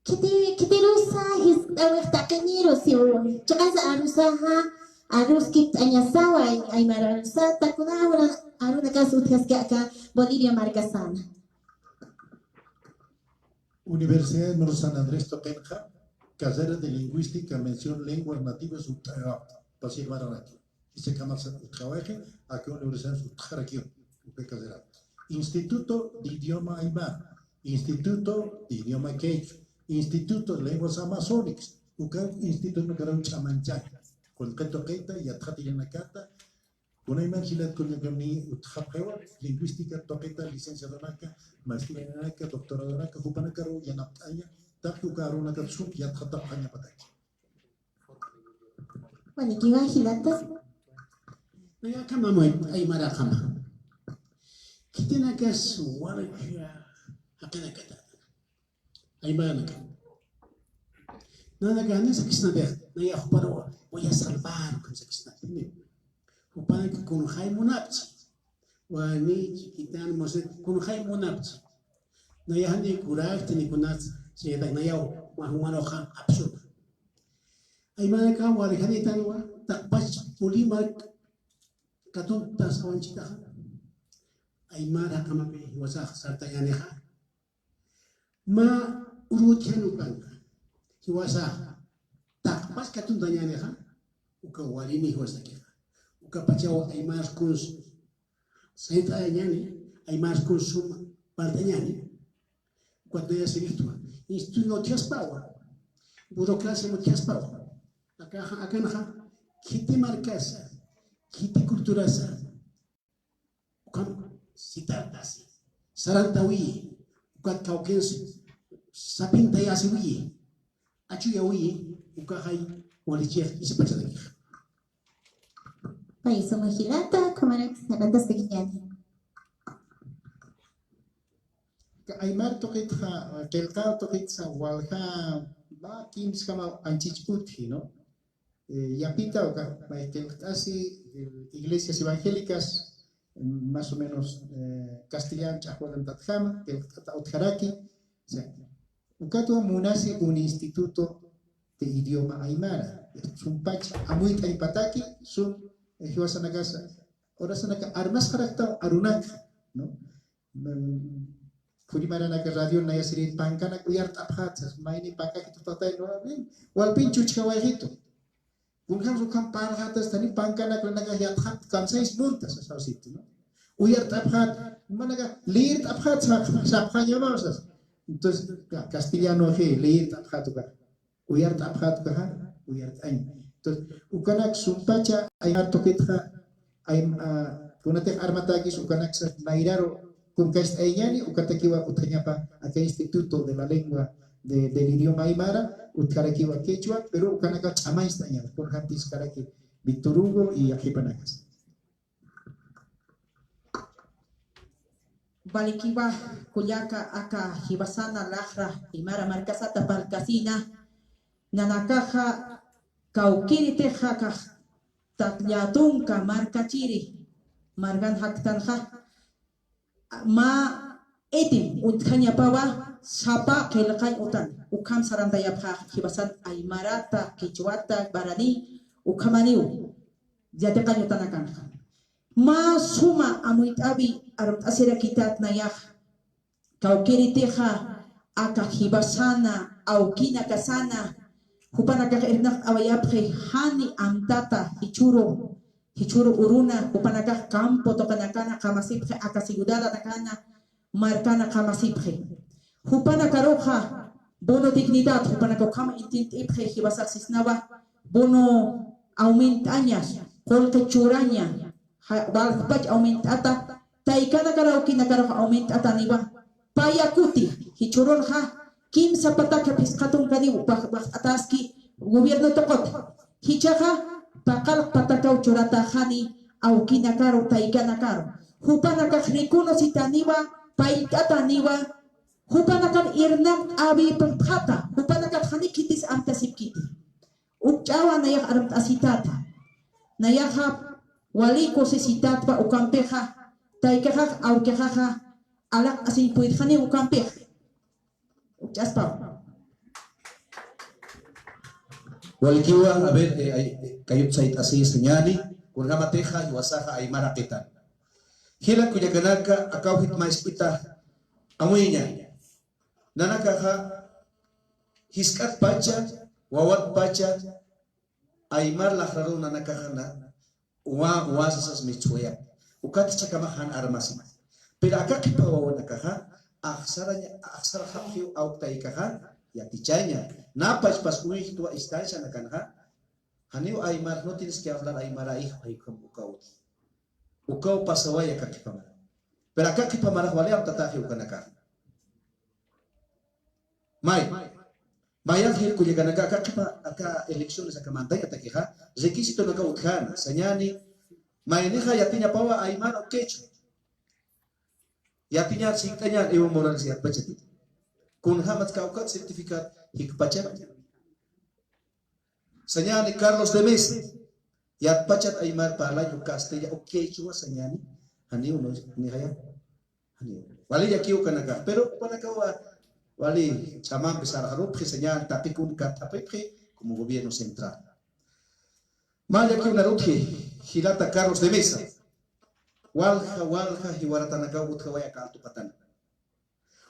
Khiti, khitirusa jist'awix taqiniru, siw chiqasa arusaxa, aruskipt'añasawa, aymar arusata, kuna arunakas utjaski aka Bolivia markasana. Universidad de San Andrés tuqinxa, carrera de lingüística, mención lenguas nativas, utjawapta, pasir mararaki. Jisa kamasa utjawayxi, aka universidad utjarakiw, uka carrera. Instituto de Idioma Aymara, Instituto de Idioma Quechua, Instituto de Lenguas Amazónicas, uka instituto nukaraw ch'amañchaki. Qullqi tuqita, yatxatirinakata, kunayman jilat kullakanaka utjapxiwa, lingüística tuqita, licenciadonaka, maestrianaka, doctoradonaka, jupanakaru yanapt'aña, taqi uka arunaka sum yatxatapxañapataki. Walikiwa jilata. Naya akhama, aymar akhama. Khitinakas walja jaqinakata. Aymaranaka. Nanaka jani sakisnatix, naya juparu voy a salvar, ukham sakisnati. Jupanaka kunxay munapchi. Wani, chikitan, mose, kunxay munapchi. Naya jani kurakti ni kunas, siyata nayaw, ma jumanuxa apsuna. Aymanaka walijanitanwa, taqpach pulimak katunta sawanchitaxa. Aymar jaqamapi jiwasax sartañänixa. Mä urutjan ukanxa. Jiwasaxa. Taqpach katuntañänixa. Uka warini jiwasakixa. Uka pachaw aymar kuns sayt'añäni, aymar kuns sum parlt'añäni. Ukat naya sirixtwa. Instituto utjaspawa. Burocracia utjaspawa. Akaxa, akanxa, khiti markasa, khiti culturasa, ukham sitartasi, sarantawiyi, ukat kawkins sapintayasiwiyi, achuyawiyi, ukaxay walichix isipachanakixa. Pay suma jilata, ukhamarak sarantaskiñäni. Aymar tuqitxa, qillqaw tuqitsa walja, mä kimsjamaw anchich utji, ¿no? Eh, yapita uka, may qillqt'asi, eh, iglesias evangélicas, mm, más o menos, eh, castellano ch'axwalantatjama, qillqt'ata utjaraki, o sea, ukatwa munasi un instituto de idioma aymara, sumpach amuyt'añpataki, sum, eh, jiwasanakasa, urasanaka armasxaraktaw arunaka, ¿no? Mm, purimaranaka radio nayasirin pankanak uyart'apxat, mayni pankaki tutatay, ¿no? Walpin chuchkawayxitu. Kunjams ukham parxatas tani pankanak lanaka yatxat kamsayis muntas, sasawsitu, ¿no? Uyart'apxät, manaka, liyirt'apxät, sap-, sapxañamaw sas. Entonces, ca-, castellano, je, liyirt'apxät uka. Uyart'apxät ukaxa, uyart'añ. Entonces, ukanak sumpacha, aymar tukitxa, ay, ah, kunatix armatäkis ukanak sas nayraru, kun kast'ayañäni, ukatakiwa utjañapa, aka Instituto de la Lengua de, del Idioma Aymara, utjarakiwa quechua, pero ukanaka ch'amañcht'aña, por ejemplo, iskaraki Víctor Hugo y yaqhipanakas. Walikiwa kullaka aka jiwasana laxra aymara markasata parlkasina, nanakaxa kawkïritixa akax takllätunka markachiri, markan jaktanxa, mä itim uñt'jañapawa sapa qillqañ utan, ukham sarantayapxä jiwasan aymarata, quechuata, guaraní, ukhamaniw yatiqañ utanakanxa. Mä suma amuyt'äwi armt'asirakitat nayax, kawkïritixa aka jiwasana, awkinakasana, jupanakax irnaqt'awayapxi jani amtata, jichhüru, jichhüru uruna, jupanakax campo tuqinakana qamasipxi, aka ciudadanakana, markana qamasipxi. Jupanakaruxa bono dignidad, jupanakax ukham intint'ipxi, jiwasax sisnawa bono aument'aña, qullqi churaña, ja-, walpach aument'ata, taykanakar awkinakarux aument'ataniwa. Paya kuti, jichhürunxa kimsa patak phisqa tunkaniw waj-, wajt'ataski gobierno tuqut. Jichhaxa paqallq patakaw churataxani awkinakaru, taykanakaru. Jupanakax reconocitaniwa, payt'ataniwa, jupanakan irnaqt'äwipxata, jupanakat jani khitis amtasipkiti. Ukch'awa nayax armt'asitata. Nayaxa wali kusisitatpa ukampixa, taykaxax, awkixaxa, alaq'asiñ puytxaniw ukampixa. Ukch'aspaw. Walikiwa, a ver, eh, ay, eh, kayut sayt'asï sañäni, kunjamatixa jiwasaxa aymar jaqitan. Jila kullakanaka, akaw jitmask'ita, amuyña. Nanakaxa, jisk'atpacha, wawatpacha, aymar laxraruw nanakaxa na, wa, wa sasas mist'awayap. Ukat jichhakamax jan armasi. Pero aka qhipa wawanakaxa, axsaraña, axsarxapxiw awk taykaxa, yatichaña. Nä pachpas uñjtwa instancianakanxa, janiw aymar, no tienes que hablar aymara, hijo, hijo, ukaw. Ukaw pasaway aka qhipa marax. Pero aka qhipa marax wali amtataxi ukanakaxa. May. Mayan jil kullakanaka aka qhipa, aka elecciones aka mantañatakixa, requisitonaka utjäna, sañäni, maynixa yatiñapawa aymar o quechua. Yatiñar sikt'añar Evo Morales yatpachati. Kunjamatsa ukat certificat jikpachati. Sañäni Carlos de Mesa, yatpachat aymar parlañ o castilla o quechua sañäni, janiw no, ni jaya. Janiw. Wali llakiw ukanakax, pero ukanakawa wali ch'amampi sarxarupxi, sañäni taqi kun kat apipxi, como gobierno central. Mä llakiw narutji, jilata Carlos de Mesa. Walja, walja, jiwaratanakaw utjaway aka Alto Patana.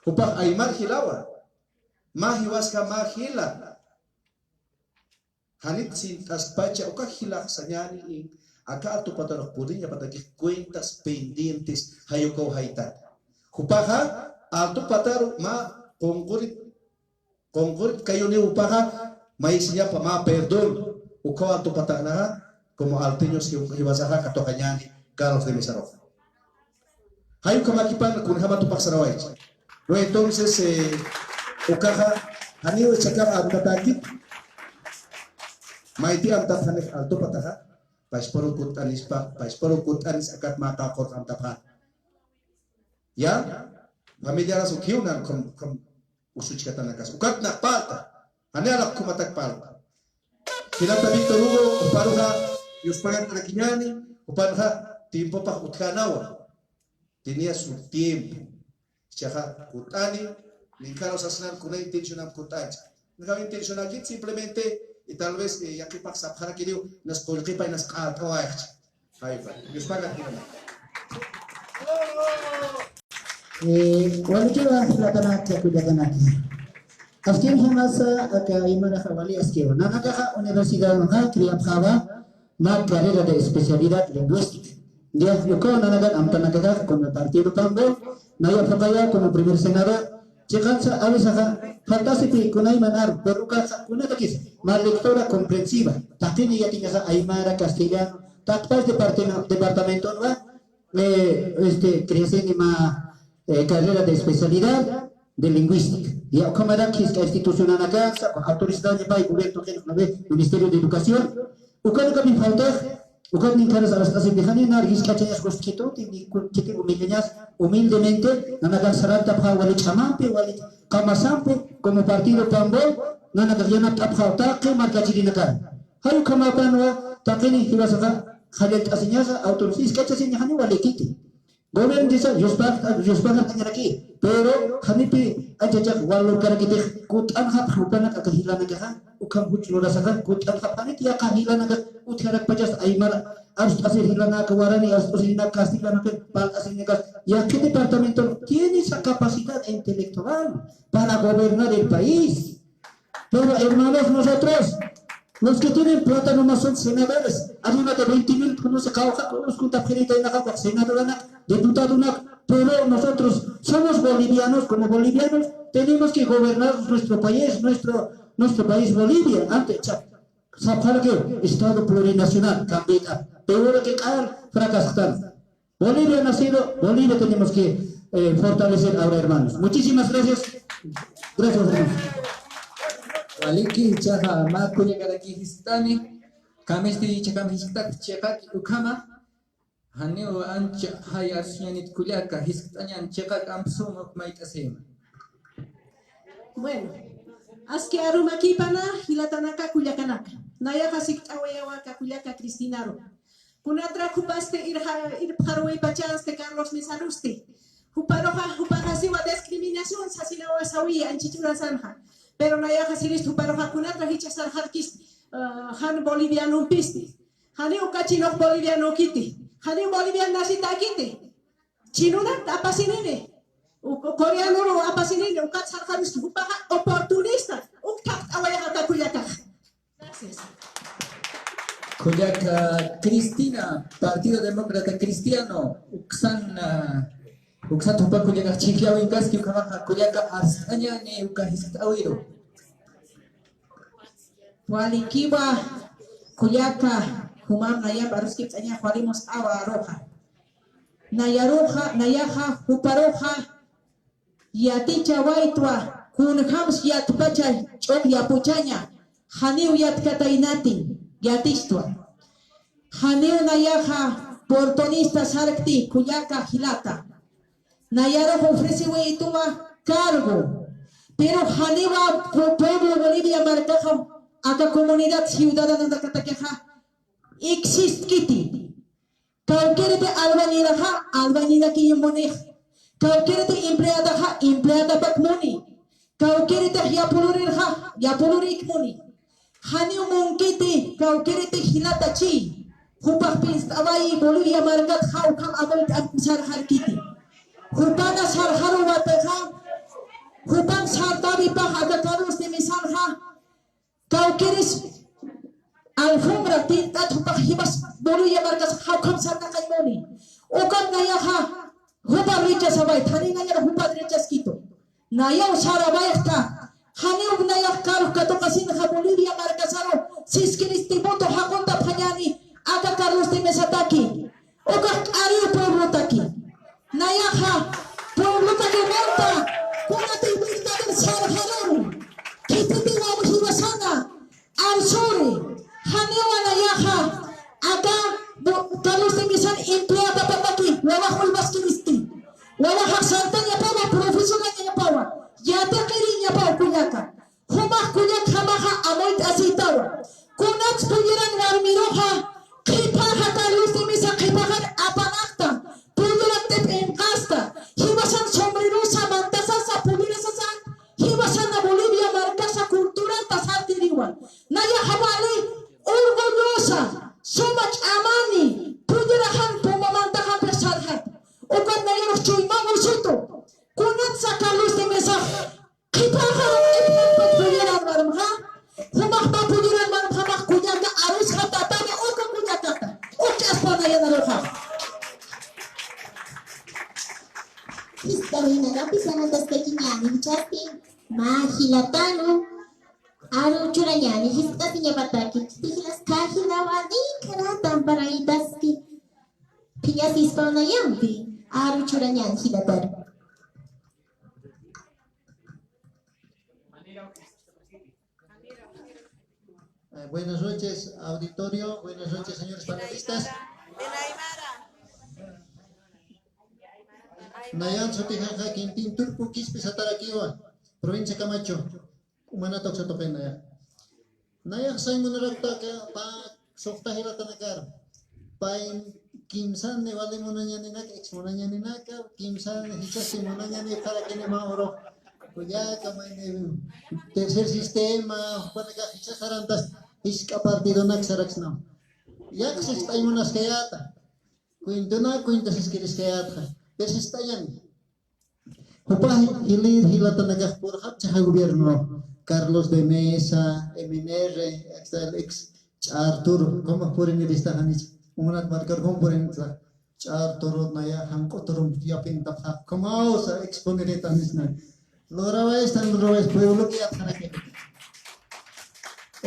Jupax aymar jilawa. Mä jiwaskama jila. Janit sint'aspacha, uka jilax sañäni, aka Alto Patarux puriñapatakix cuentas pendientes, jayukaw jaytat. Jupaxa, Alto Pataru mä qunqurit, qunqurit kayuniw jupaxa, maysiñapa mä perdón, ukaw Alto Patax naxa, como alteños jiw-, jiwasaxa katuqañäni, Carlos de Mesaruxa. Jay ukhamakipan kunjamat upax sarawaychi. No, entonces, eh, ukaxa, janiw jichhakam amtatäkit. Mayti amtapxanix Alto Pataxa, pachparu kutt'anispa, pachparu kutt'anis akat mä qawqhur amtapxän. Ya, familiaras ukkhiw nan, com, com, usuchkatanakas. Ukat nax parlta. Jani alaq ukhumatak parlta. Jilata Víctor Hugo, juparuxa, yuspagart'arakiñäni, jupanxa, tiempopax utjänawa. Tenía su tiempo. Jichhaxa, kutt'ani, ninkharaw sasnan kuna intencionam kutt'ancha. Ninkharaw intencionakit simplemente, y tal vez, eh, yaqhipax sapxarakiriw, nas qullqipa, nas q'at'awayxcha. Jaypa, Diospaga. Eh, walikiwa jilatanaka, kullakanaka. Askiw jumasa aka aymaraxa wali askiwa. Nanakaxa universidadxa criyapxawa, mä carrera de especialidad lingüística. Ya, ukaw nanakan amtanakaxa como partido PAMBOL, naya phuqaya como primer senador, chiqansa awisaxa, faltasipi kunayman ar, pero ukaxa kunatakis, mä lectura comprensiva, taqini yatiñasa aymara, castellano, taqpas departino-, departamentonwa, eh, este, creasini mä, eh, carrera de especialidad de lingüística. Ya, ukhamarak jisk'a institucionanakansa, autoridad de pay gobierno, que no ve, Ministerio de Educación, ukanakami faltax, ukan ninkaras arast'asipixani, ninar jisk'achañas gustkitu, tini kun-, kiti humildeñas, humildemente, nanakax sarantapxä wali ch'amampi, wali qamasampi, como partido PAMBOL, nanakax yanapt'apxä taqi markachirinakar. Jay ukhamapanwa, taqini jiwasaxa, qallallt'asiñasa, autoridad jisk'achasiña jani walikiti. Gobierno disa, yuspax, yuspaxart'añaraki, pero janipi anchachaq valorkarakitix, kutt'anxapxi jupanaka aka jilanakaxa, ukham juch lurasaxa, kutt'anxapxi, janit yaqha jilanakax, utjarakpachas aymar, arst'asir jilanaka, warani arst'asirinaka, castellano, parlt'asirinakas, yaqha departamento tiene esa capacidad intelectual para gobernar el país. Pero, hermanos, nosotros, los que tienen plata nomás son senadores. Arriba de veinte mil, no sé, jawja, unos cuantos, senadoranak, diputadonak, pero nosotros somos bolivianos, como bolivianos, tenemos que gobernar nuestro país, nuestro, nuestro país Bolivia. Antes, cha-, sapxaraki Estado plurinacional, cambia, pero que caer, fracasar. Bolivia ha nacido, Bolivia tenemos que, eh, fortalecer ahora, hermanos. Muchísimas gracias. Gracias, hermanos. Waliki, jichhaxa mä kullakaraki jiskt'ani, kamisti jichhakam jiskt'ak chiqak ukhama, janiw ancha jay arsuñanit kullaka, jiskt'añan chiqak amp sum uk mayt'asima. Bueno, aski arumakipana, jilatanaka, kullakanaka. Nayaxa sikt'awayawa aka kullaka Cristinaru. Kunatrak jupasti irxa-, irpxaruwipachasti Carlos Mesarusti. Juparuxa, jupaxa siwa discriminación sasinawa sawiya anchhich urasanxa. Pero nayaxa sirist juparuxa kunatrak jichha sarxarkisti, ah, jan bolivianompisti. Janiw uka chinox bolivianokiti. Janiw bolivian nacitäkiti. Chinunat apasinini. U-, coreanoro apasinini. Ukat sarxaristi jupaxa oportunista. Uk thaqt'awayaxa aka kullakaxa. Gracias. Kullaka Cristina, Partido Demócrata Cristiano, uksan, ah, uksan jupa kullaka chhijllawinkaski ukhamaxa kullaka arst'añani uka jiskt'awiru. Walikiwa kullaka, jumam nayamp aruskipt'añax wali musq'awa aruxa. Nayaruxa, nayaxa, juparuxa, yatichawaytwa, kunjams yatpacha ch'uq yapuchaña, janiw yatkataynati, yatichtwa. Janiw nayaxa oportunista sarkti, kullaka jilata. Nayarux ofreciwaytwa cargo. Pero janiwa pu-, pueblo Bolivia markaxa, aka comunidad ciudadananakatakixa, existkiti. Kawkiriti albañilaxa, albañilakiña munix. Kawkiriti empleadaxa, empleadapak muni. Kawkiritix yapulurirxa, yapulurik muni. Janiw munkiti, kawkiriti jilatachi. Jupax pist'awayi Bolivia markat jawkham amuyt'amp sarxarkiti. Jupana sarxaruwatixa, jupan sartawipax aka Carlos de Mesanxa, kawkiris alfombra tint'at jupax jiwas Bolivia markas jawkham sarnaqañ muni. Ukat nayaxa jupa rechazawayt, jani nayar jupat rechaskitu. Nayaw sarawayxta, janiw nayax karux katuqasinxa Bolivia markasaru, siskiristipxtu jaquntapxañäni aka Carlos de Mesataki. Ukax k'ariw pueblotaki. Nayaxa pueblotakimanta kunatï verdadero sarxaruru. Khititiw jiwasana arsuri. Janiwa nayaxa aka bu-, Carlos de Mesan empleadapataki, wawax uywasiristi. Wawaxax sartañapawa, profesorañapawa, yatiqiriñapawa kullaka. Jumax kullakjamaxa amuyt'asïtawa. Kunats pulliran warmiruxa, qhiphaxa Carlos de Mesa qhiphaxan apanakta, pulliran t'imp'inqasta, jiwasan sombrerosa, mantasasa, pullirasasa, jiwasana Bolivia markasa culturata sartiriwan. Nayaxa wali orgullosa, suma ch'amani, pulliraxan puma mantaxampix sarxata. Ukat nayarux chuyman usutu. Kunatsa Carlos de Mesa qhiphaxa, qhiphaxa pulliran warmxa, jumax mä pulliran warmxamax kullaka arusxa tatani uka kullakata, ukch'aspana yanaruxa. Jist'awinakapis yanaptaskakiñäni, jichhasti mä jilataru aru churañäni, jiskt'asiñapataki, khitis jilas khä jilawa ni kharata amparaytaski, phiñasispaw nayampi aru churañäni jilataru. Eh, buenas noches, auditorio. Buenas noches, señores panelistas. Nayan sutijaqa Quintín Turco Quispe satarakiwa, provincia Camacho. Umanata uksa tuqin naya. Nayax saymunarakta aka pä suxta jilatanakar. Pay kimsan niwali munañaninaka, ex munañaninaka, kimsan jichhasti munañani, qarakini mä urux. Kullaka mayni tercer sistema, jupanakax jichha sarantas, jisk'a partidonak saraksnaw. Yak sist'añ munaskayäta. Cuentona, cuenta siskiriskayätxa. Pero sist'añan. Jupa jilïr jilatanakax purxapchxa gobierno, Carlos de Mesa, M N R, hasta el ex Ch'arturo, ¿cómo purinirista janich? Umunat marcar, ¿cómo purinirista? Ch'arturo, naya, janq'uturum, yapintapxa, ¿cómo vamos a exponer esta misma? Lorawayistan, lorawayis, pueblo que ya para que.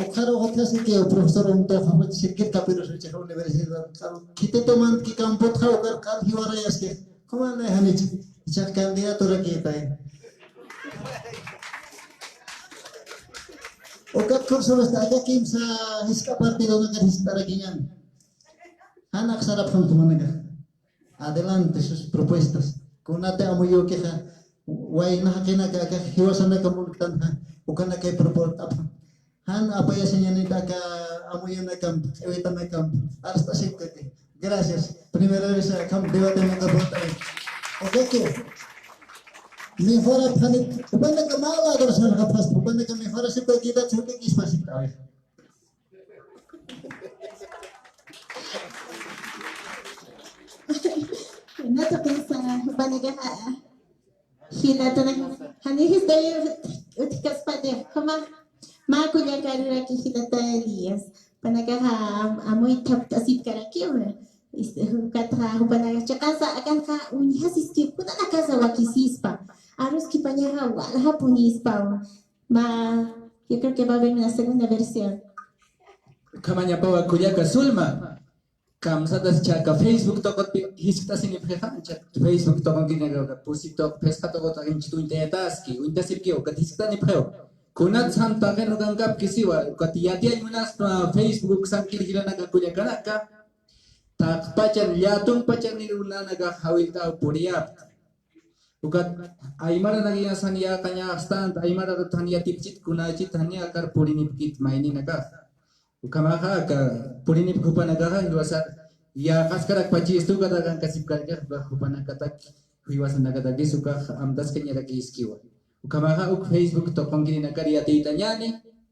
Ukxar uxutxasi que profesor unta, jafach sirkir kapirusuchix universidad, ¿cómo? Khitituman que campotxa ukar qal jiwarayaski. ¿Cómo le han hecho? Ichax candidatura que está ahí. Ukat curso está acá, kimsa jisk'a partidonakar jiskt'arakiñan. Jan axsarapxam jumanakax. Adelante sus propuestas. Kunati amuyukixa, wayna jaqinaka aka jiwasanaka munktanxa, ukanakay propuest'apxam. Jan apayasiñanita aka amuyunakamp, q'iwitanakamp, arst'asipkaki. Gracias. Primera vez akham debatemanka punt'awi. Ukaki. Mejorapxani, jupanaka mä lado sarxapxaspa, jupanaka mejorasipkakita, ch'uki k'ispasipkawix. Nata pensa, jupanakaxa, jilatanak, jani jist'awi utjkaspati, como mä kullaka aruraki jilata Elías, jupanakaxa am-, amuy thapt'asipkarakiwa, este, ukatxa, jupanakax chiqasa, akanxa, uñjasiski, kunanakasa wakisispa, aruskipañaxa, waljapunispa, Ma, yo creo que va a haber una segunda versión. Ukhamañapawa kullaka Zulma. Kamsatas chaka Facebook tuqutpi jiskt'asinipxixa, chak Facebook tuqunkinaka pusi tuq, phisqa tuqut akinchit uñtayataski, uñtasipkiw, ukat jisktanipxiw. Kunat santaqin ukankapkisiwa, ukat yatiyañ munaspa Facebook sankir jilanaka kullakanaka. Taqpachan, llatunpachan irunanaka jawillt'aw puriyapta. Ukat aymaranakayasan yäqañaxstanta, aymararat jan yatipchit, kunachit jan akar purinipkit mayninakax. Ukhamaxa aka purinipki jupanakaxa, jiwasa yäqaskarakpachistu, ukat akankasipkaraki, ukax jupanakatak, jiwasanakatakis ukax amtaskañarakiskiwa. Ukhamaxa uk Facebook tuqunkirinakar yatiytañäni,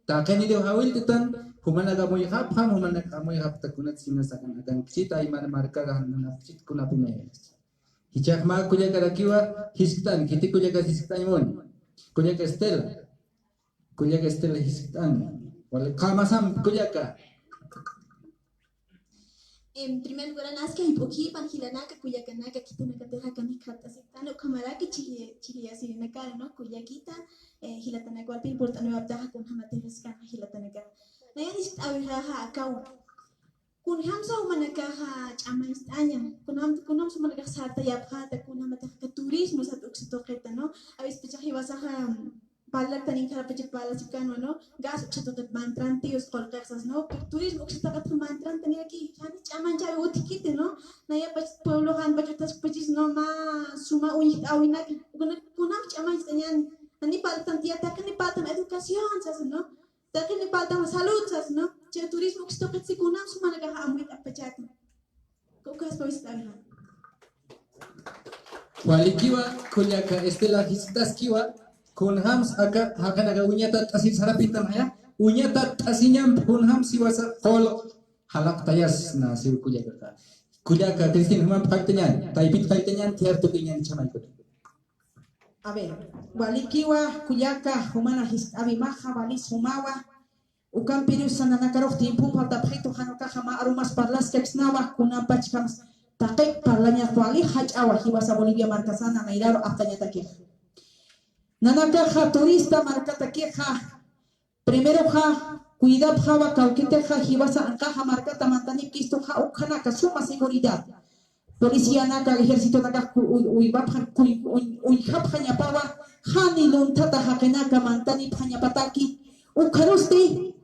taqiniw jawillt'tan, jumanak amuyxapxam, jumanak amuyxapxta kunat sinas akan, akankchit aymar markar jan munapchit kunapinaya. Jichhax mä kullakarakiwa jiskt'an, khiti kullakas jiskt'añ muni. Kullaka Estela. Kullaka Estela jiskt'an. Wali qamasam kullaka. En primer lugar, naska jip'ukipan jilanaka, kullakanaka, khitinakatix akan jikxatt'asiptana, ukhamaraki chiji-, chijiyasirinakar, ¿no? Kullakita, eh, jilatanaka walpin purt'aniwaptaxa kunjamatix jiskt'aña jilatanaka. Nayan jiskt'äwixaxa akawa. Kunjamsa jumanakaxa ch'amañcht'aña, kunjam, kunjamsa jumanakax sartayapxäta, kunjamatix aka turismo sat uksa tuqita, ¿no? A veces pachax jiwasaxa, mm, parlartanin kharapacha parlasipkänwa, ¿no? Gas uksa tuqit mantranti, us qullqix sas, ¿no? Pero turismo uksa tuqitxa mantrantaniraki, jani ch'amañchäwi utjkiti, ¿no? Nayapach pueblo janpach utaskpachis, ¿no? Mä suma uñjt'äwinaka, kuna, kunjam ch'amañcht'añäni, jani parltanti, yatiqini parltan educación sas, ¿no? Taqini parltan salud sas, ¿no? Chay turismo uksa tuqit si kunjams jumanakaxa amuyt'apachäti. Ukaspa jiskt'äwixan. Walikiwa, kullaka Estela jiskt'askiwa, kunjams aka, jaqinaka uñatatt'asir sarapintanxaya, uñatatt'asiñamp kunjams jiwasa qullq jalaqtayasna siw kullakaxa. Kullaka Cristina, jumamp qalltañän, taypit qalltañän, thiyar tukuñän chamaykut. A ver, walikiwa, kullaka, jumana jiskt'äwimaxa, walis jumawa, ukampirus nananakarux tiempon faltapxitu, jan ukaxa mä arumas parlaskaksnawa, kunampachkams Taqi parlañax wali jach'awa jiwasa Bolivia markasana nayraru aptañatakixa. Nanakaxa turista markatakixa, primeroxa cuidapxawa kawkitixa jiwasa anqaxa markata mantanipkistuxa ukhanaka suma seguridad. Policianaka, ejércitonakax ku-, uy-, uywapxa, kuy-, uy-, uñjapxañapawa, jani lunthata jaqinaka mantanipxañapataki. Ukharusti,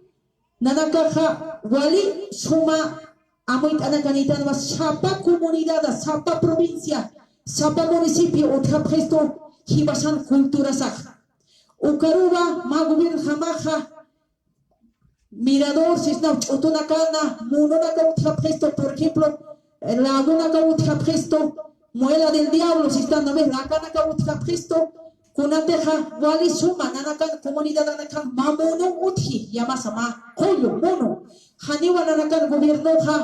nanakaxa wali suma amuyt'anakanïtanwa sapa comunidada, sapa provincia, sapa municipio utjapxistu jiwasan culturasaxa. Ukaruwa mä gobiernojamaxa mirador sisna ch'utunakana, mununaka utjapxistu, por ejemplo, lagunaka utjapxistu, muela del diablo sisna, ¿no ves? Lakanaka utjapxistu, kunatixa wali suma nanakan comunidadanakan mä munun utji, yamasa mä qullu munun. Janiwa nanakan gobiernoxa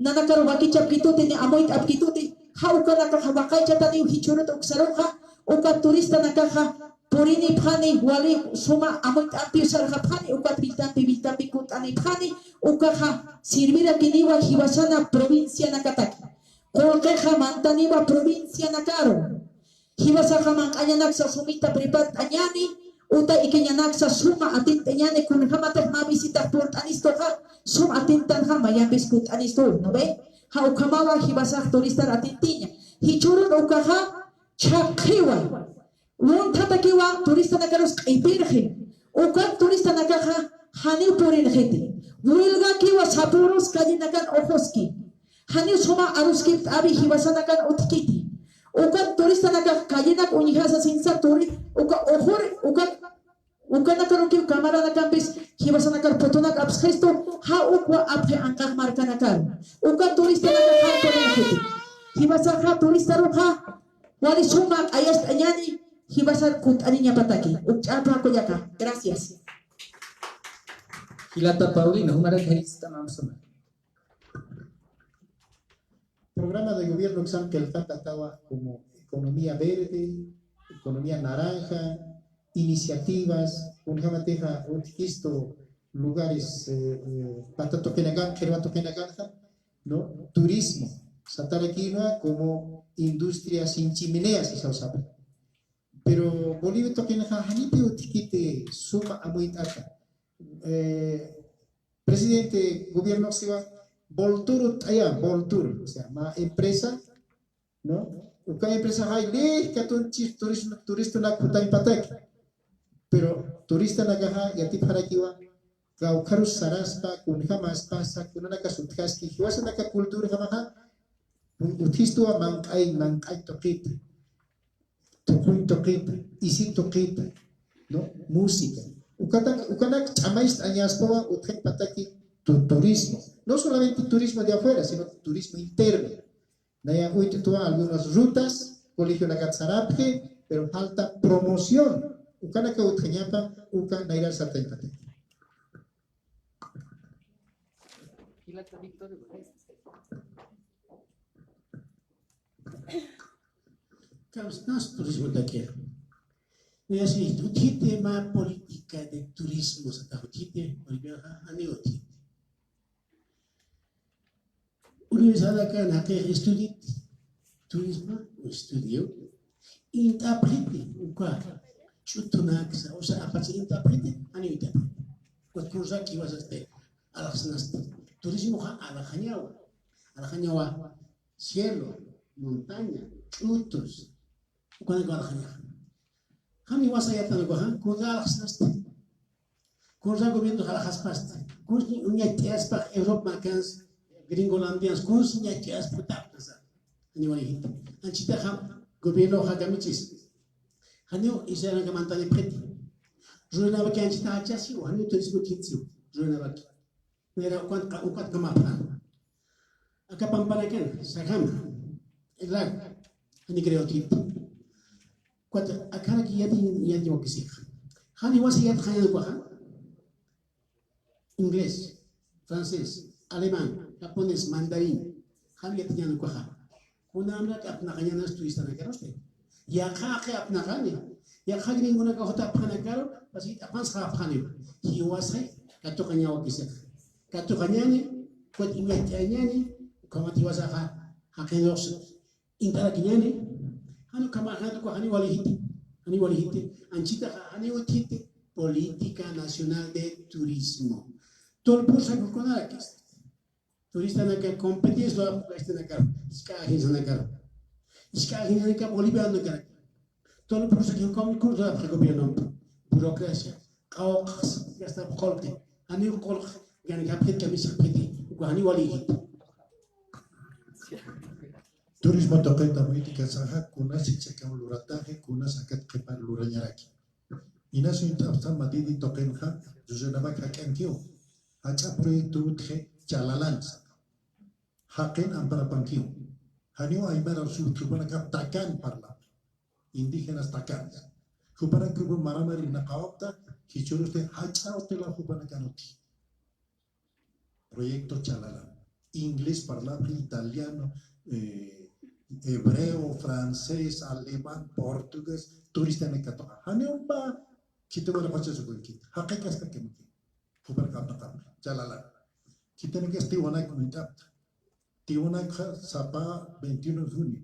nanakaru wakichapkituti ni amuyt'apkituti, ja ukanakaxa waqaychataniw jichhürut uksaruxa, uka turistanakaxa purinipxani, wali suma amuyt'ampiw sarxapxani, ukat billtampi billtampi kunt'anipxani, ukaxa sirvirakiniwa jiwasana provincianakataki. Qullqixa mantaniwa provincianakaru. Jiwasaxa manq'añanaksa sumita prepart'añani, uta ikiñanaksa suma atint'añani, kunjamatix mä visitax purt'anistuxa, sum atintanxa mayampis kunt'anistu, ¿no ve? Ja ukhamawa jiwasax turistar atintiña. Jichhürun ukaxa chhaqhiwa. Lunthatakiwa turistanakarus q'ipirxi. Ukat turistanakaxa janiw purinxiti. Wilgakiwa sapürus callenakan uxuski. Janiw suma aruskipt'äwi jiwasanakan utjkiti. Ukat turistanakax callenak uñjasa sinsa turi, uka uxuri, ukat ukanakarukiw camaranakanpis jiwasanakar phutunak apsxistu, ja ukwa apxi anqax markanakaru. Ukat turistanakax jan purinxiti. Jiwasaxa turistaruxa wali suma q'ayacht'añani, jiwasar kunt'aniñapataki. Ukch'apä kullaka. Gracias. Jilata Paulina, jumarak jaristam amsuna. Programa de gobierno uksan qillqatatawa como economía verde, economía naranja, iniciativas, kunjamatixa utjkistu lugares, eh, eh, pata tuqinakan, qhirwa tuqinakanxa, ¿no? Turismo, satarakïnwa como industria sin chimeneas, sasaw sapa. Pero Bolivia tuqinxa janipi utjkiti suma amuyt'ata. Eh, presidente gobierno siwa Voltur utt'aya, Voltur, o sea, mä empresa, ¿no? Uka empresa jay lij katunchix turismo, turistonak kutañ pataki. Pero turistanakaxa yatipxarakiwa, kawkharus saraspa, kunjamaspa, kunanakas utjaski, jiwasanaka culturajamaxa, utjistuwa manq'ay, manq'ay tuqita, tuquñ tuqita, isi tuqita, ¿no? Música. Ukatak, ukanak ch'amacht'añaspawa utjañ pataki tu-, turismo. No solamente turismo de afuera, sino turismo interno. Naya uyt'tuwa algunas rutas, colegionakat sarapxi, pero falta promoción. Ukanaka utjañapa, uka nayrar sartañ pataki. Kawsnas turismo takiru. Nayasi, utjiti mä política de turismo, sata utjiti, Boliviaxa, jani utjiti. Universidad acá, naqi estudiit, turismo, estudio, int'apxiti, uka, ch'utunaksa, o sea, apatsa int'apxiti, jani int'apxiti. Uka kursaki wasasti, alaxsnasti. Turismoxa alaxañawa, alaxañawa, cielo, montaña, ch'utus, ukanaka alaxañaxa. Jani wasayatan ukaxa, kunsa alaxsnasti. Kunsa gobierno alaxaspasti. Kunsa uñacht'ayaspa Europa markans, Gringolandians, kunsa uñacht'ayaspa utapnasa. Jani walijita. Anchitaxa gobiernoxa kamichis. Janiw islanaka mantanipxiti. Ruranawaki anchitaxa chasiw, janiw turismo chitsiw. Ruranawaki. Nayra ukat, ukat kamapxan. Aka pampanakan, sajama, el lago, jani creo tipo. Ukat, akanak yati, yati wakisixa. Jani wasi yatxañan ukaxa. Inglés, francés, alemán, japonés, mandarín. Jani yatiñan ukaxa. Kunamrak apnaqañanas turistanakarusti. Yaqha aqi apnaqani. Yaqha gringonaka uxta apnaqanakaru, pasit apnasqa apnaqani. Jiwasay, katuqaña wakisixa. Katuqañani, ukat uñacht'añani, ukhamat jiwasaxa, Jaqinux intarakiñani, jan ukhamaxa, jan uka jani walijiti, jani walijiti, anchita jani utjiti, Política Nacional de Turismo. Tolpursa kukunarakis. Turistanaka competencia lo apu kaystanakar, isk'ajinsanakar. Isk'ajinsanakar Bolivianakar. Tolpursa kukum kursa gobierno. Burocracia. Qawqas gasta qolqi. Ani qolq gani kapit kamisaq piti. Uka ani walijit. Turismo tuqita muyti kasaxa, kunas ichakam lurataxi, kunas akat qhipan lurañaraki. Inas uñt'apxta Madidi tuqinxa, José Navak jak'ankiw. Jach'a proyecto utji chalalan. Jaqin amparapankiw. Janiw aymara sut jupanakap takan parlap. Indígenas takan. Jupanak jupa maramari naqawapta, jichurusti jach'a utila jupanakan uti. Proyecto chalalan. Inglés parlap, italiano, eh, hebreo, francés, alemán, portugués, turistanakatuqa. Janiw pa, khitiwara pachasukunkit. Jaqi kasta kimki. Jupar kapnaqam, chalalan. Khitinak es Tiwanaku uñt'apta. Tiwanakxa sapa veintiuno de junio.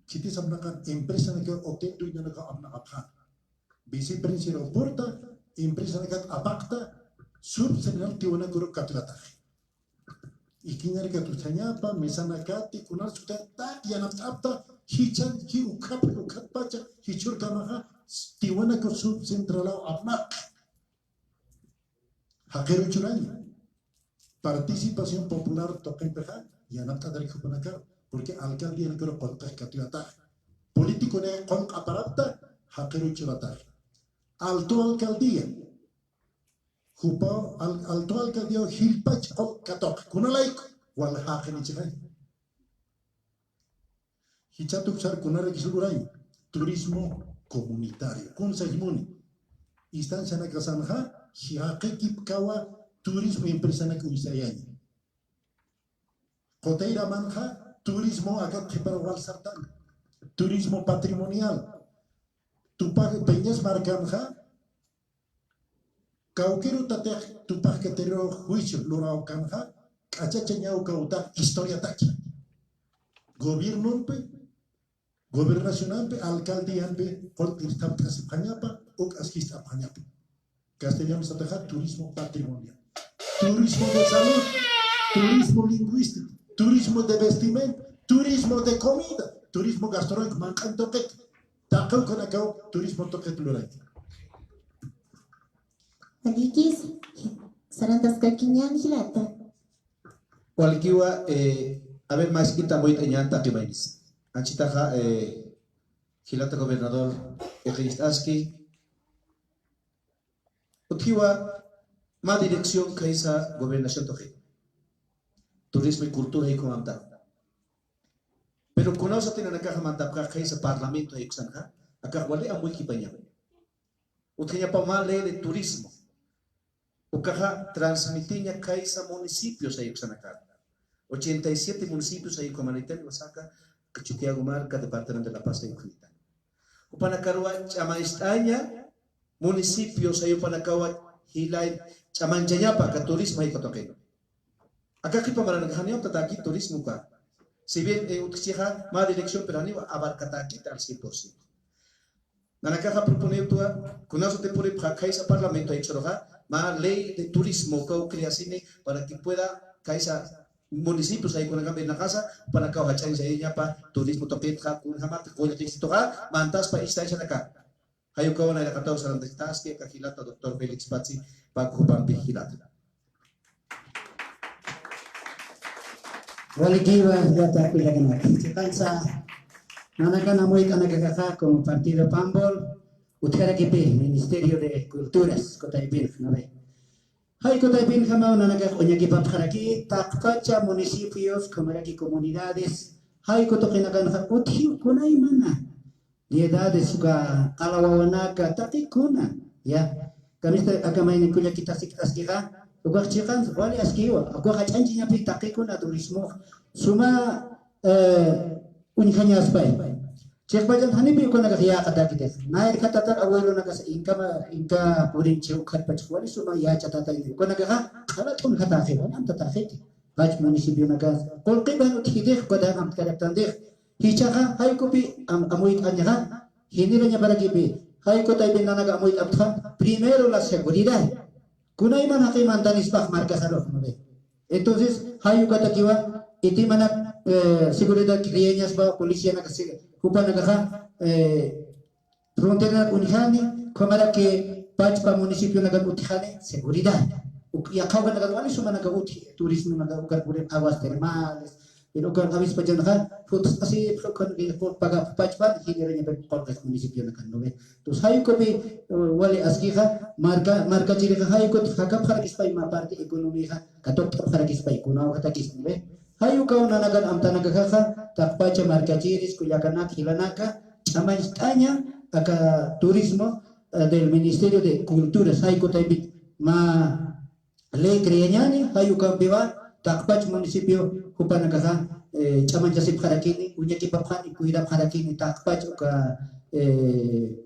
Khitis apnaqan empresanaka hotel dueñanaka apnaqapxan. Vicepresidencia purta, empresanakat apaqta, subseminal Tiwanakuru katuyataxi. Ikiñanakatuthañapa, mesanakati, kunar sutata, yanapt'apta, jichan, ji ukhat, ukhat pacha, jichhurkamaxa, Tiwanaku subcentralaw apnaq. Jaqiru churaña. Participación popular tuqinpixa, yanapt'atarak jupanakaru, porque alcaldía nakaru qunqax katuyatax. Político ne qunqaparapta, jaqiru churatax. Alto alcaldía. Jupa, al-, alto alcaldía jilpach qunqatuq. Kunalayku, wal jaqinichixay. Jichha tuksar kunarakis lurañ, turismo comunitario. Kunsay muni. Instancianakasanxa, jaqikipkawa turismo empresanak uñsayaña. Qutayramanxa, turismo akat qhipara wal sartan. Turismo patrimonial. Tupac Peñas markanxa, Kawkirutatix Tupac Caterero juicio lurawkanxa, k'achachañaw kawtax historiataki. Gobiernompi, gobernacionampi, alcaldiampi, qulqirtapt'asipxañapa, uk askist'apxañapa. Castellano sataxa turismo patrimonial. Turismo de salud, turismo lingüístico, turismo de vestimenta, turismo de comida, turismo gastronómico, manq'an tuqit. Taqi ukanakaw turismo tuqit lurayta. Walikis, sarantaskakiñan jilata. Walikiwa, eh, a ver, maskita muyt'añan taqi maynis. Anchitaxa, eh, jilata gobernador, iqist'aski. Utjiwa, mä dirección khaysa gobernación tuqi. Turismo y cultura jaykhumamta. Pero kunawsati nanakaxa mantapxä khaysa parlamento jaykusanxa, akax wali amuykipaña. Utjañapa mä ley de turismo. Ukaxa transmitiña khaysa municipios jaykusanakar. Ochenta y siete municipios jaykumanitani wasaka, Chukiyawu marka, departamento de La Paz jaykusanitani. Jupanakaruwa ch'amañcht'aña municipios jayupanakawa jilay ch'amañchañapa aka turismo jaykutuqin. Aka qhipa maranakax janiw amtatäkit turismo uka. Si bien, eh, utjchixa mä dirección, pero janiw abarcatäkit al cien por ciento. Nanakaxa proponiwtwa, kunasati puripxa khaysa parlamento jaykusaruxa, mä ley de turismo ukaw creasini para que pueda khaysa municipios jaykunakampi irnaqasa, jupanakaw jach'añchayañapa turismo tuqitxa, kunjamati qullqisituxa, mantaspa instancianaka. Jayukaw nayraqataw sarantasktaski, aka jilata doctor Félix Patzi, pä ukhampi jilata. Walikiwa, jilata kullakanaka. Chiqansa, nanakan amuyt'anakaxa, como partido Pambol, utjarakipi, Ministerio de Culturas, Cotaipin, ¿no ve? Jay Cotaipinjamaw nanakax uñakipapxaraki, taqpacha municipios, ukhamaraki comunidades, jay kutuqinakanxa utjiw kunaymana. Diez edades, uka qala wawanaka, taqikuna, ya. Kamista aka mayni kullakita sikt'askixa, ukax chiqan wali askiwa, ukax jach'añchañapi taqikuna turismo, suma, eh, uñjañaspay. Chiqpachan janipi ukanakax yäqatäkitix. Nayrjatatar abuelonakas inkama, inka purinchi ukhatpach wali suma yächatatayni. Ukanakaxa, qala t'unjataxi, wali amtataxiti. Pach municipionakas qullqipan utjitix, ukat amtkaraktanix. Jichhaxa jaykupi am-, amuyt'añaxa, generañaparakipi, jayku taypin nanaka amuyt'aptxa, primero la seguridad. Kunayman jaqi mantanispax markaxarux, ¿no ve? Entonces, jay ukatakiwa, itimanak, eh, seguridad creañaspa, policianaka, si-, jupanakaxa, eh, fronteranak uñjani, ukhamaraki pachpa municipionakan utjani, seguridad. Uk-, yaqhawkanakan wali sumanaka utji, turismonaka, ukan puri aguas termales, pero ukan avispachanxa, fotos así, ukan, eh, paga, pachpan, generañapi qullqis municipionakan, ¿no ve? Entonces, jaykupi, eh, wali askixa, marka, markachirixa, jaykut jakapxarakispay mä parte economiaxa, katuqt'apxarakispay, kunawjatakis, ¿no ve? Jay ukaw nanakan amtanakaxaxa, taqpacha markachiris, kullakanak, jilanaka, ch'amañcht'aña, aka turismo, eh, del Ministerio de Cultura, jayku taypit mä ley creañani, jay ukampiwa, taqpach municipio jupanakaxa, eh, ch'amañchasipxarakini, uñakipapxani, cuidapxarakini, taqpach uka, eh,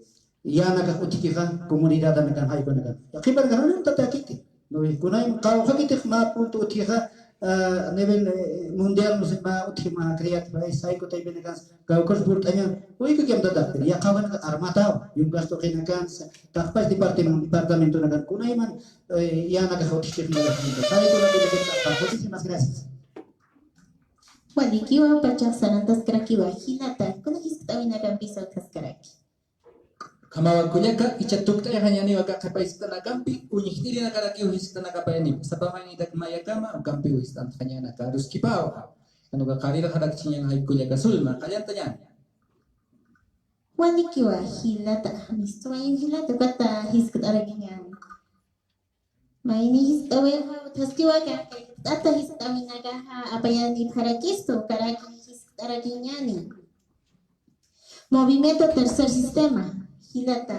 yänakax utjkixa, comunidadanakan, jaykunakan. Qhipanakax, ¿no? Tatakiti. ¿No ve? Kunayman qawqhakitix mä punto utjixa, ah, nivel, eh, mundial, no sé, mä utji mä creat, pues, jayku taypinakan, kawkas purt'añan, uykukiam tata, pero yaqhawanaka armataw, yunkastuqinakan, taqpach departam-, departamentonakan, kunayman, eh, yänakax utjkix, ¿no ve? Jaykunakan, muchísimas gracias. Walikiwa, pachax sarantaskarakiwa, jilata, kuna jiskt'awinakampisa utjaskaraki. Ukhamawa kullaka, icha tukt'ayxañäniwa aka qhipa jiskt'anakampi, uñjt'irinakarakiw jiskt'anakapayanipa, sapa maynitak mayakama, ukampiw jiskt'anxañäni aka aruskipawa. Jan uka qariraxarakchiñäni jay kullaka Zulma, qallantañäni. Walikiwa jilata, mistuwayiw jilata, ukata jiskt'arakiñäni. Mayni jiskt'awixa utjaskiwa, kaqt'ata jiskt'awinakaxa apayanipxarakistu, ukaraki jiskt'arakiñäni. Movimiento Tercer Sistema, jilata.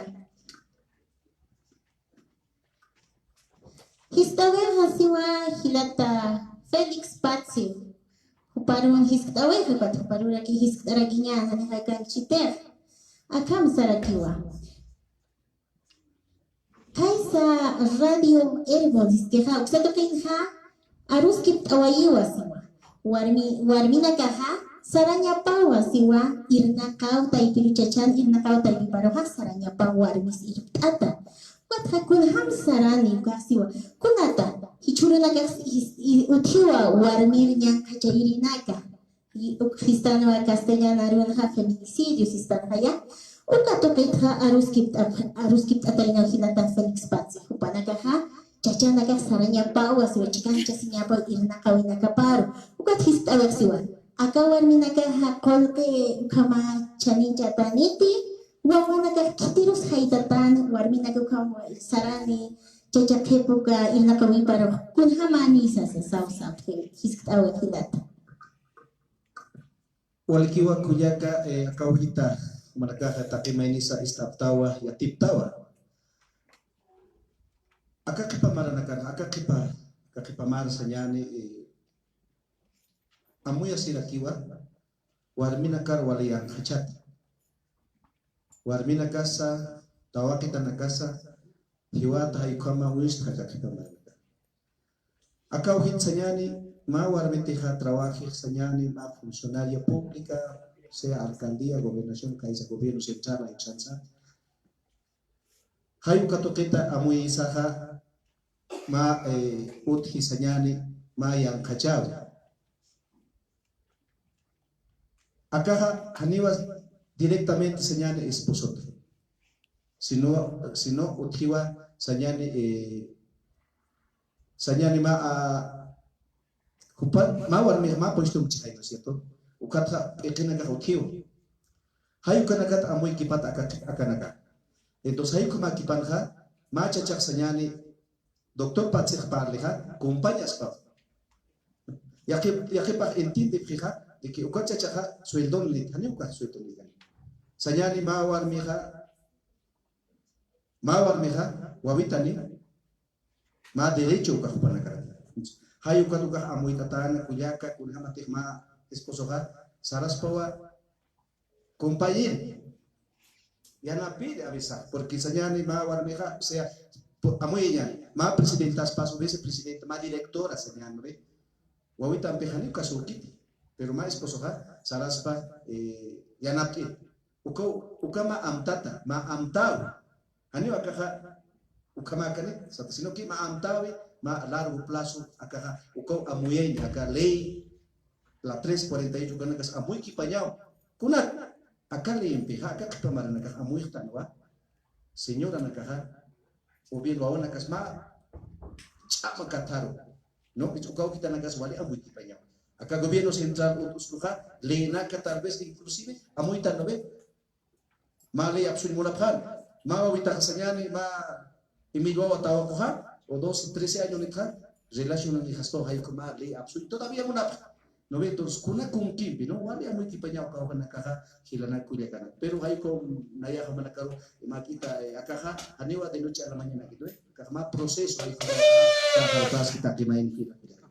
Jiskt'awixa siwa jilata Félix Patzi. Juparun jiskt'awixa, ukat juparuraki jiskt'arakiñäni, janixa kanchitix. Akham sarakiwa. Kaysa Radio Ervo, diskixa, uksa tuqinxa, aruskipt'awayiwa siwa. Warmi, warminakaxa, sarañapawa siwa, irnaqaw taypiru chachan, irnaqaw taypiparuxa, sarañapaw warmis irpt'ata. Ukatxa kunjam sarani, ukax siwa. Kunata, jichhürunakax, jis-, i-, utjiwa, warmir ñanqhachayirinaka. Y uk sistanwa castellano arunxa feminicidio sistanxaya. Uka tuqitxa aruskipt'a-, aruskipt'ataynaw jilata Félix Patzi. Jupanakaxa, chachanakax sarañapawa, siwa chikanchasiñapaw irnaqawinakaparu. Ukat jiskt'awix siwa. Aka warminakaxa qullqi ukhama chaninchataniti, wawanakax khitirus jaytatan, warminaka ukham sarani, chacha qhipuka irnaqawiparux. Kunjamanisa, sasa, sasa, jiskt'awix jilata. Walikiwa kullaka, eh, aka ukhita, jumanakaxa taqi maynisa ist'aptawa, yatiptawa. Aka qhipa maranakan, aka qhipa, aka qhipa mara sañäni, eh, amuyasirakiwa, warminakar wali yanqhachata. Warminakasa, tawaqitanakasa, jiwata jay ukhama uñstxa aka qhipa maranaka. Aka ukhit sañäni, mä warmitixa trabajix sañäni, mä funcionaria pública, sea alcaldía, gobernación, kaysa gobierno central, aychansa. Jay uka tuqita amuyisaxa, mä, eh, utji sañäni, mä yanqhachawi. Akaxa, janiwa directamente sañäni esposota. Sino, sino utjiwa sañäni, eh, sañäni mä, ah, jupan, mä warmix mä puestom chixay, ¿no es cierto? Ukatxa, p'iqinakax utjiwa. Jay ukanakat amuykipat aka, akanaka. Entonces, jay ukhamakipanxa, mä chachax sañäni, doctor Patsix parlixa, compañaspa. Yaqi-, yaqipax entiendepxixa, de que uka chachaxa sueldon lit, jani uka sueldon lit. Sañäni mä warmixa, mä warmixa, wawitani, mä derecho uka jupanakarak. Jay ukat ukax amuyt'atäna, kullaka, kunjamatix mä esposoxa, saraspawa, compañero. Yanapiri avisa, porque sañäni mä warmixa, o sea, pu-, amuyañäni, mä presidentaspas, vicepresidenta, mä directora sañäni, ¿no ve? Wawitampi janiw kasukiti. Pero mä esposoxa saraspa, eh, yanapt'i. Uka, uka mä amtata, mä amtäwi. Janiw akaxa ukhamäkani, sata, sino que mä amtäwi, mä largo plazo, akaxa ukaw amuyayni, aka ley, la tres cuarenta y ocho, ukanakas amuykipañaw. Kunat, aka leyimpixa, aka qhipa maranakax amuyxtanwa, señoranakaxa, o bien wawanakas mä ch'ama katharu, ¿no? Uka wawitanakas wali amuykipañaw. Aka gobierno central ut'uskuxa, leynaka tal vez inclusive amuytan, ¿no ve? Mä ley apsuñ munapxän, mä wawitaxa sañäni, mä imillwawa tawaquxa, o doce, trece añonitxa, relacionanixaspaw jayku mä ley apsuñ, todavía munapxi. ¿No ve? Entonces, kuna kunkimpi, ¿no? Wali amuykipañaw kawkhanakaxa, jilanak kullakanak. Pero jayku nayaxa manakaru, makita, eh, akaxa, janiwa de noche a la mañana, ¿no? Akaxa mä proceso, jayku nayaxa, kaxa, kaski taqimayn jila kullakanak.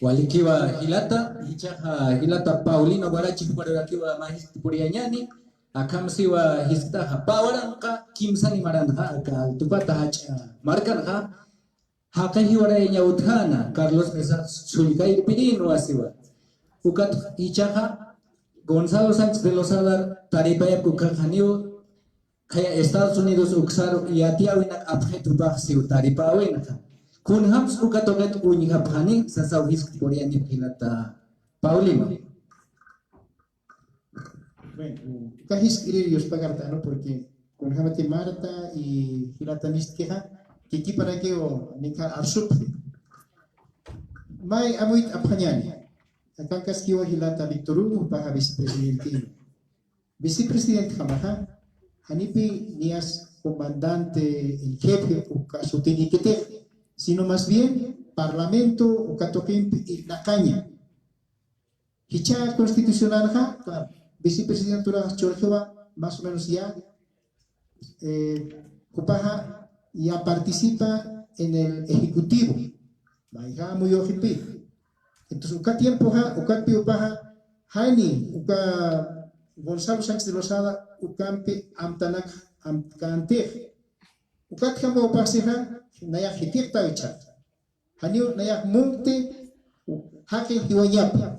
Walikiwa jilata, jichhaxa jilata Paulino Guarachi juparurakiwa mä jisk'at puriyañäni, akham siwa jisk'ataxa pä waranqa kimsani maranxa, aka Altupata jach'a markanxa, jaqi jiwarayañaw utjäna, Carlos Mesa sullka irpirinwa siwa. Ukat jichhaxa Gonzalo Sánchez de Lozada taripayapk ukkhax janiw, khaya Estados Unidos uksaru yatiyäwinak apxit jupax siw taripäwinxa. Kunjams uka tuqit uñjapxani, sasaw jisk'at puriyanipx jilata Paulino. Bueno, uka jisk'irir yuspagarta, ¿no? Porque kunjamati Marta y jilata Nistkixa, kikiparakiw nikar arsupxi. May amuyt'apxañäni. Akankaskiwa jilata Víctor Hugo, jupaxa vicepresidente. Vicepresidentjamaxa, janipi niyas comandante en jefe uka sutinikitix, sino más bien parlamento uka tuqimpi irnaqaña. Jichha constitucionalxa, claro, vicepresidenturax churxiwa más o menos ya, eh, jupaxa ya participa en el ejecutivo. Mayja amuyuxipi. Entonces, uka tiempoxa, ukatpi jupaxa, jani, uka Gonzalo Sánchez de Lozada, ukampi amtanak, amtkantix. Ukatjam jupax sixa, nayax jithiqtawicha. Janiw nayax munti, jaqi jiwañapa.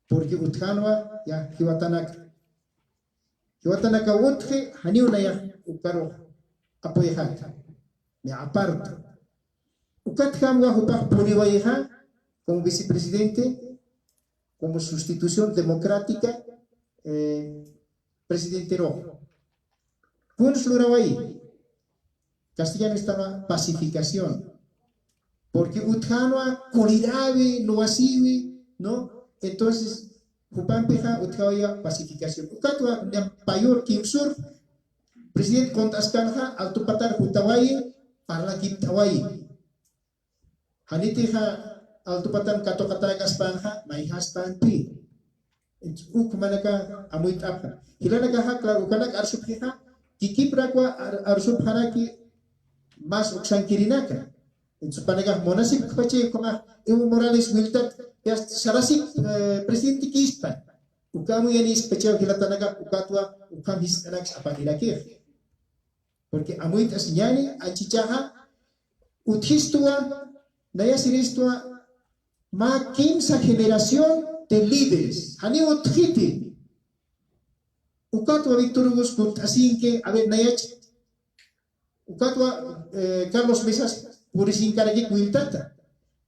Porque utjänwa, ya, jiwatanaka. Jiwatanaka utji, janiw nayax ukarux apoyxata. Me aparto. Ukatjamwa jupax puriwayixa, como vicepresidente, como sustitución democrática, eh, presidenterux. Kuns lurawayi. Castellano está la pacificación. Porque utjänwa kulirawi, nuwasiwi, ¿no? Entonces, jupampixa utjawaya pacificación. Ukatwa ña payur kimsur, presidente Cont'askanxa, Altupatar jutawayi, parlakipt'awayi. Janitixa Altupatan katuqatäkaspanxa, mayjaspanpi. Entonces, uk manaka amuyt'apxa. Jilanakaxa, claro, ukanak arsupxixa, kikiprakwa ar-, arsupxaraki más uksankirinaka. Entonces, panakax munasipkpachi ukhamax, Evo Morales Huiltat, ya sarasip, eh, presidente kispa. Uka amuyanispachaw jilatanaka, ukatwa, ukham jisk'anaks apakirakix. Porque amuyt'asiñäni, anchichaxa, utjistuwa, nayasiristwa, mä kimsa generación de líderes. Janiw utjiti. Ukatwa Víctor Hugo kunt'asinki, a ver, nayach. Ukatwa, eh, Carlos Mesas purisinkarakik Huiltata.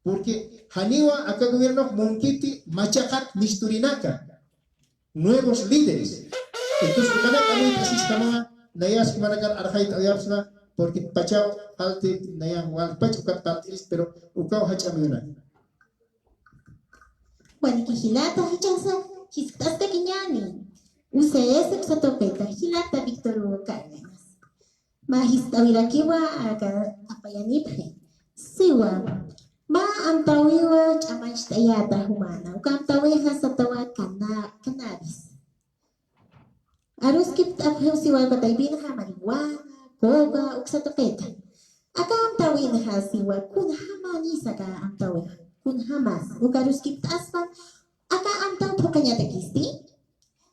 Porque janiwa aka gobiernox munkiti machaqat misturinaka. Nuevos líderes. Entonces, ukanak amuyt'asistama, nayas jumanakar arxayt'awayapxsma, porque pachaw qalti, naya walpach ukat qalt'iris, pero ukaw jach'a amuyuna. Waliki jilata, jichhasa jiskt'askakiñäni. U C S uksa tuqita, jilata Víctor Hugo Cárdenas. Mä jiskt'awirakiwa aka apayanipxi. Siwa, mä amtäwiwa ch'amancht'ayäta jumana. Uka amtäwixa satawa cana-, cannabis. Aruskipt'apxiw siwa uka taypinxa marihuana, coca, uksa tuqita. Aka amtäwinxa siwa, kunjamänis aka amtäwixa. Kunjamäs. Uka aruskipt'aspan, aka amtäw phuqhañatakisti.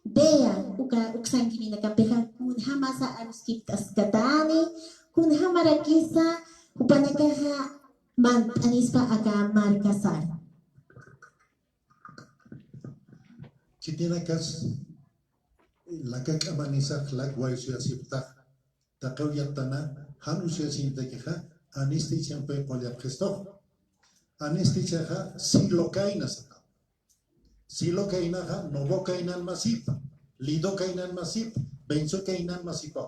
DEA, uka uksankirinakapixa, kunjamasa aruskipt'askatani, kunjamarakisa, jupanakaxa, mant'anispa aka markasar. Khitinakas, laka k'amanisax lak wayusuyasiptax, taqiw yattana, jan usuyasiñatakixa, anestesiampi qullapxistux. Anestesiaxa, silocaína sata. Silocaínaxa, novocaínan masipa, lidocaínan masipa, benzocaínan masipa.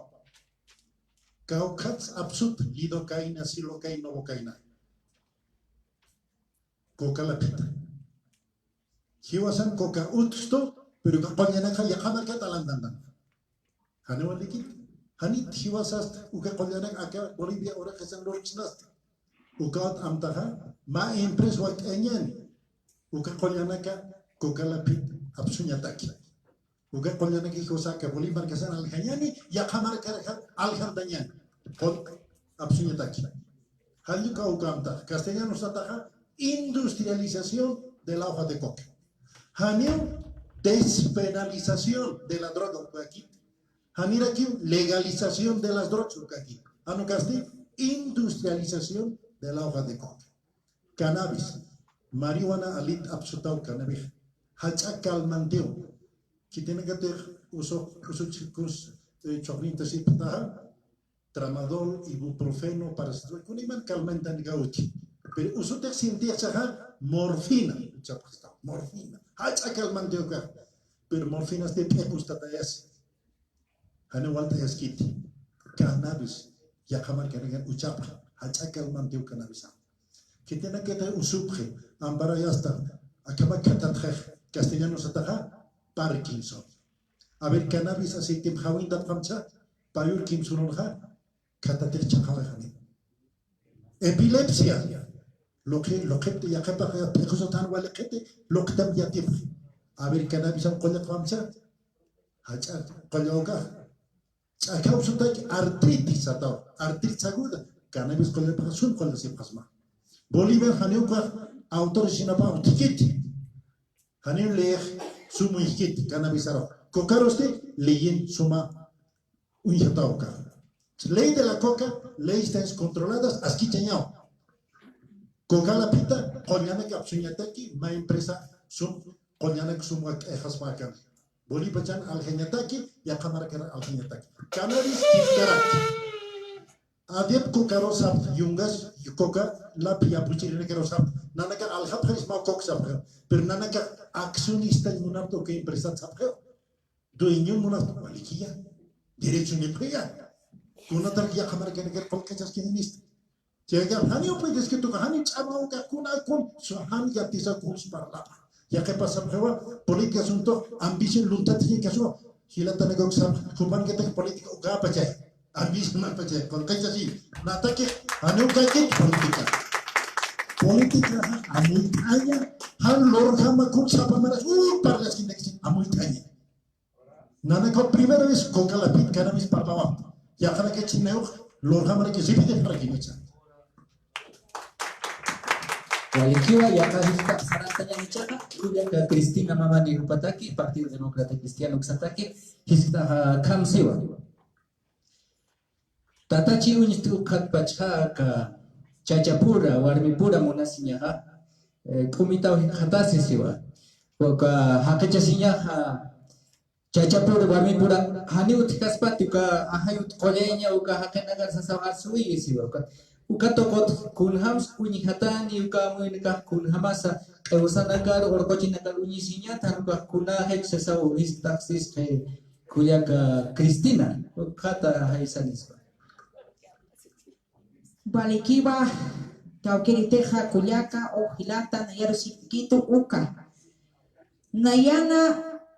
Kawkhats apsut, lidocaína, silocaína, novocaína. Coca laphita. Jiwasan coca utstu, pero uka qullanaka yaqha markat alantantan. Janiw walikit. Janit jiwasast uka qullanaka aka Bolivia uraqasan lurksnasti. Ukawat amtaxa, mä empresa wakt'añäni. Uka qullanaka coca laphit apsuñataki. Uka qullanaka jiwasa aka Bolivia markasan aljañäni, yaqha markaraka aljantañäni. Qullq apsuñataki. Jall uka uka amtaxa, castellano sataxa, industrialización de la hoja de coca. Janiw despenalización de la droga ukakit. Janirakiw legalización de las drogas ukakit. Jan ukasti industrialización de la hoja de coca. Cannabis, marihuana alit apsutaw cannabis. Jach'a calmantiw. Khitinakatix usu, usuchikus, eh, chhorrintasipxtaxa, tramadol, ibuprofeno, paracetamol, kuniman calmantanakaw uti. Pero usutix sintixchaxa morfina, uchapxastaw, morfina. Jach'a calmantiw ukax. Pero morfinasti p'iqustatayasi. Janiw walt'ayaskiti. Cannabis, yaqha markanakan uchapxi, jach'a calmantiw cannabisa. Khitinakatix usupxi, amparayasta, akhama khatatxix, castellano sataxa, Parkinson. A ver, cannabis aceitem jawintapxamcha, payur kimsurunxa, khatatix chhaqawaxani. Epilepsia. Luqi, luqipti yaqhipax p'iqusat jan waliqiti, luqtam yatipxi. A ver, cannabisan qullapxamcha, jach'a qullawkax. Ch'akhaw sutaki artritis sataw, artritis aguda, cannabis qullapxasun, qullapxasma. Bolivia janiw ukax autor sinapax utjkiti. Janiw leyix sum uñjkiti cannabisarux. Cocarusti leyin suma uñjataw ukax. Ley de la coca, leyes tan controladas, askichañaw. Coca laphita, qullanak apsuñataki, mä empresa sum, qullanak sum wakt'ayxaspa akan. Bolivachan aljañataki, yaqha markar aljañataki. Cannabis jiskaraki. Adep cocaru sapxi, yungas coca laphi yapuchirinakaru sapxi. Nanaka aljapxarisma coca sapxi. Pero nanaka accionista munapxta uka empresat sapxi. Dueño munapxta, walikiya. Derecho nipxiya. Kunatar yaqha markanakar qullqichaskinisti. Chayqa, janiw puedes que toca, jani ch'amaw uka kuna kun, so jan yatisa kun parlapa. Yaqhipas sapxiwa, política asunto, ambición luntatiña kasuwa. Jilatanakaw sapxi, jupanakatix política ukapachay. Ambición mapachay, qullqichasi. Nataki, janiw ukakit política. Política, amuyt'aña, jan lurjama kun sapamaras, uh, parlaskinaksi, amuyt'aña. Nanakaw primera vez coca laphit cannabis parlawapxta. Yaqhanakax chinayux lurjamaraki ripitipxarakinicha. Walikiwa, yaqha jisk'a sarantañäni ichaqa, kullaka Cristina Mamani jupataki, Partido Demócrata Cristiano uksataki, jisk'axa kamsiwa. Tatachi uñsti ukatpachxa aka chachapura, warmipura munasiñaxa, eh, k'umitaw jikxatasi siwa. Uka jaqichasiñaxa, chachapura, warmipura, jani utjaspati uka ajay utj qullayaña uka jaqinakar sasaw arsuwiyi siwa. Uka, uka tuqut kunjams uñjatani, uka amuyinakax kunjamasa q'iwsanakar, urquchinakar uñisiñata, jan ukax kunäxich sasaw jiskt'axsisxi kullaka Cristina, ukhata jaysanispa. Walikiwa, kawkïritixa kullaka, o jilata, nayaru siktikitu uka. Nayana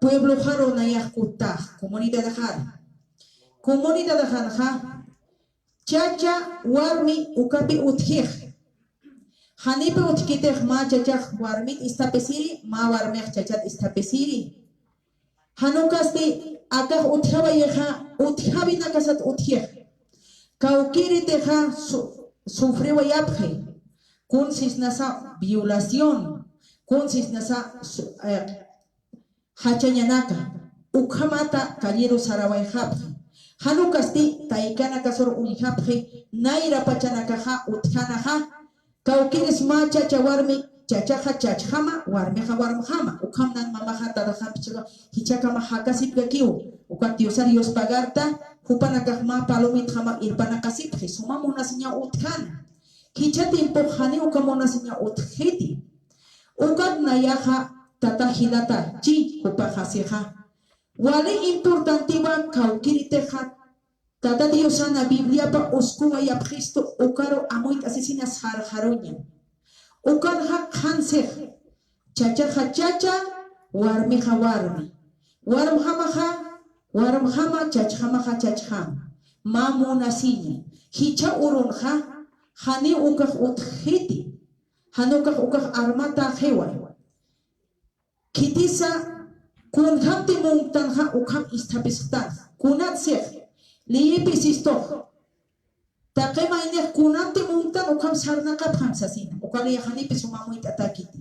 puebloxaru nayax kuttax, comunidadxar. Comunidadxanxa, chacha warmi ukapi utjix. Janipi utjkitix mä chachax warmit isthapisiri, mä warmix chachat isthapisiri. Jan ukasti akax utjawayixa, utjawinakasat utjix. Kawkïritixa su-, sufriwayapxi. Kun sisnasa violación, kun sisnasa su-, eh, jachañanaka, ukhamata calleru sarawayxapxi. Jan ukasti taykanakasur uñjapxi, nayra pachanakaxa utjanaxa, Kawkiris mä chacha warmi, chachaxa chachjama, warmixa warmjama. Ukham nan mamaxa tataxampi chiqa, jichhakama jakasipkakiw. Ukat Diosar yuspagarta, jupanakax mä palomitjama irpanakasipxi, suma munasiñaw utjana. Jichha tiempox janiw uka munasiñaw utjxiti. Ukat nayaxa tata jilata chi, jupaxa sixa. Wali importantiwa kawkiritixa, Tata Diosana Bibliapa uskuwayapxistu ukaru amuyt'asisina sarxaruña. Ukanxa qhansix, chachaxa chacha, warmixa warmi. Warmjamaxa, warmjama, chachjamaxa chachjama. Mä munasiña. Jichha urunxa, janiw ukax utjxiti. Jan ukax ukax armatäxiwa. Khitisa kunjamti munktanxa ukham isthapisxtanxa. Kunat six, liyipis istux. Taqi maynix kunamti munktan ukham sarnaqapxam sasina. Uka liya janipis suma amuyt'atäkiti.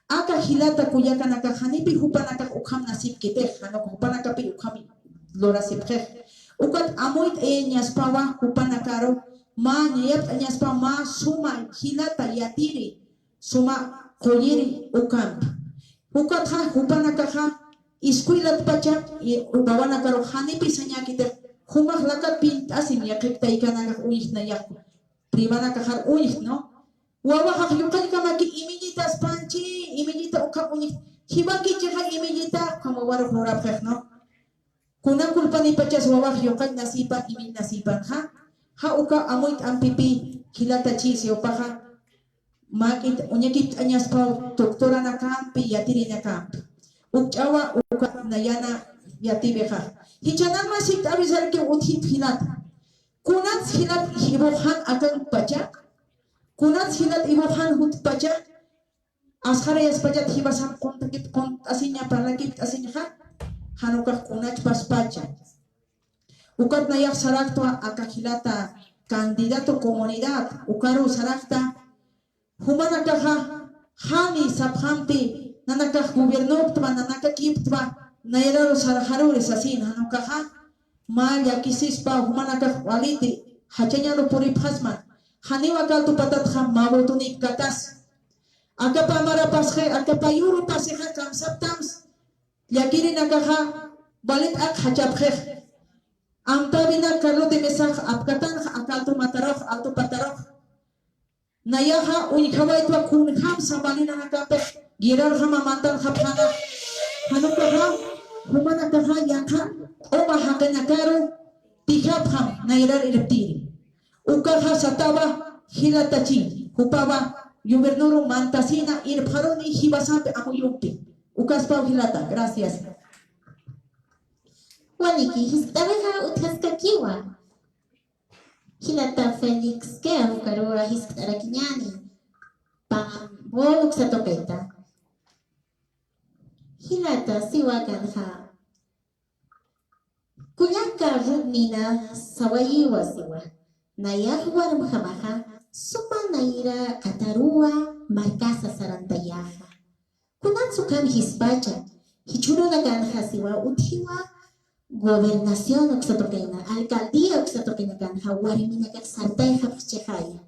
Aka jilata kullakanakax janipi jupanakax ukham nasipkitix, jan uka jupanakapi ukham lurasipxix. Ukat amuyt'ayañaspawa jupanakaru, mä ñayapt'añaspawa mä suma jilata yatiri, suma qulliri ukampi. Ukatxa jupanakaxa escuelatpacha, y wawanakaru janipi sañäkitix, jumax lakat pint'asim yaqhip taykanakax uñjtna yaqha. Primanakaxar uñjtna, ¿no? Wawaxax yuqallkamaki imillitaspanchi, imillita ukham uñjtna. Jiwakichixa imillita, ukham wawarux lurapxix, ¿no? Kuna kulpanipachas wawax yuqañ nasipan, imiñ nasipanxa, ja uka amuyt'ampipi jilata chisi upaxa, mä k'it uñakipt'añaspaw doctoranakampi, yatirinakampi. Ukch'awa uka nayana yatiwixa. Jichhanan mä sikt'awisarki utjit jilata. Kunats jilat jiwuxan akan pacha, kunats jilat jiwuxan jut pacha, asxarayaspachat jiwasan quntakip-, qunt'asiña, parlakipt'asiñaxa, jan ukax kunachpaspacha. Ukat nayax saraktwa aka jilata candidato comunidad, ukaru sarakta, jumanakaxa, jani sapxamti, nanakax gobiernoptwa, nanakakiptwa, nayraru sarxaruri sasin, jan ukaxa, mä llakisispa, jumanakax waliti, jachañaru puripxasman, janiw aka altu patatxa mä votonipkatas. Akapa amarapasxi, akapa yurupasixa kamsaptams, llakirinakaxa, walit ak jachapxix. Amtäwinak Carlos de Mesax apkatanx, aka altu matarux, altu patarux. Nayaxa uñjawaytwa kunjamsa walinanakampix, guerrarjama mantanxapxana. Jan ukaxa, jumanakaxa yaqha q'uma jaqinakaru tijapxam nayrar irptiri. Ukaxa satawa jilata chi, jupawa gobiernoru mantasina irpxaruni jiwasampi amuyumpi. Ukaspaw jilata, gracias. Waliki, jiskt'awixa utjaskakiwa. Jilata Félix Quea, ukaruwa jiskt'arakiñäni. Pambol uksa tuqita. Jilata, siwa akanxa. Kullaka Rutnina sawayiwa siwa. Nayax warmjamaxa, suma nayra kataruwa markasa sarantayaxa. Kunats ukham jispacha, jichhürunakanxa siwa utjiwa gobernación uksa tuqina, alcaldía uksa tuqinakanxa warminakax sartayxapxchixaya.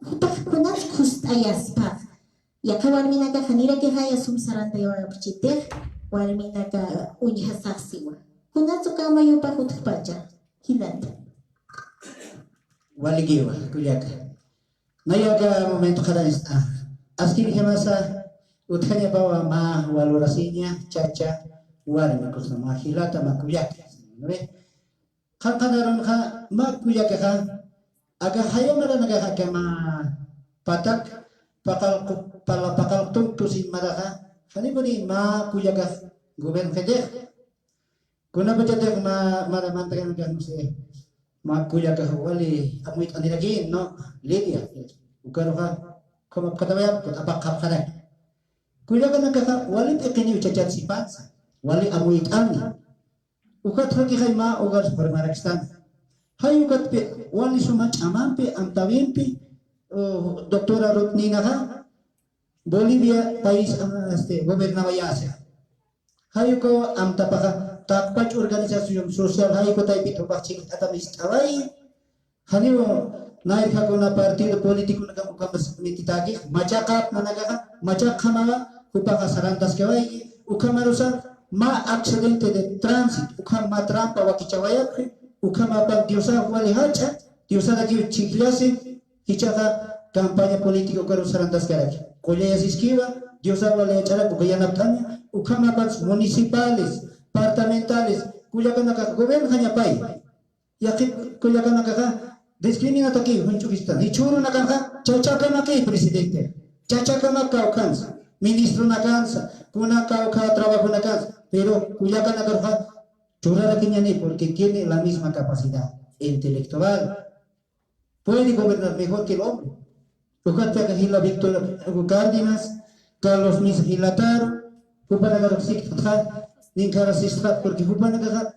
Jupax kunats khust'ayaspax. Yaqha warminakax janirakixaya sum sarantayawayapxchitix, warminaka uñjasax siwa. Kunats ukhama yupax utjpacha, jilata. Walikiwa, kullaka. Naya aka momento qharañsa, askirjamasa utjañapawa mä valorasiña, chacha, warmi, kusa mä jilata, mä kullaka. ¿No ve? Qanqanarunxa mä kullakaxa, aka jaya maranakaxa aka mä patak paqal-, pala-, paqalqtun tusin maraxa, janipuni mä kullakax gobernqitix. Kunapachatix mä, mara mantakanakax, no sé, mä kullakax wali amuyt'anirakin, ¿no? Lidia, ukaruxa, como pkatawayap, kut apaqxapxarak. Kullakanakaxa wali p'iqiniw chachat sipansa, wali amuyt'ani. Ukat jakixay mä hogar formarakstan. Jay ukatpi wali suma ch'amampi, amtawimpi, uh, doctora Rutninaxa, Bolivia país, ah, este, gobernawayasa. Jay ukaw amtapaxa, taqpach organización social, jay uka taypit jupax chikt'ata mist'away. Janiw Nayrjakuna partido político naka ukamas mititaki, machaqap nanakaqa, machaqamawa, jupaqa sarantaskawayki, ukamarusa, ma accidente de tránsito, ukham ma trampa wakichawayapxi, ukhamapan Diosa wali jach'a, Diosarakiw chikllasi, jichhaqa campaña política ukaru sarantaskaraki. Qullayasiskiwa, Diosa wali jach'arak uka yanapt'aña, ukhamapas municipales, departamentales, kullakanakaqa gobierno jañapay. Yaqhip kullakanakaqa discriminataki junch'ukista. Jichhürunakanxa chachakamakiy presidente. Chachakamak kawkhansa, ministronakansa, kuna kawkha trabajonakansa. Pero kullakanakarxa churarakiñani porque tiene la misma capacidad intelectual. Puede gobernar mejor que el hombre. Ukatpaka jila Víctor Hugo Cárdenas, Carlos Misa jilataru, jupanakarux sikt'xa, ninkarasistxa, porque jupanakaxa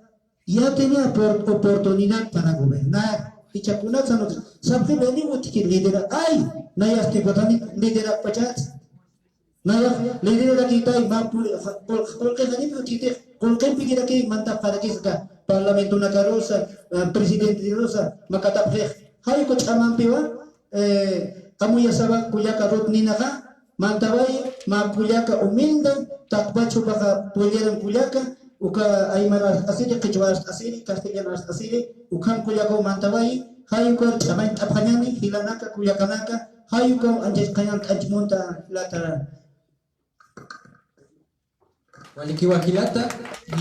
ya tenía por-, oportunidad para gobernar. Jichhakunatsa no, sapxi beni utjki lidera, ay, nayasti gotani lidera pachat. Nayax liderarakitay, mä puri, qul-, qullqi janip utjiti, qullqipikiraki mantapxarakisqa, parlamentonakarusa, eh, presidenterusa, makatapxix. Jay uka ch'amampiwa, eh, amuyasawa kullaka Ruth ninaxa, mantaway, mä kullaka humilde, taqpach jupaxa polleran kullaka, uka aymara arst'asiri, qhichwa arst'asiri, castellano arst'asiri, ukham kullakaw mantaway, jay uka ch'amañt'apxañani, jilanaka, kullakanaka, jay uka anchachqañan k'anchmunta, jilata. Walikiwa jilata,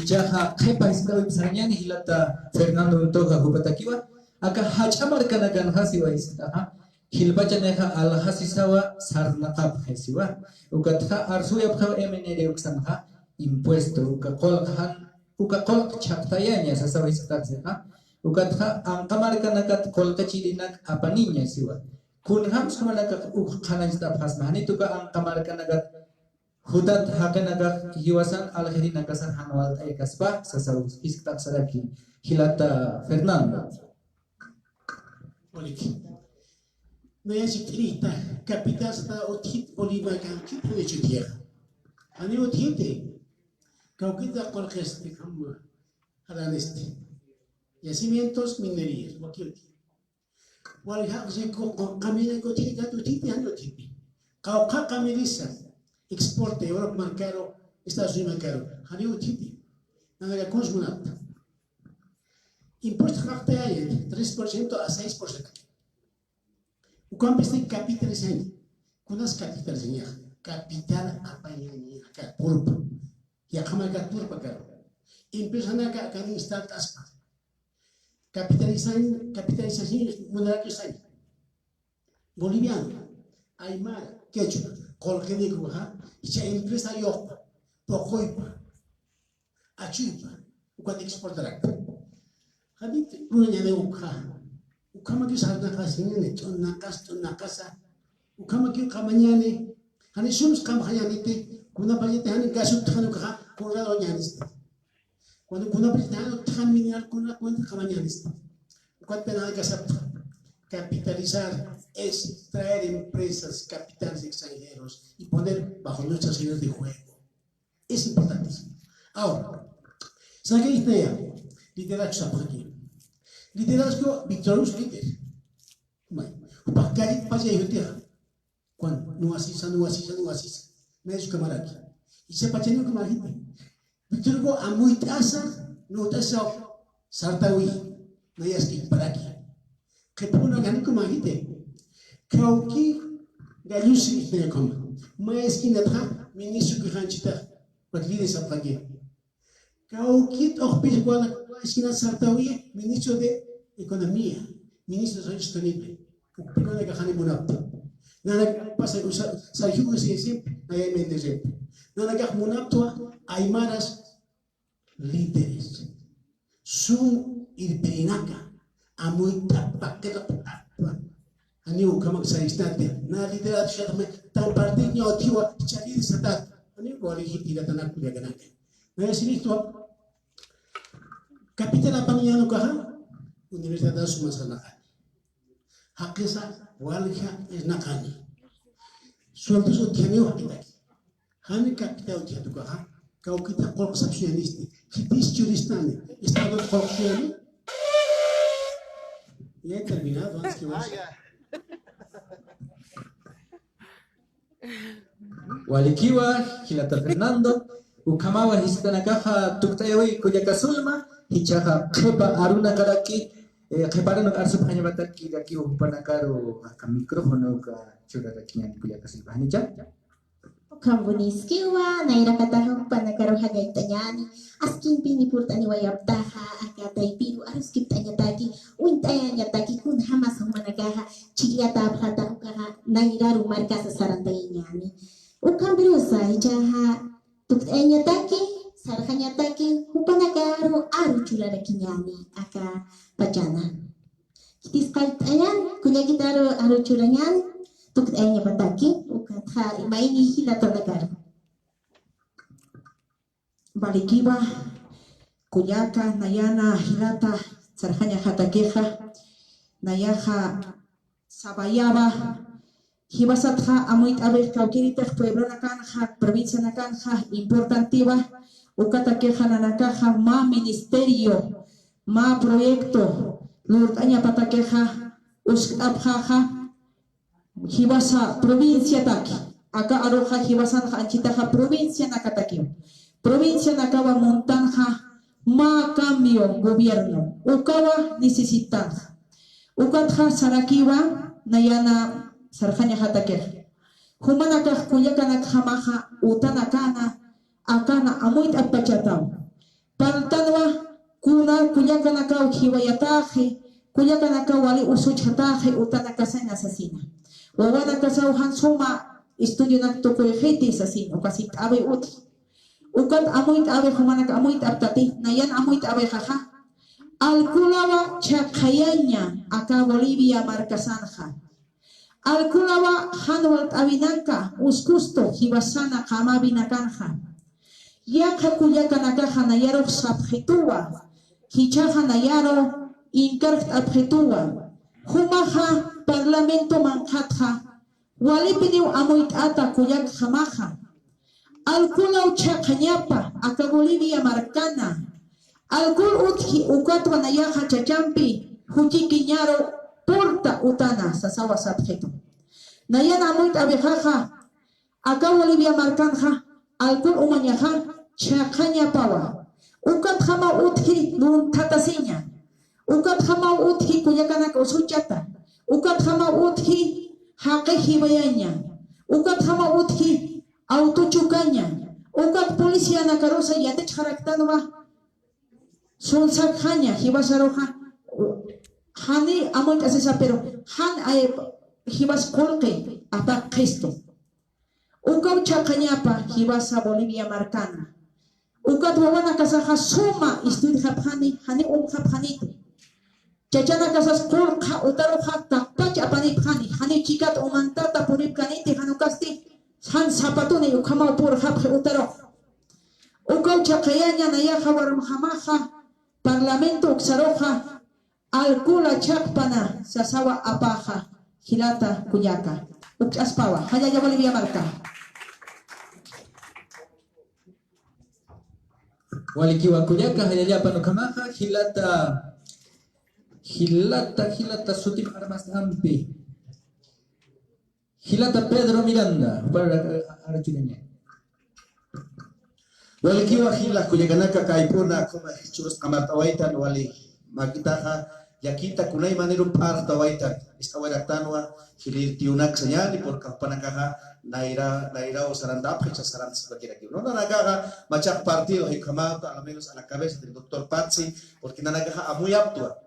ichaxa qhipa jiskt'awip sarañani jilata Fernando Montoja jupatakiwa, aka jach'a markanakanxa siwa jiskt'axa, jilpachanixa aljasisawa sarnaqapxi siwa, ukatxa arsuyapxaw M N R uksanxa, impuesto, uka qullq jan, uka qullq chhaqtayaña sasawa jiskt'axa, ukatxa anqa markanakat qullqi chirinak apaniña siwa. Kunjams jumanakax uk qhanañcht'apxasma, janit uka anqa markanakat jutat jaqinakax jiwasan aljirinakasar jan walt'aykaspa sasaw jiskt'apxsaraki jilata Fernando. Waliki. Naya chikt'irita, capital sata utjit Bolivia kan, kit jani chutiya. Jani utjiti. Kawkita qullqisti, kam, jalanesti. Yacimientos minerías, wakiuti. Walja q'usiku qamina kuthikat uthipi, jani uthipi. Qawqha qamirisa, exporte, Europa markaru, Estados Unidos markaru, jani uthipi. Nanaka kuns munapta. Impuesto qaqtayayat, tres por ciento a seis por ciento. Ukampisti capitalizaña. Kunas capitalizaña. Capital apañaña, aka purpa. Yaqha markat purpa karu. Empresanaka akanin start'aspa. Capitalizañ, capitalización munarakisañ. Boliviano, aymara, quechua, qullqinikuxa, icha empresa yuqpa, puquypa, achuypa, ukat exportarakta. Janit runañani ukxa, ukhamaki sarnaqasiñani, t'unaqas, t'unaqasa, ukhamaki qamañani, jani sums qamxañaniti, kunapachati jani gasut janukaxa, kunradoñanista. Cuando kunapis nada tan mineral kuna cuenta cabañanista. Cuando pena que acepta capitalizar es traer empresas, capitales extranjeros y poner bajo nuestras reglas de juego. Es importante. Ahora, ¿sabe qué idea? Liderazgo aquí. Liderazgo, Victor Hugo líder. Bueno, para que pase ahí, Juan, no así, no así, no así. Me es camarada. Y se pacha no como gente. Victor go amuyt'asa, nuqt'asa sartawi, nayaski paraki. Qhipuna ganikuma jite. Kawki gallusi itnayakuma. Maeskinatxa, ministro kijanchita, patlide sapxaki. Kawki t'uqpis wala, maeskinat sartawi, ministro de Economía, ministro de Desarrollo Sostenible. Ukpikuna kajani munapta. Nanaka pasa, usa, sarjiku siempre, naya mende siempre. Nanaka munapta, aymaras, líderes. Sum irpirinaka, amuyt'apa, qillqapa. Ani ukhamak sarisnate, na liderazgo shatme, tan partiña utjiwa, chaliri satat. Ani wali jiti latanaku yaganaka. Na esinitu, capital apaniñanukaxa, universidad suma sarnaqani. Jaqisa, walja, isnaqani. Sueldos utjaniw jaqitaki. Jani capital utjatukaxa, kawkita qullq sapsuyanisti. Khitis churistani, estado qullq suyani. Ya he terminado, antes que vos. Ah, ya. Walikiwa, jilata Fernando, ukhamawa jiskt'anakaxa tukt'ayawi kullaka Zulma, jichhaxa qhipa arunakaraki, eh, qhipa arunaka arsupxañapataki, rakiw jupanakaru aka micrófonoka churarakiñäni kullaka Zulma, janicha. Ukham Boniskiwa, nayraqataxa jupanakaru jallayt'añäni, askimpini purt'aniwayaptaxa, aka taypiru aruskipt'añataki, uñt'ayañataki, kunjamas jumanakaxa chhijllatäpxätax ukaxa nayraru markasa sarantayañäni. Ukhampirusa, jichhaxa tukt'ayañataki, sarxañataki, jupanakaru aru churarakiñäni, aka pachana. Khitis qallt'añäni, kullakitaru aru churañäni, tukt'ayañapataki, ukatxa mayni jilatanakaru. Walikiwa, kullaka, nayana jilata, sarxañaxatakixa, nayaxa sabayawa, jiwasatxa amuyt'äwix kawkïritix pueblonakanxa, provincianakanxa, importantiwa, ukatakixa nanakaxa mä ministerio, mä proyecto, lurt'añapatakixa, uskt'apxäxa, jiwasa provinciataki, aka aruxa jiwasanxa anchitaxa provincianakatakiwa. Provincianakawa muntanxa mä cambio gobierno, ukawa necesitanxa. Ukatxa sarakiwa nayana sarxañaxatakixa. Jumanakax kullakanakjamaxa utanakana, akana amuyt'apachataw. Parltanwa kuna kullakanakaw jiwayatäxi, kullakanakaw wali usuchjatäxi utanakasaña sasina. Wawanakasaw jan suma estudionak tukuyxiti sasina, uka sipt'äwi utji. Ukat amuyt'äwix, jumanak amuyt'aptati, nayan amuyt'äwixaxa. Alkulawa chhaqhayaña aka Bolivia markasanxa. Alkulawa jan walt'äwinaka uskustu jiwasana qamawinakanxa. Yaqha kullakanakaxa nayarux sapxituwa, jichhaxa nayaru inkarkt'apxituwa. Jumaxa parlamento manqhatxa, walipiniw amuyt'ata kullakjamaxa. Alkulaw chhaqhañapa aka Bolivia markana. Alkul utji ukatwa nayaxa chachampi juchikiñaru purta utana sasawa sapxitu. Nayan amuyt'äwixaxa, aka Bolivia markanxa, alkul umañaxa chhaqhañapawa. Ukatjamaw utji lunthatasiña. Ukatjamaw utji kullakanak usuchata. Ukatjamaw utji jaqi jiwayaña. Ukatjamaw utji auto chukaña. Ukat policianakarusa yatichxaraktanwa sunsakxaña jiwasaruxa. Jani amuyt'asisa, pero jan ay jiwas qullqi apaqxistu. Ukaw chhaqhañapa jiwasa Bolivia markana. Ukat wawanakasaxa suma istudjapxani, jani umxapxaniti. Chachanakasas qullqa utaruxa taqpach apanipxani, jani chikat umantata puripkaniti, jan ukasti, jan zapatuni ukhamaw purxapxi utarux. Ukaw chhaqhayaña nayaxa warmjamaxa, parlamento uksaruxa, alkula chhaqpana sasawa apaxa, jilata kullaka. Ukch'aspawa, jallalla Bolivia marka. Walikiwa kullaka, jallallapan ukhamaxa, jilata, jilata, jilata sutip armasampi. Jilata Pedro Miranda, para, eh, arachuraña. Walikiwa jila kullakanaka, kaypuna, kuma churus qamart'awaytan, wali makitaxa, llakita kunay maniru phartawaytan, ist'awaraktanwa, jilïr tiyunak sañäni, porque jupanakaxa, nayra, nayraw sarantapxi, cha sarantapxi, no, nanakaxa, machaq partido, jayukhamata, a lo menos a la cabeza del doctor Patzi, porque nanakaxa amuyaptwa.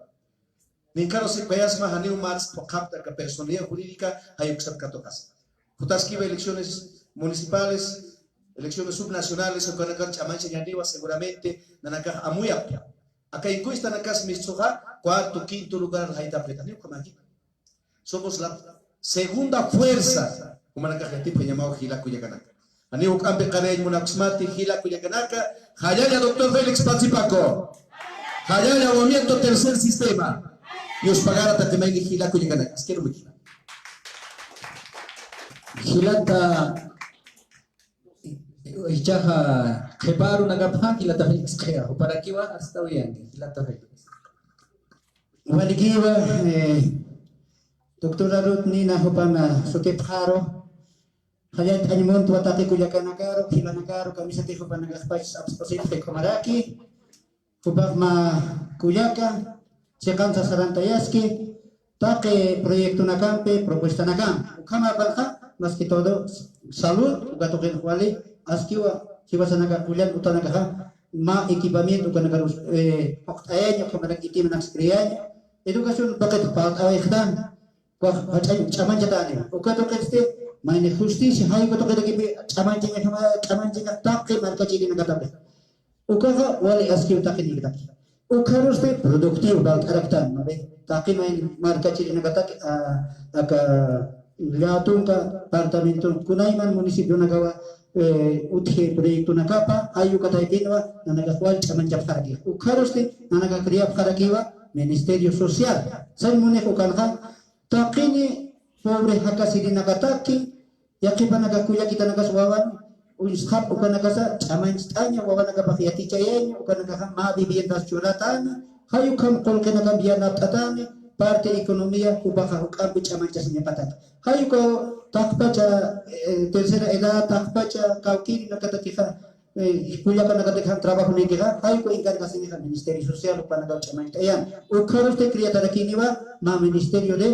Ninkaru sipayasma janiw mats phuqhapta aka personalidad jurídica jayuksat katuqasa. Jutaskiwa elecciones municipales, elecciones subnacionales, ukanakar ch'amanchañaniwa seguramente nanakax amuyapta. Aka encuestanakas mistsuxa cuarto, quinto lugar jaytapxita, janiw ukhamäkita. Somos la segunda fuerza, jumanakax yatipxañamaw jila kullakanaka. Janiw juk'ampi qariyañ munakusmati, jila kullakanaka, jallalla doctor Félix Patzi Paco, jallalla Movimiento Tercer Sistema, yuspagarata mayni jila kullakanaka, askirumikina. Jilata, jichhaxa qhipa arunakapxa, jilata Félix qhipa, juparakiwa, hasta hoy en día, jilata Félix. Walikiwa, eh, doctora Ruth Nina jupan sutipxaru, jallallt'añ muntwa taqi kullakanakaru, jilanakaru, kamisatix jupanakaxpachas apsp'asipxi ukhamaraki, jupax mä kullaka, chiqansa sarantayaski, taqi proyectonakampi, propuestanakampi. Ukhamapanxa, más que todo, salud, uka tuqin wali, askiwa, jiwasanaka kullan utanakaxa, mä equipamiento, ukanakarus, eh, juqt'ayaña, ukhamarak equipamiento creayaña, educación paqit falt'awayxtan, ukax jach'añ ch'amañchatäni. Uka tuqitsti, mayni justicia, jay uka tuqitakipi, ch'amañchañaxama, ch'amañchañax taqi markachirinakataki. Ukaxa wali askiw taqinïkataki. Ukharusti productivo falt'araktan, ¿no ve? Taqi may markachirinakataki, a, aka llatunka, departamenton, kunayman municipionakawa, eh, utji proyectonakapa, jay uka taypinwa, nanakax wal ch'amañchapxaraki. Ukharusti, nanaka creapxarakiwa, Ministerio Social. Sañ munix ukanxa, taqini pobre jakasirinakataki, yaqhipanaka kullakitanakas wawan uñsxap ukanakasa ch'amañcht'aña, wawanakapax yatichayaña, ukanakaxa mä viviendas churatäni, jay ukham qullqinakamp yanapt'atäni, parte economía jupaxa juk'ampi ch'amañchasiñapataki. Jay ukaw taqpacha, eh, tercera edad, taqpacha kawkïrinakatakixa, eh, kullakanakataki jan trabajonïkixa, jay uka encargasinixa Ministerio Social, jupanakaw ch'amañcht'ayan. Ukharusti creatarakiniwa mä Ministerio de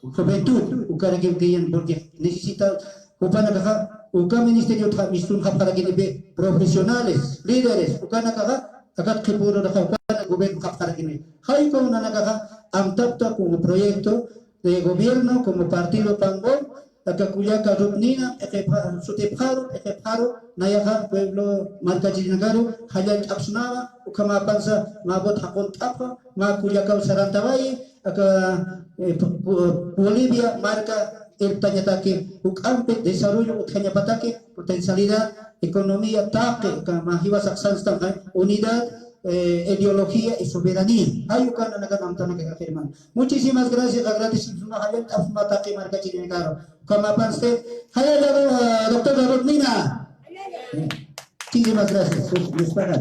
Juventud, ukarakiw crean, porque necesita, jupanakaxa, uka ministeriotxa mistunxapxarakinipi profesionales, líderes, ukanakaxa, akat qhipüruraxa, ukanak gobiernoxapxarakini. Jay ukaw nanakaxa, amtapta como proyecto de gobierno, como partido Pangón, aka kullaka Ruth Nina, p'iqipxa-, sutipxaru, p'iqipxaru, nayaxa pueblo markachirinakaru, jallallt'apxsmawa, ukhamäpansa, mä voto jaqunt'apxa, mä kullakaw sarantawayi, aka, eh, Bo-, Bo-, Bolivia marka irptañataki, juk'ampi desarrollo utjañapataki, potencialidad, economía, taqi, aka mä jiwasax sanstanxa, unidad, eh, ideología y soberanía. Jay uka nanaka amtanakaxa, hermano. Muchísimas gracias, agradecimiento, jallallt'apxsma taqi markachirinakaru. Ukhamäpansti, jallalla, eh, doctor David Mina. Muchísimas gracias. Sus, les pagan.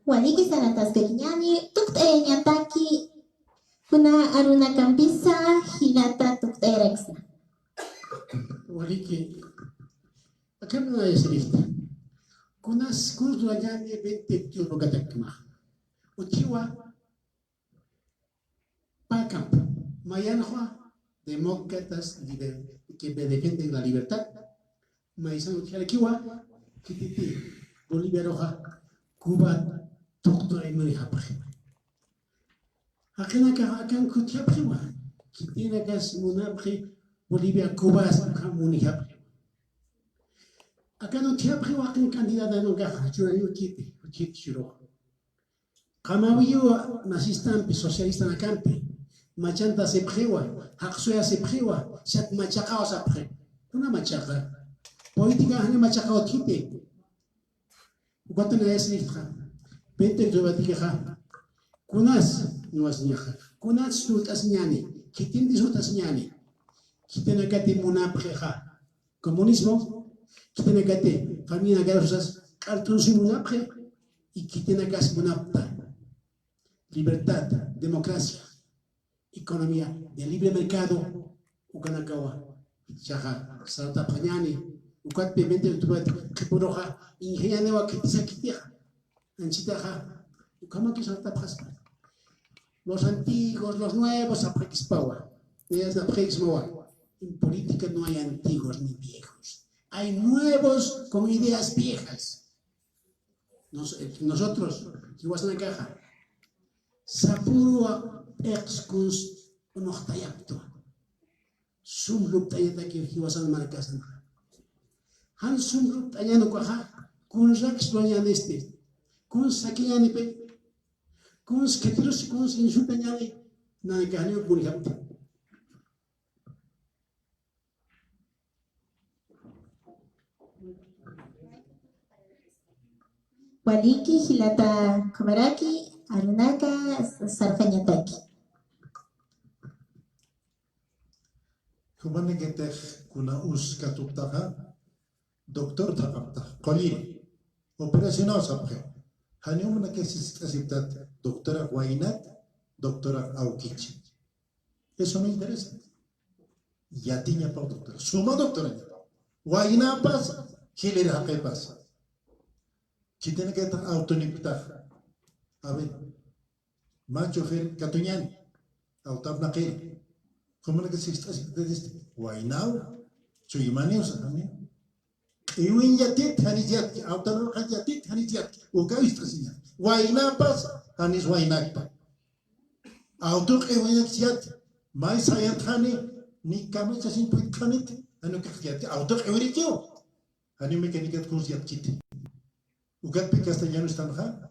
Waliki sarantaskakiñäni, tukt'ayañataki, kuna arunakampisa, jilata tukt'ayaraksna. Waliki, akham nayasirista. Kunas, kuns wañani veinte veintiuno katakma. Utjiwa, Pä campo, mayanxa demócratas liber-, que defienden la libertad, maysan utjarakiwa, khititi Boliviaruxa Cuba tuqt'ay munapxi. Jaqinakax akan utjapxiwa, khitinakas munapxi Bolivia Cubas ukham munapxi. Akan utjapxiwa, akan candidatanakax churañu khiti, khiti churux. Qamawiwa nazistampi, socialistanakampi, machanta sipxiwa, jaqsuya sipxiwa, sat machaqaw sapxi. Kuna machaqa? Política jani machaqaw thiti. Ukatana es nitxa. Veinte debatikixa. Kunas, niwasiñaxa. Kunas sut'asiñani, khitinti sut'asiñani. Khitinakati munapxixa. Comunismo, khitinakati, familia Garusas, k'art'unsi munapxi, y khitinakas munapta. Libertad, democracia, economía de libre mercado, ukanakawa, chaxa, sartapxañani, ukatpi veinte octubre, qhipuruxa, ingeñaniwa khitisa khitixa. Anchitaxa, ukhamaki sartapxaspa. Los antiguos, los nuevos, sapxakispawa. Ideas sapxakismawa. En política no hay antiguos ni viejos. Hay nuevos con ideas viejas. Nos-, eh, nosotros, jiwasanakaxa, sapüruwa p'iqs kuns unuxtayaptwa. Sum lupt'añataki jiwasan markasan. Jan sum lupt'añan ukaxa, kuns raks dueñanisti. Kuns sakiñanipi, kuns khitirus, kuns insutañani, nanakax janiw purjapta. Waliki, jilata ukhamaraki, arunaka sarxañataki. Jumanakatix kuna us katuqtaxa, doctor thaqaptax, qulli, operacionaw sapxi. Janiw munakis sisk'asiptat, doctora waynat, doctora awkichi. Eso me interesa. Yatiñapaw doctora. Suma doctorañapaw. Waynapas, jilïr jaqïpas. Khitinakatix awtunipktax. A ver, mä chofer katuñäni, awtap naqiri. Jumanakax sist'asiktatisti, waynaw, chuymaniw saxani. Q'iwiñ yatit, janis yatki, awtanakax yatit, janis yatki. Ukaw ist'asiñäni. Waynapas, janis waynakpa. Awtu q'iwiñakchi yat, may sayatxani, ni kamachasiñ puytxaniti, jani ukax yatki, awtu q'iwirikiw. Janiw mecanicat kuns yatkiti. Ukatpi castellano estanxa,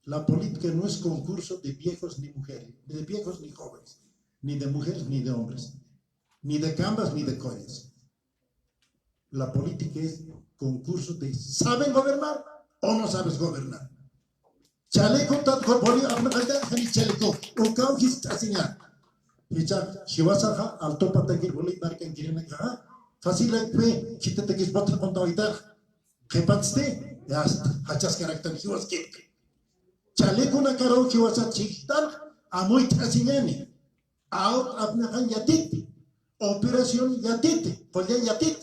la política no es concurso de viejos ni mujeres, de viejos ni jóvenes, ni de mujeres ni de hombres, ni de cambas ni de collas. La política es concurso de ¿saben gobernar o no sabes gobernar? Chaleco tat boli apnaqaña jani chaleco ukaw jist'asiña. Jichha jiwasaxa alto patakir boli markankirinakaxa fácil akpe khitatakis botxa contawaytax. Qhipatsti, ya está, jachaskaraktan jiwaskipki. Chaleconakaru jiwasat chijtan amuyt'asiñani. Awt apnaqañ yatit, operación yatit, qullay yatit.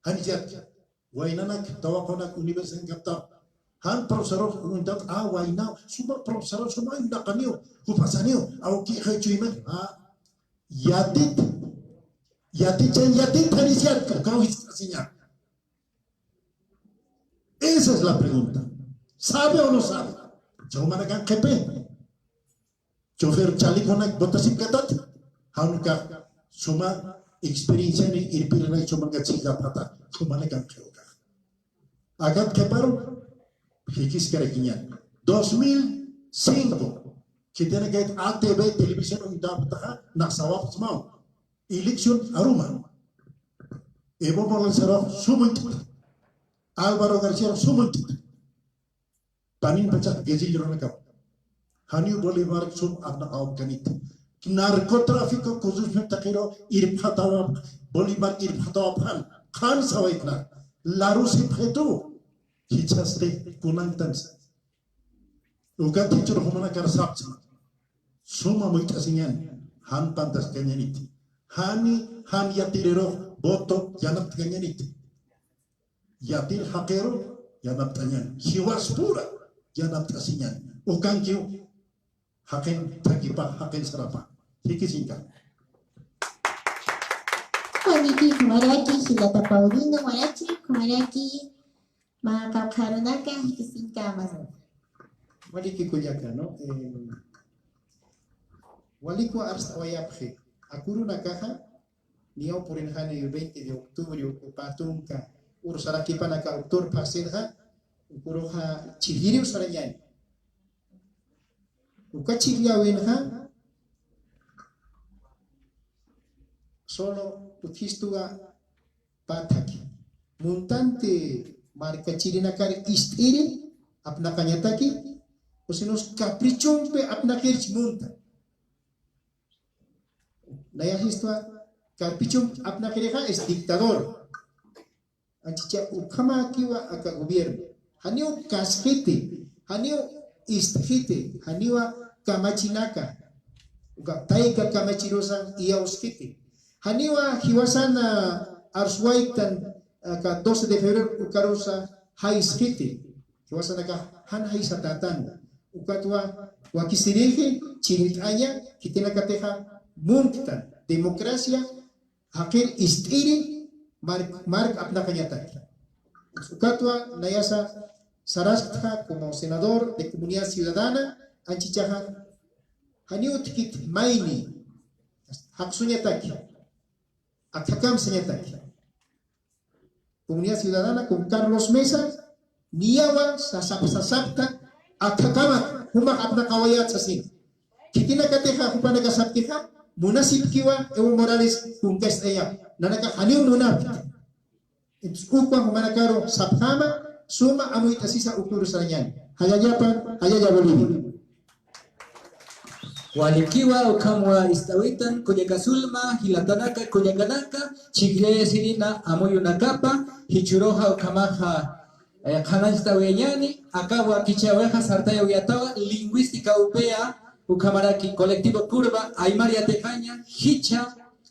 Janis yatki. Waynanak, tawaqunak universidad kaptaw. Jan profesorux uñtap, a, waynaw, suma profesorux, suma uñtaqaniw, jupasaniw, awki, jay chuyman, a, yatit, yatichan yatit, janis yatki, ukaw jist'asiña. Esa es la pregunta. ¿Sabe o no sabe? Chawmanakan qhipi. Chofer chaleconak botasipkatat, jan ukax suma experienciani irpirinak chumanka chhijapxata, jumanakan qhiw ukax. Akat qhiparu, jikiskarakiñäni. Dos mil cinco, khitinakayt A T V televisión uñtapxtaxa, nax sawapxsmaw. Elección aruma. Evo Morales sarux sum uñt'ta. Álvaro García sarux sum uñt'ta. Panin pachax guerrillero nakaw. Janiw Bolívar sum apnaqawapkanit. Narcotráfico, corrupción taqiru irpxatawap, Bolívar irpxatawapxan. Qhan sawaytna. Larusipxitu. Jichhasti kunantansa. Ukat jichhür jumanakar sapxsma. Suma muyt'asiñan. Jan pantaskañanit. Jani, jan yatirirux voto yanaptkañanit. Yatir jaqiru yanapt'añan, jiwaspura yanapt'asiñan. Ukankiw jaqin thakipax, jaqin sarapax. Jikisiñka. Waliki, kumaraki, jilata Paulino, waliki, kumaraki, mä kawkharunaka, jikisiñka, mä. Waliki kullaka, ¿no? Eh, walikiw arst'awayapxi. Akurunakaxa, niyaw purinxani veinte de octubre, uku pä tunka, urusarak qhipanaka doctor phaxsinxa, ukuruxa chhijlliriw sarañäni. Uka chhijllawinxa, solo utjistuwa pä thaki. Muntanti markachirinakar ist'iri apnaqañataki, o si no caprichompi apnaqirchi munta. Naya jistwa, caprichompi apnaqirixa es dictador. Anchicha ukhamäkiwa aka gobierno. Janiw kasxiti, janiw ist'xiti, janiwa kamachinaka. Uka tayka kamachirusan iyawsxiti. Janiwa jiwasan, ah, arswaytan, aka doce de febrero ukarusa jaysxiti. Jiwasanaka jan jaysatätan. Ukatwa wakisirixi, chirillt'aña, khitinakatixa munktan. Democracia, jaqir ist'iri, mark, mark apnaqañataki. Ukatwa nayasa sarastxa como senador de Comunidad Ciudadana, anchichaxa, janiw utjkit mayni, jaqsuñataki, akhakam sañataki. Comunidad Ciudadana con Carlos Mesa, niyawa sasap, sasapta, akhakamak, jumax apnaqawayät sasin. Khitinakatixa, jupanaka sapkixa, munasipkiwa Evo Morales kunkast'ayap. Nanakax janiw munapkti. Entonces, ukwa jumanakaru sapxäma, suma amuyt'asisa ukuru sarañäni. Jayallapan, jayalla Bolivia. Walikiwa, ukhamwa ist'awitan, kullaka Zulma, jilatanaka, kullakanaka, chhijllayasirina amuyunakapa, jichhüruxa ukhamaxa, eh, qhanañcht'awiyañäni, aka wakichäwixa sartayawayätawa, lingüística upia, ukhamaraki colectivo Curva, Aymar Yatiqaña, Jichha,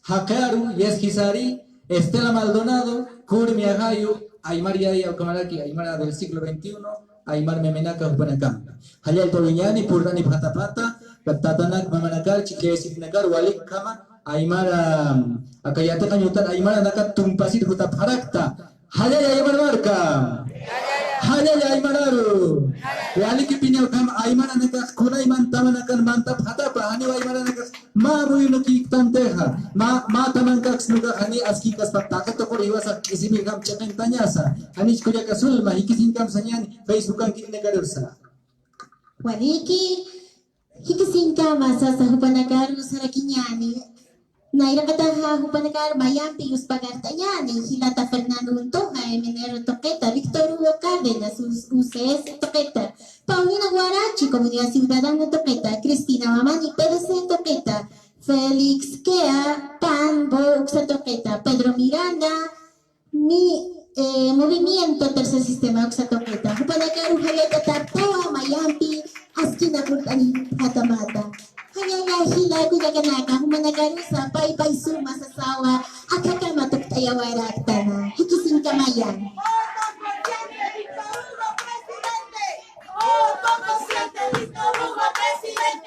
Jaqiaru, Yesquisari, Estela Maldonado, Curmi Ajayu, Aymar Yaya, ukhamaraki Aymara del siglo veintiuno, Aymar memenaka jupanakama. Jallalltawiñäni, purt'ani phata phata, tatanak mamanakar, chiqllayasipnakar, walik ukhama, Aymara, aka Yatiqañ utan Aymaranaka tumpasir jutapxarakta. Jallalla Aymar marka. Jallalla Aymararu. Walikipiniw ukham Aymaranakax kunayman tamanakan mantapxatapa, janiw Aymaranakax mä muyunakïktantixa, mä, mä tamankaksnukax jani askïkaspa taqi tuqur jiwasax k'isimir ukham chiqintañasa, janich kullaka Zulma, jikisiñkam sañäni, Facebookankirinakarusa. Waliki, jikisiñkama sasa jupanakaru sarakiñäni. Nayraqataxa jupanakar mayampi yuspagart'añäni, jilata Fernando Montoya, M N R tuqita, Víctor Hugo Cárdenas, U-, U C S tuqita, Paulina Guarachi, Comunidad Ciudadana tuqita, Cristina Mamani, P D C tuqita, Félix Quea, PAN, bo uksa tuqita, Pedro Miranda, mi, eh, Movimiento Tercer Sistema uksa tuqita. Jupanakaru jallalltatartawa mayampi askina purt'ani phatamata. Jallalla jila kullakanaka, jumanakarusa pay pay suma sasawa,